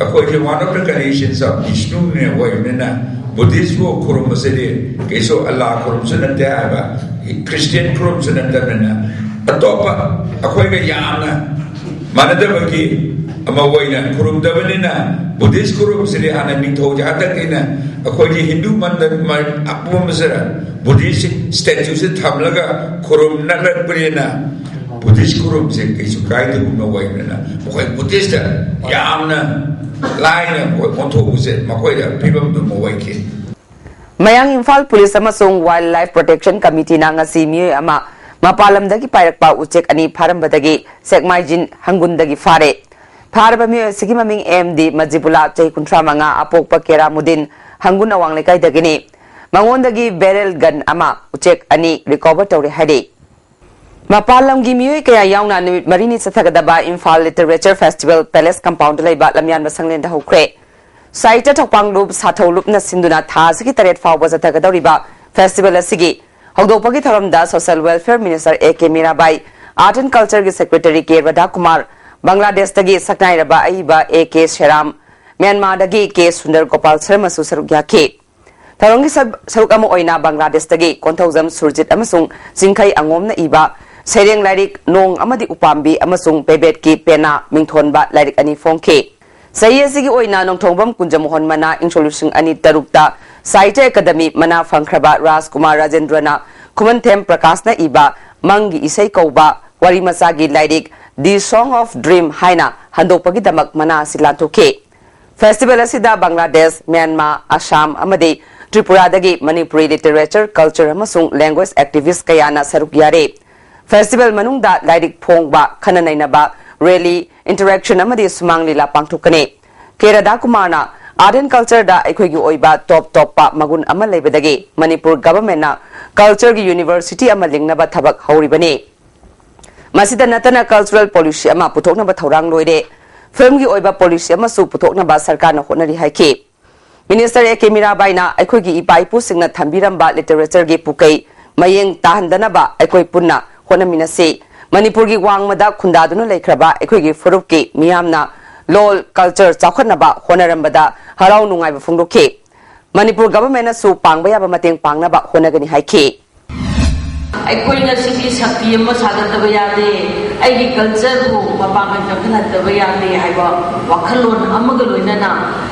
ꯑꯩꯈꯣꯏꯒꯤ one of the creations of ꯕꯤꯁꯅꯨꯅꯦ ꯑꯣꯏꯕꯅꯤꯅ ꯕꯨꯙꯤꯁꯄꯨ ꯈꯨꯔꯨꯝꯕꯁꯤꯗꯤ ꯀꯩꯁꯨ ꯑꯜꯂꯥ ꯈꯨꯔꯨꯝꯁꯨ ꯅꯠꯇꯦ ꯍꯥꯏꯕ, ꯈ꯭ꯔꯤꯁꯇꯤꯌꯥꯟ ꯈꯨꯔꯨꯝꯁꯨ ꯅꯠꯇꯕꯅꯤꯅ ꯑꯇꯣꯞꯄ ꯑꯩꯈꯣꯏꯒ ꯌꯥꯝꯅ ꯃꯥꯟꯅꯗꯕꯒꯤ ꯑꯃ ꯑꯣꯏꯅ ꯈꯨꯔꯨꯝꯗꯕꯅꯤꯅ ꯕꯨꯙꯤꯁ ꯈꯨꯔꯨꯝꯁꯤꯗꯤ ꯍꯥꯟꯅ ꯅꯤꯡꯊꯧꯁꯦ ꯍꯟꯗꯛꯇꯩꯅ ꯑꯩꯈꯣꯏꯒꯤ ꯍꯤꯟꯗꯨ ꯃꯟꯗ ꯃ-, ꯑꯄꯨꯝꯕꯁꯤꯗ ꯕꯨꯙꯤꯁ ꯁ꯭ꯇꯦꯆꯨꯁꯦ ꯊꯝꯂꯒ ꯈꯨꯔꯨꯝꯅꯔꯛꯄꯅꯤꯅ ꯕꯨꯙꯤꯁ ꯈꯨꯔꯨꯝꯁꯦ ꯀꯩꯁꯨ ꯀꯥꯏꯗꯒꯨꯝꯅ ꯑꯣꯏꯕꯅꯤꯅ ꯃꯈꯣꯏ ꯕꯨꯙꯤꯁꯇ ꯌꯥꯝꯅ ꯂꯥꯏꯅ ꯃꯈꯣꯏ ꯑꯣꯟꯊꯣꯛꯄꯁꯦ ꯃꯈꯣꯏꯗ ꯐꯤꯕꯝꯗꯨ ꯑꯃ ꯑꯣꯏꯈꯤ꯫ ꯃꯌꯥꯡ ꯏꯝꯐꯥꯜ ꯄꯨꯂꯤꯁ ꯑꯃꯁꯨꯡ ꯋꯥꯏꯜꯗ ꯂꯥꯏꯐ ꯄ꯭ꯔꯣꯇꯦꯛꯁꯟ ꯀꯃꯤꯇꯤꯅ ꯉꯁꯤ ꯃꯤꯑꯣꯏ ꯑꯃ ꯃꯄꯥꯟ ꯂꯝꯗꯒꯤ ꯄꯥꯏꯔꯛꯄ ꯎꯆꯦꯛ ꯑꯅꯤ ꯐꯥꯔꯝꯕꯗꯒꯤ ꯁꯦꯛꯃꯥꯏꯖꯤꯟ ꯍꯪꯒꯨꯟꯗꯒꯤ ꯐꯥꯔꯦ꯫ ꯐꯥꯔꯕ ꯃꯤꯑꯣꯏ ꯑꯁꯤꯒꯤ ꯃꯃꯤꯡ ꯑꯦꯝ ꯗꯤ ꯃꯖꯤꯕꯨꯂꯥ, ꯆꯍꯤ ꯀꯨꯟꯊ꯭ꯔꯥ ꯃꯉꯥ, ꯑꯄꯣꯛꯄ ꯀꯦꯔꯥꯃꯨꯗꯤꯟ, ꯍꯪꯒꯨꯟ ꯑꯋꯥꯡ ꯂꯩꯀꯥꯏꯗꯒꯤꯅꯤ꯫ ꯃꯉꯣꯟꯗꯒꯤ ꯕꯦꯔꯦꯜ ꯒꯟ ꯑꯃ, ꯎꯆꯦꯛ ꯑꯅꯤ ꯔꯤꯀꯣꯚꯔ ꯇꯧꯔꯦ ꯍꯥꯏꯔꯤ꯫ ꯃꯄꯥꯟ ꯂꯝꯒꯤ ꯃꯤꯑꯣꯏ ꯀꯌꯥ ꯌꯥꯎꯅ ꯅꯨꯃꯤꯠ ꯃꯔꯤꯅꯤ ꯆꯠꯊꯒꯗꯕ Imphal literature festival palace compound ꯂꯩꯕ ꯂꯝꯌꯥꯟꯕ ꯁꯪꯂꯦꯟꯗ ꯍꯧꯈ꯭ꯔꯦ꯫ ꯁꯥꯍꯤꯇ꯭ꯌ ꯊꯧꯄꯥꯡꯂꯨꯞ ꯁꯥꯊꯧ ꯂꯨꯞꯅ ꯁꯤꯟꯗꯨꯅ ꯊꯥ ꯑꯁꯤꯒꯤ ꯇꯔꯦꯠ ꯐꯥꯎꯕ ꯆꯠꯊꯒꯗꯧꯔꯤꯕ ꯐꯦꯁꯇꯤꯚꯦꯜ ꯑꯁꯤꯒꯤ ꯍꯧꯗꯣꯛꯄꯒꯤ ꯊꯧꯔꯝꯗ social welfare minister A K Mirabai, art and ꯀꯜꯆꯔꯒꯤ ꯁꯦꯀ꯭ꯔꯦꯇꯔꯤ ꯀꯦ ꯔꯥꯙꯥꯀꯨꯃꯥꯔ, ꯕꯪꯒ꯭ꯂꯥꯗꯦꯁꯇꯒꯤ ꯁꯛꯅꯥꯏꯔꯕ ꯑꯏꯕ ꯑꯦ ꯀꯦ ꯁꯦꯔꯥꯝ, ꯃ꯭ꯌꯥꯟꯃꯥꯔꯗꯒꯤ ꯀꯦ ꯁꯨꯟꯗꯔ ꯒꯣꯄꯥꯜ ꯁꯔꯃꯁꯨ ꯁꯔꯨꯛ ꯌꯥꯈꯤ꯫ ꯊꯧꯔꯝꯒꯤ ꯁꯔ-, ꯁꯔꯨꯛ ꯑꯃ ꯑꯣꯏꯅ ꯕꯪꯒ꯭ꯂꯥꯗꯦꯁꯇꯒꯤ ꯀꯣꯟꯊꯧꯖꯝ ꯁꯨꯔꯖꯤꯠ ꯑꯃꯁꯨꯡ ꯆꯤꯡꯈꯩ ꯑꯉꯣꯝꯅ ꯏꯕ ꯁꯩꯔꯦꯡ ꯂꯥꯏꯔꯤꯛ ꯅꯣꯡ ꯑꯃꯗꯤ ꯎꯄꯥꯝꯕꯤ ꯑꯃꯁꯨꯡ ꯄꯦꯕꯦꯠꯀꯤ ꯄꯦꯅꯥ ꯃꯤꯡꯊꯣꯟꯕ ꯂꯥꯏꯔꯤꯛ ꯑꯅꯤ ꯐꯣꯡꯈꯤ꯫ ꯆꯍꯤ ꯑꯁꯤꯒꯤ ꯑꯣꯏꯅ ꯅꯣꯡꯊꯣꯡꯕꯝ ꯀꯨꯟꯖꯃꯣꯍꯟ ꯃꯅꯥ ꯏꯪ ꯁꯣꯛ ꯂꯤꯁꯤꯡ ꯑꯅꯤ ꯇꯔꯨꯛꯇ ꯁꯥꯍꯤꯇ꯭ꯌ ꯑꯦꯀꯥꯗꯃꯤ ꯃꯅꯥ ꯐꯪꯈ꯭ꯔꯕ ꯔꯥꯖꯀꯨꯃꯥꯔ ꯔꯥꯖꯦꯟꯗ꯭ꯔꯅ ꯈꯨꯃꯟꯊꯦꯝ ꯄ꯭ꯔꯀꯥꯁꯅ ꯏꯕ ꯃꯪꯒꯤ ꯏꯁꯩ ꯀꯧꯕ ꯋꯥꯔꯤ ꯃꯆꯥꯒꯤ ꯂꯥꯏꯔꯤꯛ ꯗꯤ ꯁꯣꯡ ꯑꯣꯐ ꯗ꯭ꯔꯤꯝ ꯍꯥꯏꯅ ꯍꯟꯗꯣꯛꯄꯒꯤꯗꯃꯛ ꯃꯅꯥ ꯑꯁꯤ ꯂꯥꯟꯊꯣꯛꯈꯤ꯫ ꯐꯦꯁꯇꯤꯚꯦꯜ ꯑꯁꯤꯗ ꯕꯪꯒ꯭ꯂꯥꯗꯦꯁ, ꯃ꯭ꯌꯥꯟꯃꯥꯔ, ꯑꯁꯥꯝ ꯑꯃꯗꯤ ꯇ꯭ꯔꯤꯄꯨꯔꯥꯗꯒꯤ ꯃꯅꯤꯄꯨꯔꯤ ꯂꯤꯇꯔꯦꯆꯔ, ꯀꯜꯆꯔ ꯑꯃꯁꯨꯡ ꯂꯦꯡꯒ꯭ꯋꯦꯖ ꯑꯦꯛꯇꯤꯚꯤꯁ꯭ꯠ ꯀꯌꯥꯅ ꯁꯔꯨꯛ ꯌꯥꯔꯤ꯫ Festival ꯃꯅꯨꯡꯗ ꯂꯥꯏꯔꯤꯛ ꯐꯣꯡꯕ, ꯈꯟꯅ ꯅꯩꯅꯕ, rally, interaction ꯑꯃꯗꯤ ꯁꯨꯃꯥꯡ ꯂꯤꯂꯥ ꯄꯥꯡꯊꯣꯛꯀꯅꯤ꯫ ꯀꯦ ꯔꯥꯙꯥꯀꯨꯃꯥꯔꯅ Art and Cultureꯗ ꯑꯩꯈꯣꯏꯒꯤ ꯑꯣꯏꯕ ꯇꯣꯞ ꯇꯣꯞꯄ ꯃꯒꯨꯟ ꯑꯃ ꯂꯩꯕꯗꯒꯤ ꯃꯅꯤꯄꯨꯔ Governmentꯅ Cultureꯒꯤ University ꯑꯃ ꯂꯤꯡꯅꯕ ꯊꯕꯛ ꯍꯧꯔꯤꯕꯅꯤ꯫ ꯃꯁꯤꯗ ꯅꯠꯇꯅ cultural policy ꯑꯃ ꯄꯨꯊꯣꯛꯅꯕ ꯊꯧꯔꯥꯡ ꯂꯣꯏꯔꯦ꯫ Filmꯒꯤ ꯑꯣꯏꯕ policy ꯑꯃꯁꯨ ꯄꯨꯊꯣꯛꯅꯕ ꯁꯔꯀꯥꯔꯅ ꯍꯣꯠꯅꯔꯤ ꯍꯥꯏꯈꯤ꯫ Minister ꯑꯦ ꯀꯦ ꯃꯤꯔꯥꯕꯥꯏꯅ ꯑꯩꯈꯣꯏꯒꯤ ꯏꯄꯥ ꯏꯄꯨꯁꯤꯡꯅ ꯊꯝꯕꯤꯔꯝꯕ literatureꯒꯤ ꯄꯨꯀꯩ ꯃꯌꯦꯡ ꯇꯥꯍꯟꯗꯅꯕ ꯑꯩꯈꯣꯏ ꯄꯨꯟꯅ ꯍꯣꯠꯅꯃꯤꯟꯅꯁꯤ꯫ ꯃꯅꯤꯄꯨꯔꯒꯤ ꯋꯥꯡꯃꯗ ꯈꯨꯟꯗꯥꯗꯨꯅ ꯂꯩꯈ꯭ꯔꯕ ꯑꯩꯈꯣꯏꯒꯤ ꯐꯨꯔꯨꯞꯀꯤ ꯃꯤꯌꯥꯝꯅ ꯂꯣꯜ, culture ꯆꯥꯎꯈꯠꯅꯕ ꯍꯣꯠꯅꯔꯝꯕꯗ ꯍꯔꯥꯎ ꯅꯨꯡꯉꯥꯏꯕ ꯐꯣꯡꯗꯣꯛꯈꯤ꯫ ꯃꯅꯤꯄꯨꯔ Governmentꯅꯁꯨ ꯄꯥꯡꯕ ꯌꯥꯕ ꯃꯇꯦꯡ ꯄꯥꯡꯅꯕ ꯍꯣꯠꯅꯒꯅꯤ ꯍꯥꯏꯈꯤ꯫ ꯑꯩꯈꯣꯏ ꯉꯁꯤꯗꯤ ꯁꯛꯇꯤ ꯑꯃ ꯁꯥꯒꯠꯇꯕ ꯌꯥꯗꯦ, ꯑꯩꯒꯤ cultureꯕꯨ ꯃꯄꯥꯡꯒꯜ ꯀꯟꯈꯠꯍꯟꯗꯕ ꯌꯥꯗꯦ ꯍꯥꯏꯕ ꯋꯥꯈꯜꯂꯣꯟ ꯑꯃꯒ ꯂꯣꯏꯅꯅ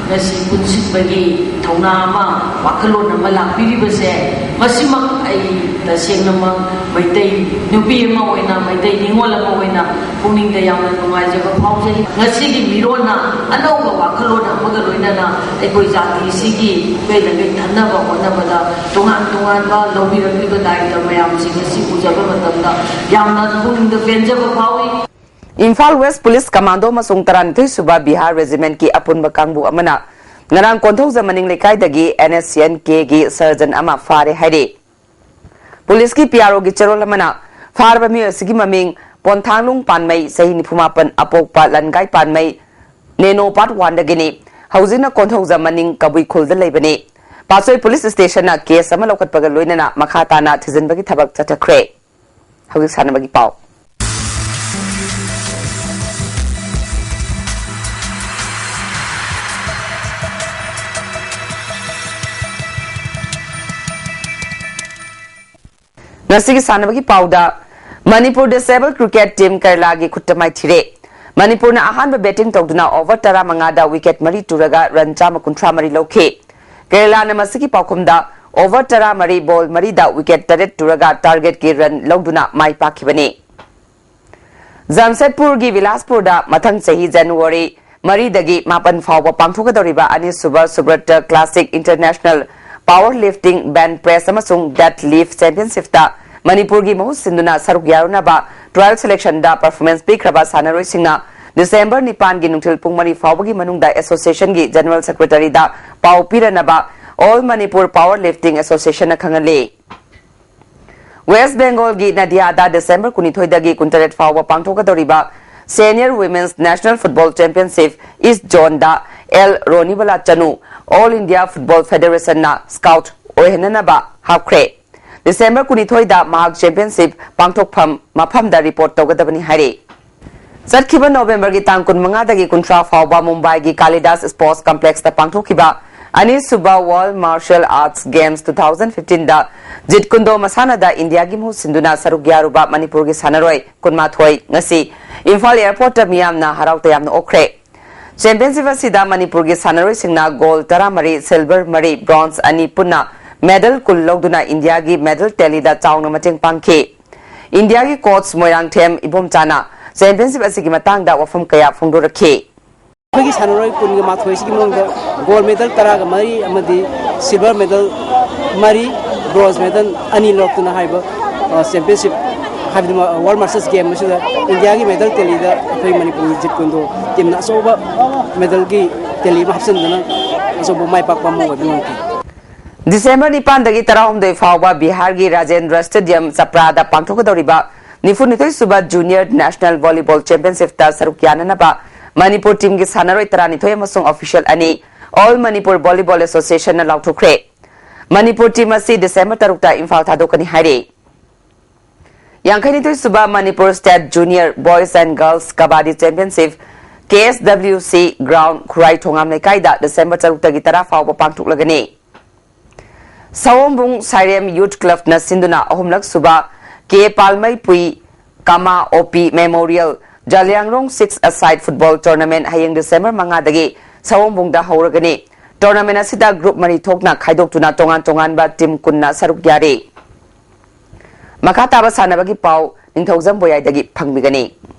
ꯉꯁꯤ ꯄꯨꯟꯁꯤꯟꯕꯒꯤ ꯊꯧꯅꯥ ꯑꯃ, ꯋꯥꯈꯜꯂꯣꯟ ꯑꯃ ꯂꯥꯛꯄꯤꯔꯤꯕꯁꯦ, ꯃꯁꯤꯃꯛ ꯑꯩ ꯇꯁꯦꯡꯅꯃꯛ ꯃꯩꯇꯩ ꯅꯨꯄꯤ ꯑꯃ ꯑꯣꯏꯅ, ꯃꯩꯇꯩ ꯅꯤꯉꯣꯜ ꯑꯃ ꯑꯣꯏꯅ ꯄꯨꯛꯅꯤꯡꯗ ꯌꯥꯝꯅ ꯅꯨꯡꯉꯥꯏꯖꯕ ꯐꯥꯎꯖꯩ꯫ ꯉꯁꯤꯒꯤ ꯃꯤꯔꯣꯟꯅ ꯑꯅꯧꯕ ꯋꯥꯈꯜꯂꯣꯟ ꯑꯃꯒ ꯂꯣꯏꯅꯅ ꯑꯩꯈꯣꯏ ꯖꯥꯇꯤꯁꯤꯒꯤ ꯄꯦꯟꯅ ꯂꯩꯊꯟꯅꯕ ꯍꯣꯠꯅꯕꯗ ꯇꯣꯉꯥꯟ ꯇꯣꯉꯥꯟꯕ ꯂꯧꯕꯤꯔꯛꯂꯤꯕ ꯗꯥꯏꯇ ꯃꯌꯥꯝꯁꯤꯡ ꯑꯁꯤ ꯎꯖꯕ ꯃꯇꯝꯗ ꯌꯥꯝꯅ ꯄꯨꯛꯅꯤꯡꯗ ꯄꯦꯟꯖꯕ ꯐꯥꯎꯏ꯫ ꯏꯝꯐꯥꯜ West Police Commando ꯑꯃꯁꯨꯡ ꯇꯔꯥꯅꯤꯊꯣꯏ ꯁꯨꯕ Bihar Regimentꯀꯤ ꯑꯄꯨꯟꯕ ꯀꯥꯡꯕꯨ ꯑꯃꯅ ꯉꯔꯥꯡ ꯀꯣꯟꯊꯧꯖꯝ ꯃꯅꯤꯡ ꯂꯩꯀꯥꯏꯗꯒꯤ N S C N Kꯒꯤ surgeon ꯑꯃ ꯐꯥꯔꯦ ꯍꯥꯏꯔꯤ꯫ Policeꯀꯤ P R Oꯒꯤ ꯆꯦꯔꯣꯜ ꯑꯃꯅ ꯐꯥꯔꯕ ꯃꯤꯑꯣꯏ ꯑꯁꯤꯒꯤ ꯃꯃꯤꯡ ꯄꯣꯟꯊꯥꯡꯂꯨꯡ ꯄꯥꯟꯃꯩ, ꯆꯍꯤ ꯅꯤꯐꯨ ꯃꯥꯄꯟ, ꯑꯄꯣꯛꯄ ꯂꯟꯒꯥꯏ ꯄꯥꯟꯃꯩ, ꯅꯦꯅꯣ Part Oneꯗꯒꯤꯅꯤ꯫ ꯍꯧꯖꯤꯛꯅ ꯀꯣꯟꯊꯧꯖꯝ ꯃꯅꯤꯡ ꯀꯕꯨꯏ ꯈꯨꯜꯗ ꯂꯩꯕꯅꯤ꯫ ꯄꯥꯠꯁꯣꯏ Police Stationꯅ case ꯑꯃ ꯂꯧꯈꯠꯄꯒ ꯂꯣꯏꯅꯅ ꯃꯈꯥ ꯇꯥꯅ ꯊꯤꯖꯤꯟꯕꯒꯤ ꯊꯕꯛ ꯆꯠꯊꯈ꯭ꯔꯦ꯫ ꯍꯧꯖꯤꯛ ꯁꯥꯟꯅꯕꯒꯤ ꯄꯥꯎ꯫ ꯉꯁꯤꯒꯤ ꯁꯥꯟꯅꯕꯒꯤ ꯄꯥꯎꯗ, ꯃꯅꯤꯄꯨꯔ Disabled Cricket Team ꯀꯦꯔꯂꯥꯒꯤ ꯈꯨꯠꯇ ꯃꯥꯏꯊꯤꯔꯦ꯫ ꯃꯅꯤꯄꯨꯔꯅ ꯑꯍꯥꯟꯕ batting ꯇꯧꯗꯨꯅ over ꯇꯔꯥꯃꯉꯥꯗ wicket ꯃꯔꯤ ꯇꯨꯔꯒ run ꯆꯥꯝꯃ ꯀꯨꯟꯊ꯭ꯔꯥ ꯃꯔꯤ ꯂꯧꯈꯤ꯫ ꯀꯦꯔꯂꯥꯅ ꯃꯁꯤꯒꯤ ꯄꯥꯎꯈꯨꯝꯗ over ꯇꯔꯥꯃꯔꯤ ball ꯃꯔꯤꯗ wicket ꯇꯔꯦꯠ ꯇꯨꯔꯒ targetꯀꯤ run ꯂꯧꯗꯨꯅ ꯃꯥꯏ ꯄꯥꯛꯈꯤꯕꯅꯤ꯫ ꯖꯥꯝꯁꯦꯗꯄꯨꯔꯒꯤ ꯕꯤꯂꯥꯁꯄꯨꯔꯗ ꯃꯊꯪ ꯆꯍꯤ January ꯃꯔꯤꯗꯒꯤ ꯃꯥꯄꯟ ꯐꯥꯎꯕ ꯄꯥꯡꯊꯣꯛꯀꯗꯧꯔꯤꯕ ꯑꯅꯤꯁꯨꯕ Subrata Classic International Power Lifting Bench Press ꯑꯃꯁꯨꯡ Dead Lift Championshipꯇ ꯃꯅꯤꯄꯨꯔꯒꯤ ꯃꯍꯨꯠ ꯁꯤꯟꯗꯨꯅ ꯁꯔꯨꯛ ꯌꯥꯔꯨꯅꯕ trial selectionꯗ performance ꯄꯤꯈ꯭ꯔꯕ ꯁꯥꯟꯅꯔꯣꯏꯁꯤꯡꯅ ꯗꯤꯁꯦꯝꯕꯔ ꯅꯤꯄꯥꯟꯒꯤ ꯅꯨꯡꯊꯤꯜ ꯄꯨꯡ ꯃꯔꯤ ꯐꯥꯎꯕꯒꯤ ꯃꯅꯨꯡꯗ associationꯒꯤ general secretaryꯗ ꯄꯥꯎ ꯄꯤꯔꯅꯕ All Manipur Power Lifting Associationꯅ ꯈꯪꯍꯜꯂꯤ꯫ West Bengalꯒꯤ ꯅꯗꯤꯌꯥꯗ ꯗꯤꯁꯦꯝꯕꯔ ꯀꯨꯟꯅꯤꯊꯣꯏꯗꯒꯤ ꯀꯨꯟꯇꯔꯦꯠ ꯐꯥꯎꯕ ꯄꯥꯡꯊꯣꯛꯀꯗꯧꯔꯤꯕ Senior Women's National Football Championship East Zoneꯗ L Ronibala Chanu All India Football Federationꯅ scout ꯑꯣꯏꯍꯟꯅꯅꯕ ꯍꯥꯞꯈ꯭ꯔꯦ꯫ ꯗꯤꯁꯦꯝꯕꯔ ꯀꯨꯟꯅꯤꯊꯣꯏꯗ ꯃꯍꯥꯛ championship ꯄꯥꯡꯊꯣꯛꯐꯝ ꯃꯐꯝꯗ report ꯇꯧꯒꯗꯕꯅꯤ ꯍꯥꯏꯔꯤ꯫ ꯆꯠꯈꯤꯕ ꯅꯣꯕꯦꯝꯕꯔꯒꯤ ꯇꯥꯡ ꯀꯨꯟꯃꯉꯥꯗꯒꯤ ꯀꯨꯟꯊ꯭ꯔꯥ ꯐꯥꯎꯕ ꯃꯨꯝꯕꯥꯏꯒꯤ ꯀꯥꯂꯤꯗꯥꯁ Sports Complexꯇ ꯄꯥꯡꯊꯣꯛꯈꯤꯕ ꯑꯅꯤꯁꯨꯕ World Martial Arts Games two thousand fifteenꯗ ꯖꯤꯠ ꯀꯨꯟꯗꯣ ꯃꯁꯥꯟꯅꯗ ꯏꯟꯗꯤꯌꯥꯒꯤ ꯃꯍꯨꯠ ꯁꯤꯟꯗꯨꯅ ꯁꯔꯨꯛ ꯌꯥꯔꯨꯕ ꯃꯅꯤꯄꯨꯔꯒꯤ ꯁꯥꯟꯅꯔꯣꯏ ꯀꯨꯟꯃꯥꯊꯣꯏ ꯉꯁꯤ ꯏꯝꯐꯥꯜ airportꯇ ꯃꯤꯌꯥꯝꯅ ꯍꯔꯥꯎ ꯇꯌꯥꯝꯅ ꯑꯣꯛꯈ꯭ꯔꯦ꯫ Championship ꯑꯁꯤꯗ ꯃꯅꯤꯄꯨꯔꯒꯤ ꯁꯥꯟꯅꯔꯣꯏꯁꯤꯡꯅ gold ꯇꯔꯥꯃꯔꯤ, silver ꯃꯔꯤ, bronze ꯑꯅꯤ ꯄꯨꯟꯅ medal ꯀꯨꯟ ꯂꯧꯗꯨꯅ ꯏꯟꯗꯤꯌꯥꯒꯤ medal tallyꯗ ꯆꯥꯎꯅ ꯃꯇꯦꯡ ꯄꯥꯡꯈꯤ꯫ ꯏꯟꯗꯤꯌꯥꯒꯤ coach ꯃꯣꯏꯔꯥꯡꯊꯦꯝ ꯏꯕꯣꯝꯆꯥꯅ championship ꯑꯁꯤꯒꯤ ꯃꯇꯥꯡꯗ ꯋꯥꯐꯝ ꯀꯌꯥ ꯐꯣꯡꯗꯣꯔꯛꯈꯤ꯫ ꯑꯩꯈꯣꯏꯒꯤ ꯁꯥꯟꯅꯔꯣꯏ ꯀꯨꯟꯒ ꯃꯥꯊꯣꯏꯁꯤꯒꯤ ꯃꯅꯨꯡꯗ gold medal ꯇꯔꯥꯒ ꯃꯔꯤ ꯑꯃꯗꯤ silver medal ꯃꯔꯤ, bronze medal ꯑꯅꯤ ꯂꯧꯔꯛꯇꯨꯅ ꯍꯥꯏꯕ, ꯑ, championship ꯍꯥꯏꯕꯗꯤ ꯃ-, World Masters Game ꯑꯁꯤꯗ ꯏꯟꯗꯤꯌꯥꯒꯤ medal tallyꯗ ꯑꯩꯈꯣꯏ ꯃꯅꯤꯄꯨꯔꯒꯤ ꯖꯤꯠ ꯀꯨꯟꯗꯣ teamꯅ ꯑꯆꯧꯕ medalꯒꯤ tally ꯑꯃ ꯍꯥꯞꯆꯤꯟꯗꯨꯅ ꯑꯆꯧꯕ ꯃꯥꯏ ꯄꯥꯛꯄ ꯑꯃ ꯑꯣꯏꯕ ꯉꯝꯈꯤ꯫ ꯗꯤꯁꯦꯝꯕꯔ ꯅꯤꯄꯥꯟꯗꯒꯤ ꯇꯔꯥꯍꯨꯝꯗꯣꯏ ꯐꯥꯎꯕ ꯕꯤꯍꯥꯔꯒꯤ ꯔꯥꯖꯦꯟꯗ꯭ꯔ Stadium ꯆꯄ꯭ꯔꯥꯗ ꯄꯥꯡꯊꯣꯛꯀꯗꯧꯔꯤꯕ ꯅꯤꯐꯨꯅꯤꯊꯣꯏ ꯁꯨꯕ Junior National Volleyball Championshipꯇ ꯁꯔꯨꯛ ꯌꯥꯅꯅꯕ ꯃꯅꯤꯄꯨꯔ teamꯒꯤ ꯁꯥꯟꯅꯔꯣꯏ ꯇꯔꯥꯅꯤꯊꯣꯏ ꯑꯃꯁꯨꯡ official ꯑꯅꯤ All Manipur Volleyball Associationꯅ ꯂꯥꯎꯊꯣꯛꯈ꯭ꯔꯦ꯫ ꯃꯅꯤꯄꯨꯔ team ꯑꯁꯤ ꯗꯤꯁꯦꯝꯕꯔ ꯇꯔꯨꯛꯇ ꯏꯝꯐꯥꯜ ꯊꯥꯗꯣꯛꯀꯅꯤ ꯍꯥꯏꯔꯤ꯫ ꯌꯥꯡꯈꯩꯅꯤꯊꯣꯏ ꯁꯨꯕ Manipur State Junior Boys and Girls Kabaddi Championship K S W C ground ꯈꯨꯔꯥꯏ ꯊꯣꯉꯥꯝ ꯂꯩꯀꯥꯏꯗ ꯗꯤꯁꯦꯝꯕꯔ ꯇꯔꯨꯛꯇꯒꯤ ꯇꯔꯥ ꯐꯥꯎꯕ ꯄꯥꯡꯊꯣꯛꯂꯒꯅꯤ꯫ ꯁꯑꯣꯝꯕꯨꯡ ꯁꯥꯏꯔꯦꯝ Youth Clubꯅ ꯁꯤꯟꯗꯨꯅ ꯑꯍꯨꯝꯂꯛ ꯁꯨꯕ ꯀꯦ ꯄꯥꯜꯃꯩꯄꯨꯏ ꯀꯃꯥ ꯑꯣꯄꯤ Memorial ꯖꯥꯂꯤꯌꯥꯡꯔꯣꯡ six-a-side football tournament ꯍꯌꯦꯡ ꯗꯤꯁꯦꯝꯕꯔ ꯃꯉꯥꯗꯒꯤ ꯁꯑꯣꯝꯕꯨꯡꯗ ꯍꯧꯔꯒꯅꯤ꯫ Tournament ꯑꯁꯤꯗ group ꯃꯔꯤ ꯊꯣꯛꯅ ꯈꯥꯏꯗꯣꯛꯇꯨꯅ ꯇꯣꯉꯥꯟ ꯇꯣꯉꯥꯟꯕ team ꯀꯨꯟꯅ ꯁꯔꯨꯛ ꯌꯥꯔꯤ꯫ ꯃꯈꯥ ꯇꯥꯕ ꯁꯥꯟꯅꯕꯒꯤ ꯄꯥꯎ ꯅꯤꯡꯊꯧꯖꯝ ꯕꯣꯌꯥꯏꯗꯒꯤ ꯐꯪꯕꯤꯒꯅꯤ꯫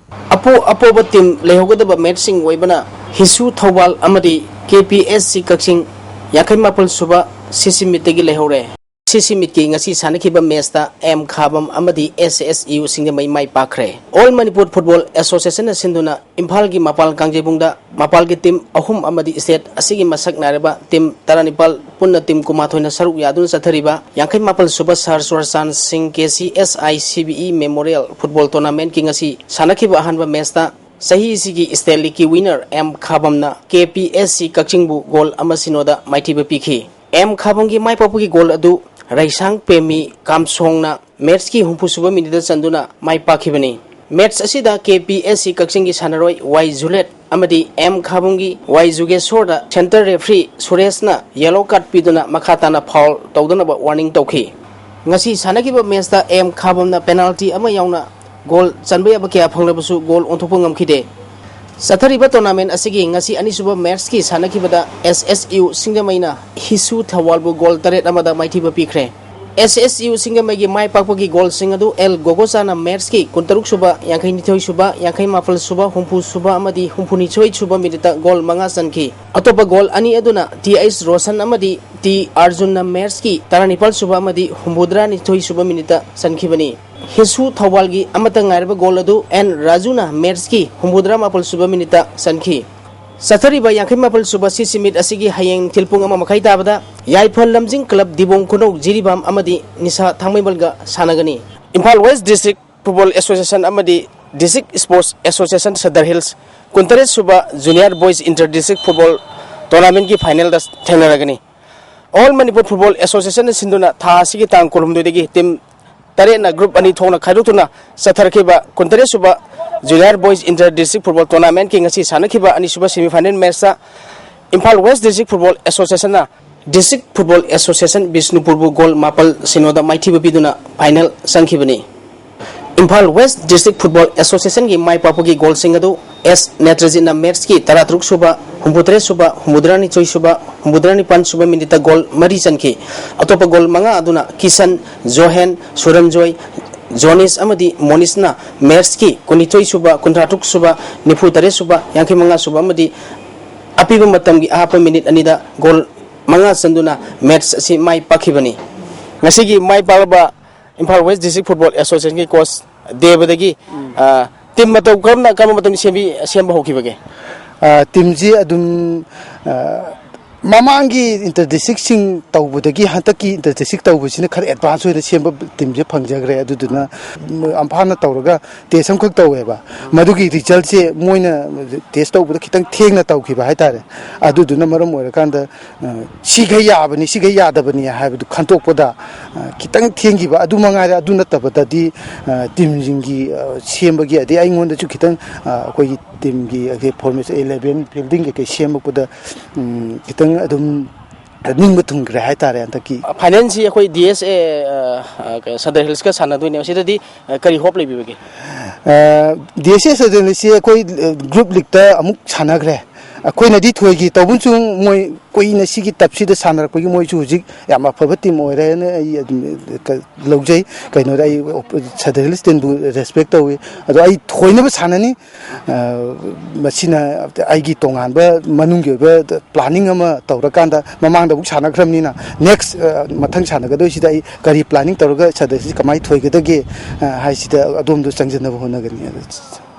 ꯑꯄꯣ-, ꯑꯄꯣꯕ team ꯂꯩꯍꯧꯒꯗꯕ matchꯁꯤꯡ ꯑꯣꯏꯕꯅ ꯍꯤꯁꯨ ꯊꯧꯕꯥꯜ ꯑꯃꯗꯤ K P S C ꯀꯛꯆꯤꯡ ꯌꯥꯡꯈꯩ ꯃꯥꯄꯜ ꯁꯨꯕ C C meetꯇꯒꯤ ꯂꯩꯍꯧꯔꯦ꯫ ꯁꯤꯁꯤ ꯃꯤꯠꯀꯤ ꯉꯁꯤ ꯁꯥꯟꯅꯈꯤꯕ ꯃꯦꯁꯇ ꯑꯦꯝ ꯈꯥꯕꯝ ꯑꯃꯗꯤ ꯑꯦꯁ ꯑꯦꯁ ꯌꯨ ꯁꯤꯡꯖꯃꯩ ꯃꯥꯏ ꯄꯥꯛꯈ꯭ꯔꯦ꯫ ꯑꯣꯜ ꯃꯅꯤꯄꯨꯔ ꯐꯨꯠꯕꯣꯜ ꯑꯦꯁꯣꯁꯤꯌꯦꯁꯟꯅ ꯁꯤꯟꯗꯨꯅ ꯏꯝꯐꯥꯜꯒꯤ ꯃꯄꯥꯜ ꯀꯥꯡꯖꯩꯕꯨꯡꯗ ꯃꯄꯥꯜꯒꯤ ꯇꯤꯝ ꯑꯍꯨꯝ ꯑꯃꯗꯤ ꯁ꯭ꯇꯦꯠ ꯑꯁꯤꯒꯤ ꯃꯁꯛ ꯅꯥꯏꯔꯕ ꯇꯤꯝ ꯇꯔꯥꯅꯤꯄꯥꯜ, ꯄꯨꯟꯅ ꯇꯤꯝ ꯀꯨꯟꯃꯥꯊꯣꯏꯅ ꯁꯔꯨꯛ ꯌꯥꯗꯨꯅ ꯆꯠꯊꯔꯤꯕ ꯌꯥꯡꯈꯩ ꯃꯥꯄꯜ ꯁꯨꯕ ꯁꯥꯔ ꯆꯨꯔꯆꯥꯟ ꯁꯤꯡ K C S I C B E memorial football ꯇꯣꯔꯅꯥꯃꯦꯟꯠꯀꯤ ꯉꯁꯤ ꯁꯥꯟꯅꯈꯤꯕ ꯑꯍꯥꯟꯕ ꯃꯦꯁꯇ ꯆꯍꯤꯁꯤꯒꯤ ꯁ꯭ꯇꯦꯠ ꯂꯤꯒꯀꯤ ꯋꯤꯅꯔ ꯑꯦꯝ ꯈꯥꯕꯝꯅ ꯀꯦ ꯄꯤ ꯑꯦꯁ ꯁꯤ ꯀꯛꯆꯤꯡꯕꯨ ꯒꯣꯜ ꯑꯃ ꯁꯤꯅꯣꯗ ꯃꯥꯏꯊꯤꯕ ꯄꯤꯈꯤ꯫ ꯑꯦꯝ ꯈꯥꯕꯝꯒꯤ ꯃꯥꯏ ꯄꯥꯛꯄꯒꯤ ꯒꯣꯜ ꯑꯗꯨ ꯔꯩꯁꯥꯡ ꯄꯦꯝꯃꯤ ꯀꯥꯝꯁꯣꯡꯅ ꯃꯦꯠꯁꯀꯤ ꯍꯨꯝꯐꯨꯁꯨꯕ ꯃꯤꯅꯤꯠꯇ ꯆꯟꯗꯨꯅ ꯃꯥꯏ ꯄꯥꯛꯈꯤꯕꯅꯤ꯫ ꯃꯦꯠꯁ ꯑꯁꯤꯗ ꯀꯦ ꯄꯤ ꯑꯦꯁ ꯁꯤ ꯀꯛꯆꯤꯡꯒꯤ ꯁꯥꯟꯅꯔꯣꯏ ꯋꯥꯏ ꯖꯨꯂꯦꯠ ꯑꯃꯗꯤ ꯑꯦꯝ ꯈꯥꯕꯝꯒꯤ ꯋꯥꯏ ꯖꯨꯒꯦꯁꯣꯔꯗ ꯁꯦꯟꯇꯔ ꯔꯦꯐ꯭ꯔꯤ ꯁꯨꯔꯦꯁꯅ ꯌꯦꯂꯣ ꯀꯥꯔꯗ ꯄꯤꯗꯨꯅ ꯃꯈꯥ ꯇꯥꯅ ꯐꯥꯎꯜ ꯇꯧꯗꯅꯕ ꯋꯥꯔꯅꯤꯡ ꯇꯧꯈꯤ꯫ ꯉꯁꯤ ꯁꯥꯟꯅꯈꯤꯕ ꯃꯦꯠꯁꯇ ꯑꯦꯝ ꯈꯥꯕꯝꯅ ꯄꯦꯅꯥꯜꯇꯤ ꯑꯃ ꯌꯥꯎꯅ ꯒꯣꯜ ꯆꯟꯕ ꯌꯥꯕ ꯀꯌꯥ ꯐꯪꯂꯕꯁꯨ ꯒꯣꯜ ꯑꯣꯟꯊꯣꯛꯄ ꯉꯝꯈꯤꯗꯦ꯫ ꯆꯠꯊꯔꯤꯕ ꯇꯣꯔꯅꯥꯃꯦꯟ ꯑꯁꯤꯒꯤ ꯉꯁꯤ ꯑꯅꯤꯁꯨꯕ ꯃꯦꯠꯁꯀꯤ ꯁꯥꯟꯅꯈꯤꯕꯗ ꯑꯦꯁ ꯑꯦꯁ ꯌꯨ ꯁꯤꯡꯖꯃꯩꯅ ꯍꯤꯁꯨ ꯊꯧꯕꯥꯜꯕꯨ ꯒꯣꯜ ꯇꯔꯦꯠ ꯑꯃꯗ ꯃꯥꯏꯊꯤꯕ ꯄꯤꯈ꯭ꯔꯦ꯫ ꯑꯦꯁ ꯑꯦꯁ ꯌꯨ ꯁꯤꯡꯖꯃꯩꯒꯤ ꯃꯥꯏ ꯄꯥꯛꯄꯒꯤ ꯒꯣꯜꯁꯤꯡ ꯑꯗꯨ ꯑꯦꯜ ꯒꯣꯒꯣꯆꯥꯅ ꯃꯦꯠꯁꯀꯤ ꯀꯨꯟꯇꯔꯨꯛ ꯁꯨꯕ, ꯌꯥꯡꯈꯩꯅꯤꯊꯣꯏ ꯁꯨꯕ, ꯌꯥꯡꯈꯩ ꯃꯥꯄꯜ ꯁꯨꯕ, ꯍꯨꯝꯐꯨ ꯁꯨꯕ ꯑꯃꯗꯤ ꯍꯨꯝꯐꯨꯅꯤꯊꯣꯏ ꯁꯨꯕ ꯃꯤꯅꯤꯠꯇ ꯒꯣꯜ ꯃꯉꯥ ꯆꯟꯈꯤ꯫ ꯑꯇꯣꯞꯄ ꯒꯣꯜ ꯑꯅꯤ ꯑꯗꯨꯅ ꯇꯤ ꯑꯩꯆ ꯔꯣꯁꯟ ꯑꯃꯗꯤ ꯇꯤ ꯑꯥꯔꯖꯨꯟꯅ ꯃꯦꯠꯁꯀꯤ ꯇꯔꯥꯅꯤꯄꯥꯜ ꯁꯨꯕ ꯑꯃꯗꯤ ꯍꯨꯝꯐꯨꯇꯔꯥ ꯅꯤꯊꯣꯏ ꯁꯨꯕ ꯃꯤꯅꯤꯠꯇ ꯆꯟꯈꯤꯕꯅꯤ꯫ ꯍꯤꯁꯨ ꯊꯧꯕꯥꯜꯒꯤ ꯑꯃꯠꯇ ꯉꯥꯏꯔꯕ ꯒꯣꯜ ꯑꯗꯨ ꯑꯦꯟ ꯔꯥꯖꯨꯅ ꯃꯦꯠꯁꯀꯤ ꯍꯨꯝꯐꯨꯇꯔꯥ ꯃꯥꯄꯜ ꯁꯨꯕ ꯃꯤꯅꯤꯠꯇ ꯆꯟꯈꯤ꯫ ꯆꯠꯊꯔꯤꯕ ꯌꯥꯡꯈꯩ ꯃꯥꯄꯜ ꯁꯨꯕ ꯁꯤꯁꯤ ꯃꯤꯠ ꯑꯁꯤꯒꯤ ꯍꯌꯦꯡ ꯅꯨꯡꯊꯤꯜ ꯄꯨꯡ ꯑꯃ ꯃꯈꯥꯏ ꯇꯥꯕꯗ ꯌꯥꯏꯐ ꯂꯝꯖꯤꯡ ꯀ꯭ꯂꯕ ꯗꯤꯕꯣꯡ ꯈꯨꯅꯧ ꯖꯤꯔꯤꯕꯥꯝ ꯑꯃꯗꯤ ꯅꯤꯁꯥ ꯊꯥꯡꯃꯩꯕꯟꯒ ꯁꯥꯟꯅꯒꯅꯤ꯫ Imphal west district football association ꯑꯃꯗꯤ district sports association Sadar hills ꯀꯨꯟꯇꯔꯦꯠ sub junior boys inter district football ꯇꯣꯔꯅꯥꯃꯦꯟꯒꯤ ꯐꯥꯏꯅꯦꯜꯗ ꯊꯦꯡꯅꯔꯒꯅꯤ꯫ ꯑꯣꯜ ꯃꯅꯤꯄꯨꯔ ꯐꯨꯠꯕꯣꯜ ꯑꯦꯁꯣꯁꯤꯌꯦꯁꯟꯅ ꯁꯤꯟꯗꯨꯅ ꯊꯥ ꯑꯁꯤꯒꯤ ꯇꯥꯡ ꯀꯨꯟꯍꯨꯝꯗꯣꯏꯗꯒꯤ ꯇꯤꯝ ꯇꯔꯦꯠꯅ ꯒ꯭ꯔꯨꯞ ꯑꯅꯤ ꯊꯣꯛꯅ ꯈꯥꯏꯗꯣꯛꯇꯨꯅ ꯆꯠꯊꯔꯛꯈꯤꯕ ꯀꯨꯟꯇꯔꯦꯠ sub junior boys inter district football ꯇꯣꯔꯅꯥꯃꯦꯟꯒꯤ ꯉꯁꯤ ꯁꯥꯟꯅꯈꯤꯕ ꯑꯅꯤꯁꯨꯕ ꯁꯦꯃꯤꯐꯥꯏꯅꯦꯜ ꯃꯦꯠꯆꯇ ꯏꯝꯐꯥꯜ ꯋꯦꯁ ꯗꯤꯁꯇ꯭ꯔꯤꯛ ꯐꯨꯠꯕꯣꯜ ꯑꯦꯁꯣꯁꯤꯌꯦꯁꯟꯅ ꯗꯤꯁꯇ꯭ꯔꯤꯛ ꯐꯨꯠꯕꯣꯜ ꯑꯦꯁꯣꯁꯤꯌꯦꯁꯟ ꯕꯤꯁꯅꯨꯄꯨꯔꯕꯨ ꯒꯣꯜ ꯃꯥꯄꯜ ꯁꯤꯅꯣꯗ ꯃꯥꯏꯊꯤꯕ ꯄꯤꯗꯨꯅ ꯐꯥꯏꯅꯦꯜ ꯆꯪꯈꯤꯕꯅꯤ꯫ ꯏꯝꯐꯥꯜ ꯋꯦꯁ ꯗꯤꯁꯇ꯭ꯔꯤꯛ ꯐꯨꯠꯕꯣꯜ ꯑꯦꯁꯣꯁꯤꯌꯦꯁꯟꯒꯤ ꯃꯥꯏ ꯄꯥꯛꯄꯒꯤ ꯒꯣꯜꯁꯤꯡ ꯑꯗꯨ ꯑꯦꯁ ꯅꯦꯇ꯭ꯔꯖꯤꯠꯅ ꯃꯦꯠꯁꯀꯤ ꯇꯔꯥꯇꯔꯨꯛ ꯁꯨꯕ, ꯍꯨꯝꯐꯨꯇꯔꯦꯠ ꯁꯨꯕ, ꯍꯨꯝꯐꯨꯇꯔꯥꯅꯤꯊꯣꯏ ꯁꯨꯕ, ꯍꯨꯝꯐꯨꯇꯔꯥꯅꯤꯄꯥꯟ ꯁꯨꯕ ꯃꯤꯅꯤꯠꯇ ꯒꯣꯜ ꯃꯔꯤ ꯆꯟꯈꯤ꯫ ꯑꯇꯣꯞꯄ ꯒꯣꯜ ꯃꯉꯥ ꯑꯗꯨꯅ ꯀꯤꯁꯟ, ꯖꯣꯍꯦꯟ, ꯁꯨꯔꯟꯖꯣꯏ, ꯖꯣꯅꯤꯁ ꯑꯃꯗꯤ ꯃꯣꯅꯤꯁꯅ ꯃꯦꯠꯁꯀꯤ ꯀꯨꯟꯅꯤꯊꯣꯏ ꯁꯨꯕ, ꯀꯨꯟꯊ꯭ꯔꯥ ꯇꯔꯨꯛ ꯁꯨꯕ, ꯅꯤꯐꯨ ꯇꯔꯦꯠ ꯁꯨꯕ, ꯌꯥꯡꯈꯩ ꯃꯉꯥ ꯁꯨꯕ ꯑꯃꯗꯤ ꯑꯄꯤꯕ ꯃꯇꯝꯒꯤ ꯑꯍꯥꯞꯄ ꯃꯤꯅꯤꯠ ꯑꯅꯤꯗ ꯒꯣꯜ ꯃꯉꯥ ꯆꯟꯗꯨꯅ ꯃꯦꯠꯁ ꯑꯁꯤ ꯃꯥꯏ ꯄꯥꯛꯈꯤꯕꯅꯤ꯫ ꯉꯁꯤꯒꯤ ꯃꯥꯏ ꯄꯥꯛꯂꯕ ꯏꯝꯐꯥꯜ ꯋꯦꯁ ꯗꯤꯁꯇ꯭ꯔꯤꯛ ꯐꯨꯠꯕꯣꯜ ꯑꯦꯁꯣꯁꯤꯌꯦꯁꯟꯒꯤ ꯀꯣꯆ ꯗꯦꯕꯗꯒꯤ, ꯎꯝ꯫ ꯑ, ꯇꯤꯝ ꯃꯇꯧ ꯀꯔꯝꯅ, ꯀꯔꯝꯕ ꯃꯇꯝꯗ ꯁꯦꯝꯕꯤ-, ꯁꯦꯝꯕ ꯍꯧꯈꯤꯕꯒꯦ? ꯑ, ꯇꯤꯝꯁꯤ ꯑꯗꯨꯝ, ꯑ, ꯃꯃꯥꯡꯒꯤ ꯏꯟꯇꯔ ꯗꯤꯁꯇ꯭ꯔꯤꯛꯁꯤꯡ ꯇꯧꯕꯗꯒꯤ ꯍꯟꯗꯛꯀꯤ ꯏꯟꯇꯔ ꯗꯤꯁꯇ꯭ꯔꯤꯛ ꯇꯧꯕꯁꯤꯅ ꯈꯔ ꯑꯦꯗꯚꯥꯟꯁ ꯑꯣꯏꯅ ꯁꯦꯝꯕ ꯇꯤꯝꯁꯦ ꯐꯪꯖꯈ꯭ꯔꯦ꯫ ꯑꯗꯨꯗꯨꯅ, ꯎꯝ, ꯑꯝꯐꯥꯅ ꯇꯧꯔꯒ ꯇꯦꯁ ꯑꯃꯈꯛ ꯇꯧꯋꯦꯕ꯫ ꯃꯗꯨꯒꯤ ꯔꯤꯖꯜꯠꯁꯦ ꯃꯣꯏꯅ ꯇꯦꯁ ꯇꯧꯕꯗ ꯈꯤꯇꯪ ꯊꯦꯡꯅ ꯇꯧꯈꯤꯕ ꯍꯥꯏꯇꯥꯔꯦ꯫ ꯑꯗꯨꯗꯨꯅ ꯃꯔꯝ ꯑꯣꯏꯔꯀꯥꯟꯗ, ꯑ, ꯁꯤꯈꯩ ꯌꯥꯕꯅꯤ, ꯁꯤꯈꯩ ꯌꯥꯗꯕꯅꯤ ꯍꯥꯏꯕꯗꯨ ꯈꯟꯗꯣꯛꯄꯗ, ꯑ, ꯈꯤꯇꯪ ꯊꯦꯡꯈꯤꯕ ꯑꯗꯨ ꯃꯉꯥꯏꯔꯦ꯫ ꯑꯗꯨ ꯅꯠꯇꯕꯗꯗꯤ, ꯑ, ꯇꯤꯝꯁꯤꯡꯒꯤ, ꯑ, ꯁꯦꯝꯕꯒꯤ, ꯑꯗꯩ ꯑꯩꯉꯣꯟꯗꯁꯨ ꯈꯤꯇꯪ, ꯑ, ꯑꯩꯈꯣꯏꯒꯤ ꯇꯤꯝꯒꯤ, ꯑꯩꯈꯣꯏ ꯐꯣꯔꯃꯦꯁꯟ, ꯏꯂꯦꯚꯦꯟ ꯐꯤꯜꯗꯤꯡ ꯀꯩꯀꯩ ꯁꯦꯝꯃꯛꯄꯗ, ꯎꯝ, ꯈꯤꯇꯪ ꯑꯗꯨꯝ ꯅꯤꯡꯕ ꯊꯨꯡꯈ꯭ꯔꯦ ꯍꯥꯏꯇꯥꯔꯦ ꯍꯟꯗꯛꯀꯤ꯫ ꯐꯥꯏꯅꯦꯜꯁꯤ ꯑꯩꯈꯣꯏ ꯗꯤ ꯑꯦꯁ ꯑꯦ, ꯑ, ꯑ, ꯁꯗꯔ ꯍꯤꯜꯁꯀ ꯁꯥꯟꯅꯗꯣꯏꯅꯦꯕ꯫ ꯁꯤꯗꯗꯤ, ꯑ, ꯀꯔꯤ ꯍꯣꯞ ꯂꯩꯕꯤꯕꯒꯦ? ꯑ, ꯗꯤ ꯑꯦꯁ ꯑꯦ ꯁꯗꯔ ꯍꯤꯜꯁꯁꯤ ꯑꯩꯈꯣꯏ, ꯑ, ꯒ꯭ꯔꯨꯞ ꯂꯤꯛꯇ ꯑꯃꯨꯛ ꯁꯥꯟꯅꯈ꯭ꯔꯦ꯫ ꯑꯩꯈꯣꯏꯅꯗꯤ ꯊꯣꯏꯈꯤ꯫ ꯇꯧꯕꯅꯁꯨ ꯃꯣꯏ ꯀꯨꯏꯅ ꯁꯤꯒꯤ ꯇꯞꯁꯤꯗ ꯁꯥꯟꯅꯔꯛꯄꯒꯤ ꯃꯣꯏꯁꯨ ꯍꯧꯖꯤꯛ ꯌꯥꯝ ꯑꯐꯕ ꯇꯤꯝ ꯑꯣꯏꯔꯦꯅ ꯑꯩ ꯑꯗꯨꯝ ꯂꯧꯖꯩ꯫ ꯀꯩꯅꯣꯗ ꯑꯩ ꯁꯗꯔ ꯍꯤꯜꯁ ꯇꯤꯝꯕꯨ ꯔꯦꯁꯄꯦꯛ ꯇꯧꯏ꯫ ꯑꯗꯣ ꯑꯩ ꯊꯣꯏꯅꯕ ꯁꯥꯟꯅꯅꯤ꯫ ꯑ, ꯃꯁꯤꯅ ꯑꯩꯒꯤ ꯇꯣꯉꯥꯟꯕ ꯃꯅꯨꯡꯒꯤ ꯑꯣꯏꯕ ꯄ꯭ꯂꯥꯅꯤꯡ ꯑꯃ ꯇꯧꯔꯀꯥꯟꯗ, ꯃꯃꯥꯡꯗ ꯑꯃꯨꯛ ꯁꯥꯟꯅꯈ꯭ꯔꯕꯅꯤꯅ, ꯅꯦꯛꯁ, ꯑ, ꯃꯊꯪ ꯁꯥꯟꯅꯒꯗꯣꯏꯁꯤꯗ ꯑꯩ ꯀꯔꯤ ꯄ꯭ꯂꯥꯅꯤꯡ ꯇꯧꯔꯒ ꯁꯗꯔ ꯍꯤꯜꯁꯁꯤ ꯀꯃꯥꯏꯅ ꯊꯣꯏꯒꯗꯒꯦ, ꯑ, ꯍꯥꯏꯁꯤꯗ ꯑꯗꯣꯝꯗ ꯆꯪꯁꯤꯟꯅꯕ ꯍꯣꯠꯅꯒꯅꯤ꯫ ꯑꯗꯨ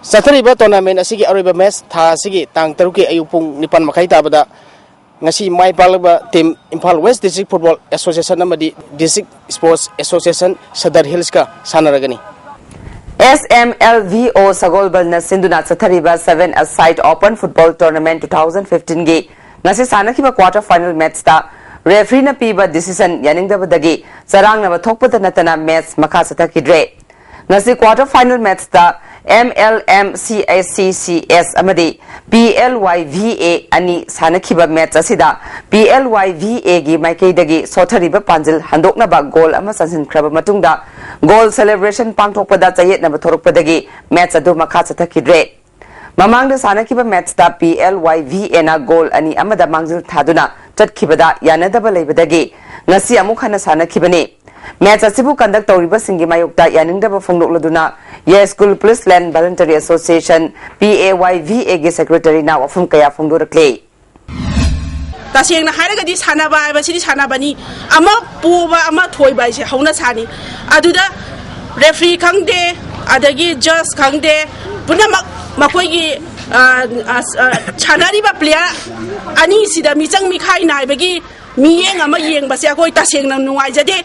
ꯆꯠꯊꯔꯤꯕ ꯇꯣꯔꯅꯥꯃꯦꯟ ꯑꯁꯤꯒꯤ ꯑꯔꯣꯏꯕ ꯃꯦꯆ ꯊꯥ ꯑꯁꯤꯒꯤ ꯇꯥꯡ ꯇꯔꯨꯛꯀꯤ ꯑꯌꯨꯛ ꯄꯨꯡ ꯅꯤꯄꯥꯟ ꯃꯈꯥꯏ ꯇꯥꯕꯗ ꯉꯁꯤ ꯃꯥꯏ ꯄꯥꯛꯂꯕ team Imphal west district football association ꯑꯃꯗꯤ ꯗꯤꯁꯇ꯭ꯔꯤꯛ ꯁ꯭ꯄꯣꯔꯠꯁ ꯑꯦꯁꯣꯁꯤꯌꯦꯁꯟ ꯁꯗꯔ ꯍꯤꯜꯁꯀ ꯁꯥꯟꯅꯔꯒꯅꯤ꯫ S M L V O ꯁꯒꯣꯜꯕꯜꯅ ꯁꯤꯟꯗꯨꯅ ꯆꯠꯊꯔꯤꯕ Seven-a-side Open Football Tournament two thousand fifteen ꯒꯤ ꯉꯁꯤ ꯁꯥꯟꯅꯈꯤꯕ quarter final match ꯇ referee ꯅ ꯄꯤꯕ decision ꯌꯥꯅꯤꯡꯗꯕꯗꯒꯤ ꯆꯔꯥꯡꯅꯕ ꯊꯣꯛꯄꯗ ꯅꯠꯇꯅ match ꯃꯈꯥ ꯆꯠꯊꯈꯤꯗ꯭ꯔꯦ꯫ ꯉꯁꯤ quarter final match ꯇ M L M C S C C S ꯑꯃꯗꯤ P L Y V A ꯑꯅꯤ ꯁꯥꯟꯅꯈꯤꯕ match ꯑꯁꯤꯗ P L Y V A ꯒꯤ ꯃꯥꯏꯀꯩꯗꯒꯤ ꯁꯣꯠꯊꯔꯤꯕ ꯄꯥꯟꯖꯤꯜ ꯍꯟꯗꯣꯛꯅꯕ goal ꯑꯃ ꯆꯟꯁꯤꯟꯈ꯭ꯔꯕ ꯃꯇꯨꯡꯗ goal celebration ꯄꯥꯡꯊꯣꯛꯄꯗ ꯆꯌꯦꯠꯅꯕ ꯊꯣꯔꯛꯄꯗꯒꯤ match ꯑꯗꯨ ꯃꯈꯥ ꯆꯠꯊꯈꯤꯗ꯭ꯔꯦ꯫ ꯃꯃꯥꯡꯗ ꯁꯥꯟꯅꯈꯤꯕ match ꯇ P L Y V A ꯅ goal ꯑꯅꯤ ꯑꯃꯗ ꯃꯥꯡꯖꯤꯜ ꯊꯥꯗꯨꯅ ꯆꯠꯈꯤꯕꯗ ꯌꯥꯅꯗꯕ ꯂꯩꯕꯗꯒꯤ ꯉꯁꯤ ꯑꯃꯨꯛ ꯍꯟꯅ ꯁꯥꯟꯅꯈꯤꯕꯅꯤ꯫ Match ꯑꯁꯤꯕꯨ conduct ꯇꯧꯔꯤꯕꯁꯤꯡꯒꯤ ꯃꯥꯌꯣꯛꯇ ꯌꯥꯅꯤꯡꯗꯕ ꯐꯣꯡꯗꯣꯛꯂꯗꯨꯅ ꯌꯥꯏꯁ꯭ꯀꯨꯜ ꯄꯨꯂꯤꯁ ꯂꯦꯟ voluntary association, P A Y V A ꯒꯤ secretary ꯅ ꯋꯥꯐꯝ ꯀꯌꯥ ꯐꯣꯡꯗꯣꯔꯛꯂꯤ꯫ ꯇꯁꯦꯡꯅ ꯍꯥꯏꯔꯒꯗꯤ ꯁꯥꯟꯅꯕ ꯍꯥꯏꯕꯁꯤꯗꯤ ꯁꯥꯟꯅꯕꯅꯤ꯫ ꯑꯃ ꯄꯣꯕ ꯑꯃ ꯊꯣꯏꯕ ꯍꯥꯏꯁꯦ ꯍꯧꯅ ꯁꯥꯅꯤ꯫ ꯑꯗꯨꯗ ꯔꯦꯐ꯭ꯔꯤ ꯈꯪꯗꯦ, ꯑꯗꯒꯤ ꯖꯁ ꯈꯪꯗꯦ, ꯄꯨꯝꯅꯃꯛ ꯃꯈꯣꯏꯒꯤ, ꯑ, ꯑ, ꯑ, ꯁꯥꯟꯅꯔꯤꯕ ꯄ꯭ꯂꯦꯌꯔ ꯑꯅꯤꯁꯤꯗ ꯃꯤꯆꯪ ꯃꯤꯈꯥꯏ ꯅꯥꯏꯕꯒꯤ ꯃꯤꯠꯌꯦꯡ ꯑꯃ ꯌꯦꯡꯕꯁꯦ ꯑꯩꯈꯣꯏ ꯇꯁꯦꯡꯅ ꯅꯨꯡꯉꯥꯏꯖꯗꯦ꯫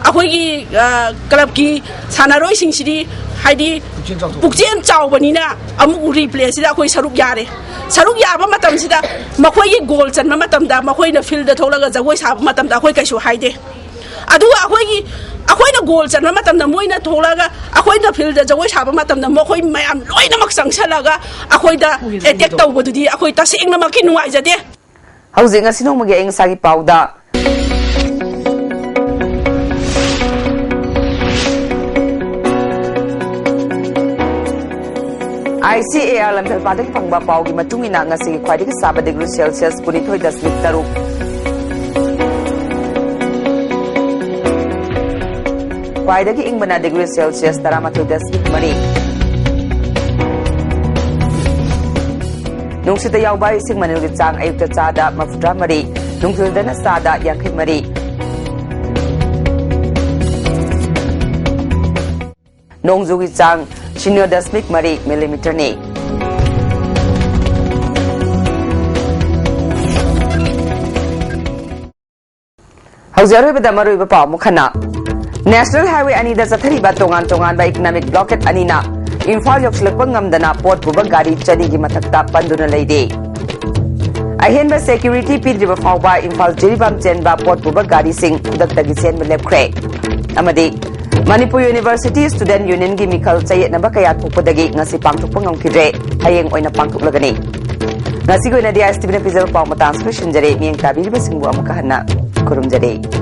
ꯑꯩꯈꯣꯏꯒꯤ, ꯑ, ꯀ꯭ꯂꯕꯀꯤ ꯁꯥꯟꯅꯔꯣꯏꯁꯤꯡꯁꯤꯗꯤ ꯍꯥꯏꯗꯤ ꯄꯨꯛꯆꯦꯜ ꯆꯥꯎꯊꯣꯛ- ꯄꯨꯛꯆꯦꯜ ꯆꯥꯎꯕꯅꯤꯅ ꯑꯃꯨꯛ ꯔꯤꯄ꯭ꯂꯦꯁꯤꯗ ꯑꯩꯈꯣꯏ ꯁꯔꯨꯛ ꯌꯥꯔꯦ꯫ ꯁꯔꯨꯛ ꯌꯥꯕ ꯃꯇꯝꯁꯤꯗ ꯃꯈꯣꯏꯒꯤ ꯒꯣꯜ ꯆꯟꯕ ꯃꯇꯝꯗ, ꯃꯈꯣꯏꯅ ꯐꯤꯜꯗ ꯊꯣꯛꯂꯒ ꯖꯒꯣꯏ ꯁꯥꯕ ꯃꯇꯝꯗ ꯑꯩꯈꯣꯏ ꯀꯩꯁꯨ ꯍꯥꯏꯗꯦ꯫ ꯑꯗꯨꯒ ꯑꯩꯈꯣꯏꯒꯤ, ꯑꯩꯈꯣꯏꯅ ꯒꯣꯜ ꯆꯟꯕ ꯃꯇꯝꯗ ꯃꯣꯏꯅ ꯊꯣꯛꯂꯒ ꯑꯩꯈꯣꯏꯅ ꯐꯤꯜꯗ ꯖꯒꯣꯏ ꯁꯥꯕ ꯃꯇꯝꯗ ꯃꯈꯣꯏ ꯃꯌꯥꯝ ꯂꯣꯏꯅꯃꯛ ꯆꯪꯁꯜꯂꯒ ꯑꯩꯈꯣꯏꯗ ꯑꯦꯇꯦꯛ ꯇꯧꯕꯗꯨꯗꯤ ꯑꯩꯈꯣꯏ ꯇꯁꯦꯡꯅꯃꯛꯀꯤ ꯅꯨꯡꯉꯥꯏꯖꯗꯦ꯫ ꯍꯧꯖꯤꯛ ꯉꯁꯤ ꯅꯣꯡꯃꯒꯤ ꯑꯏꯪ ꯑꯁꯥꯒꯤ ꯄꯥꯎꯗ꯫ ICAR ꯂꯝꯐꯦꯜꯄꯥꯗꯒꯤ ꯐꯪꯕ ꯄꯥꯎꯒꯤ ꯃꯇꯨꯡ ꯏꯟꯅ ꯉꯁꯤꯒꯤ ꯈ꯭ꯋꯥꯏꯗꯒꯤ ꯁꯥꯕ ꯗꯤꯒ꯭ꯔꯤ ꯁꯦꯜꯁꯤꯌꯁ ꯀꯨꯟꯅꯤꯊꯣꯏ ꯗꯁꯃꯤꯛ ꯇꯔꯨꯛ, ꯈ꯭ꯋꯥꯏꯗꯒꯤ ꯏꯪꯕꯅ ꯗꯤꯒ꯭ꯔꯤ ꯁꯦꯜꯁꯤꯌꯁ ꯇꯔꯥꯃꯥꯊꯣꯏ ꯗꯁꯃꯤꯛ ꯃꯔꯤ꯫ ꯅꯨꯡꯁꯤꯠꯇ ꯌꯥꯎꯕ ꯏꯁꯤꯡ ꯃꯅꯤꯜꯒꯤ ꯆꯥꯡ ꯑꯌꯨꯛꯇ ꯆꯥꯗ ꯃꯔꯤꯐꯨꯇꯔꯥ ꯃꯔꯤ, ꯅꯨꯡꯊꯤꯜꯗꯅ ꯆꯥꯗ ꯌꯥꯡꯈꯩ ꯃꯔꯤ꯫ ꯅꯣꯡꯖꯨꯒꯤ ꯆꯥꯡ ꯁꯤꯅꯣ ꯗꯁꯃꯤꯛ ꯃꯔꯤ ꯃꯤꯂꯤꯃꯤꯇꯔꯅꯤ꯫ ꯍꯧꯖꯤꯛ ꯑꯔꯣꯏꯕꯗ ꯃꯔꯨꯑꯣꯏꯕ ꯄꯥꯎ ꯑꯃꯨꯛ ꯍꯟꯅ꯫ National Highway ꯑꯅꯤꯗ ꯆꯠꯊꯔꯤꯕ ꯇꯣꯉꯥꯟ ꯇꯣꯉꯥꯟꯕ economic blockade ꯑꯅꯤꯅ ꯏꯝꯐꯥꯜ ꯌꯧꯁꯤꯜꯂꯛꯄ ꯉꯝꯗꯅ ꯄꯣꯠ ꯄꯨꯕ ꯒꯥꯔꯤ ꯆꯅꯤꯒꯤ ꯃꯊꯛꯇ ꯄꯟꯗꯨꯅ ꯂꯩꯔꯤ꯫ ꯑꯍꯦꯟꯕ security ꯄꯤꯗ꯭ꯔꯤꯕ ꯐꯥꯎꯕ ꯏꯝꯐꯥꯜ ꯖꯤꯔꯤꯕꯥꯝ ꯆꯦꯟꯕ ꯄꯣꯠ ꯄꯨꯕ ꯒꯥꯔꯤꯁꯤꯡ ꯈꯨꯗꯛꯇꯒꯤ ꯆꯦꯟꯕ ꯂꯦꯞꯈ꯭ꯔꯦ꯫ ꯑꯃꯗꯤ ꯃꯅꯤꯄꯨꯔ University Student Unionꯒꯤ ꯃꯤꯈꯜ ꯆꯌꯦꯠꯅꯕ ꯀꯌꯥ ꯊꯣꯛꯄꯗꯒꯤ ꯉꯁꯤ ꯄꯥꯡꯊꯣꯛꯄ ꯉꯝꯈꯤꯗ꯭ꯔꯦ, ꯍꯌꯦꯡ ꯑꯣꯏꯅ ꯄꯥꯡꯊꯣꯛꯂꯒꯅꯤ꯫ ꯉꯁꯤꯒꯤ ꯑꯣꯏꯅꯗꯤ ISTVꯅ ꯄꯤꯖꯕ ꯄꯥꯎ ꯃꯇꯥꯡꯁꯤ ꯂꯣꯏꯁꯤꯟꯖꯔꯦ꯫ ꯃꯤꯠꯌꯦꯡ ꯇꯥꯕꯤꯔꯤꯕꯁꯤꯡꯕꯨ ꯑꯃꯨꯛꯀ ꯍꯟꯅ ꯈꯨꯔꯨꯝꯖꯔꯤ꯫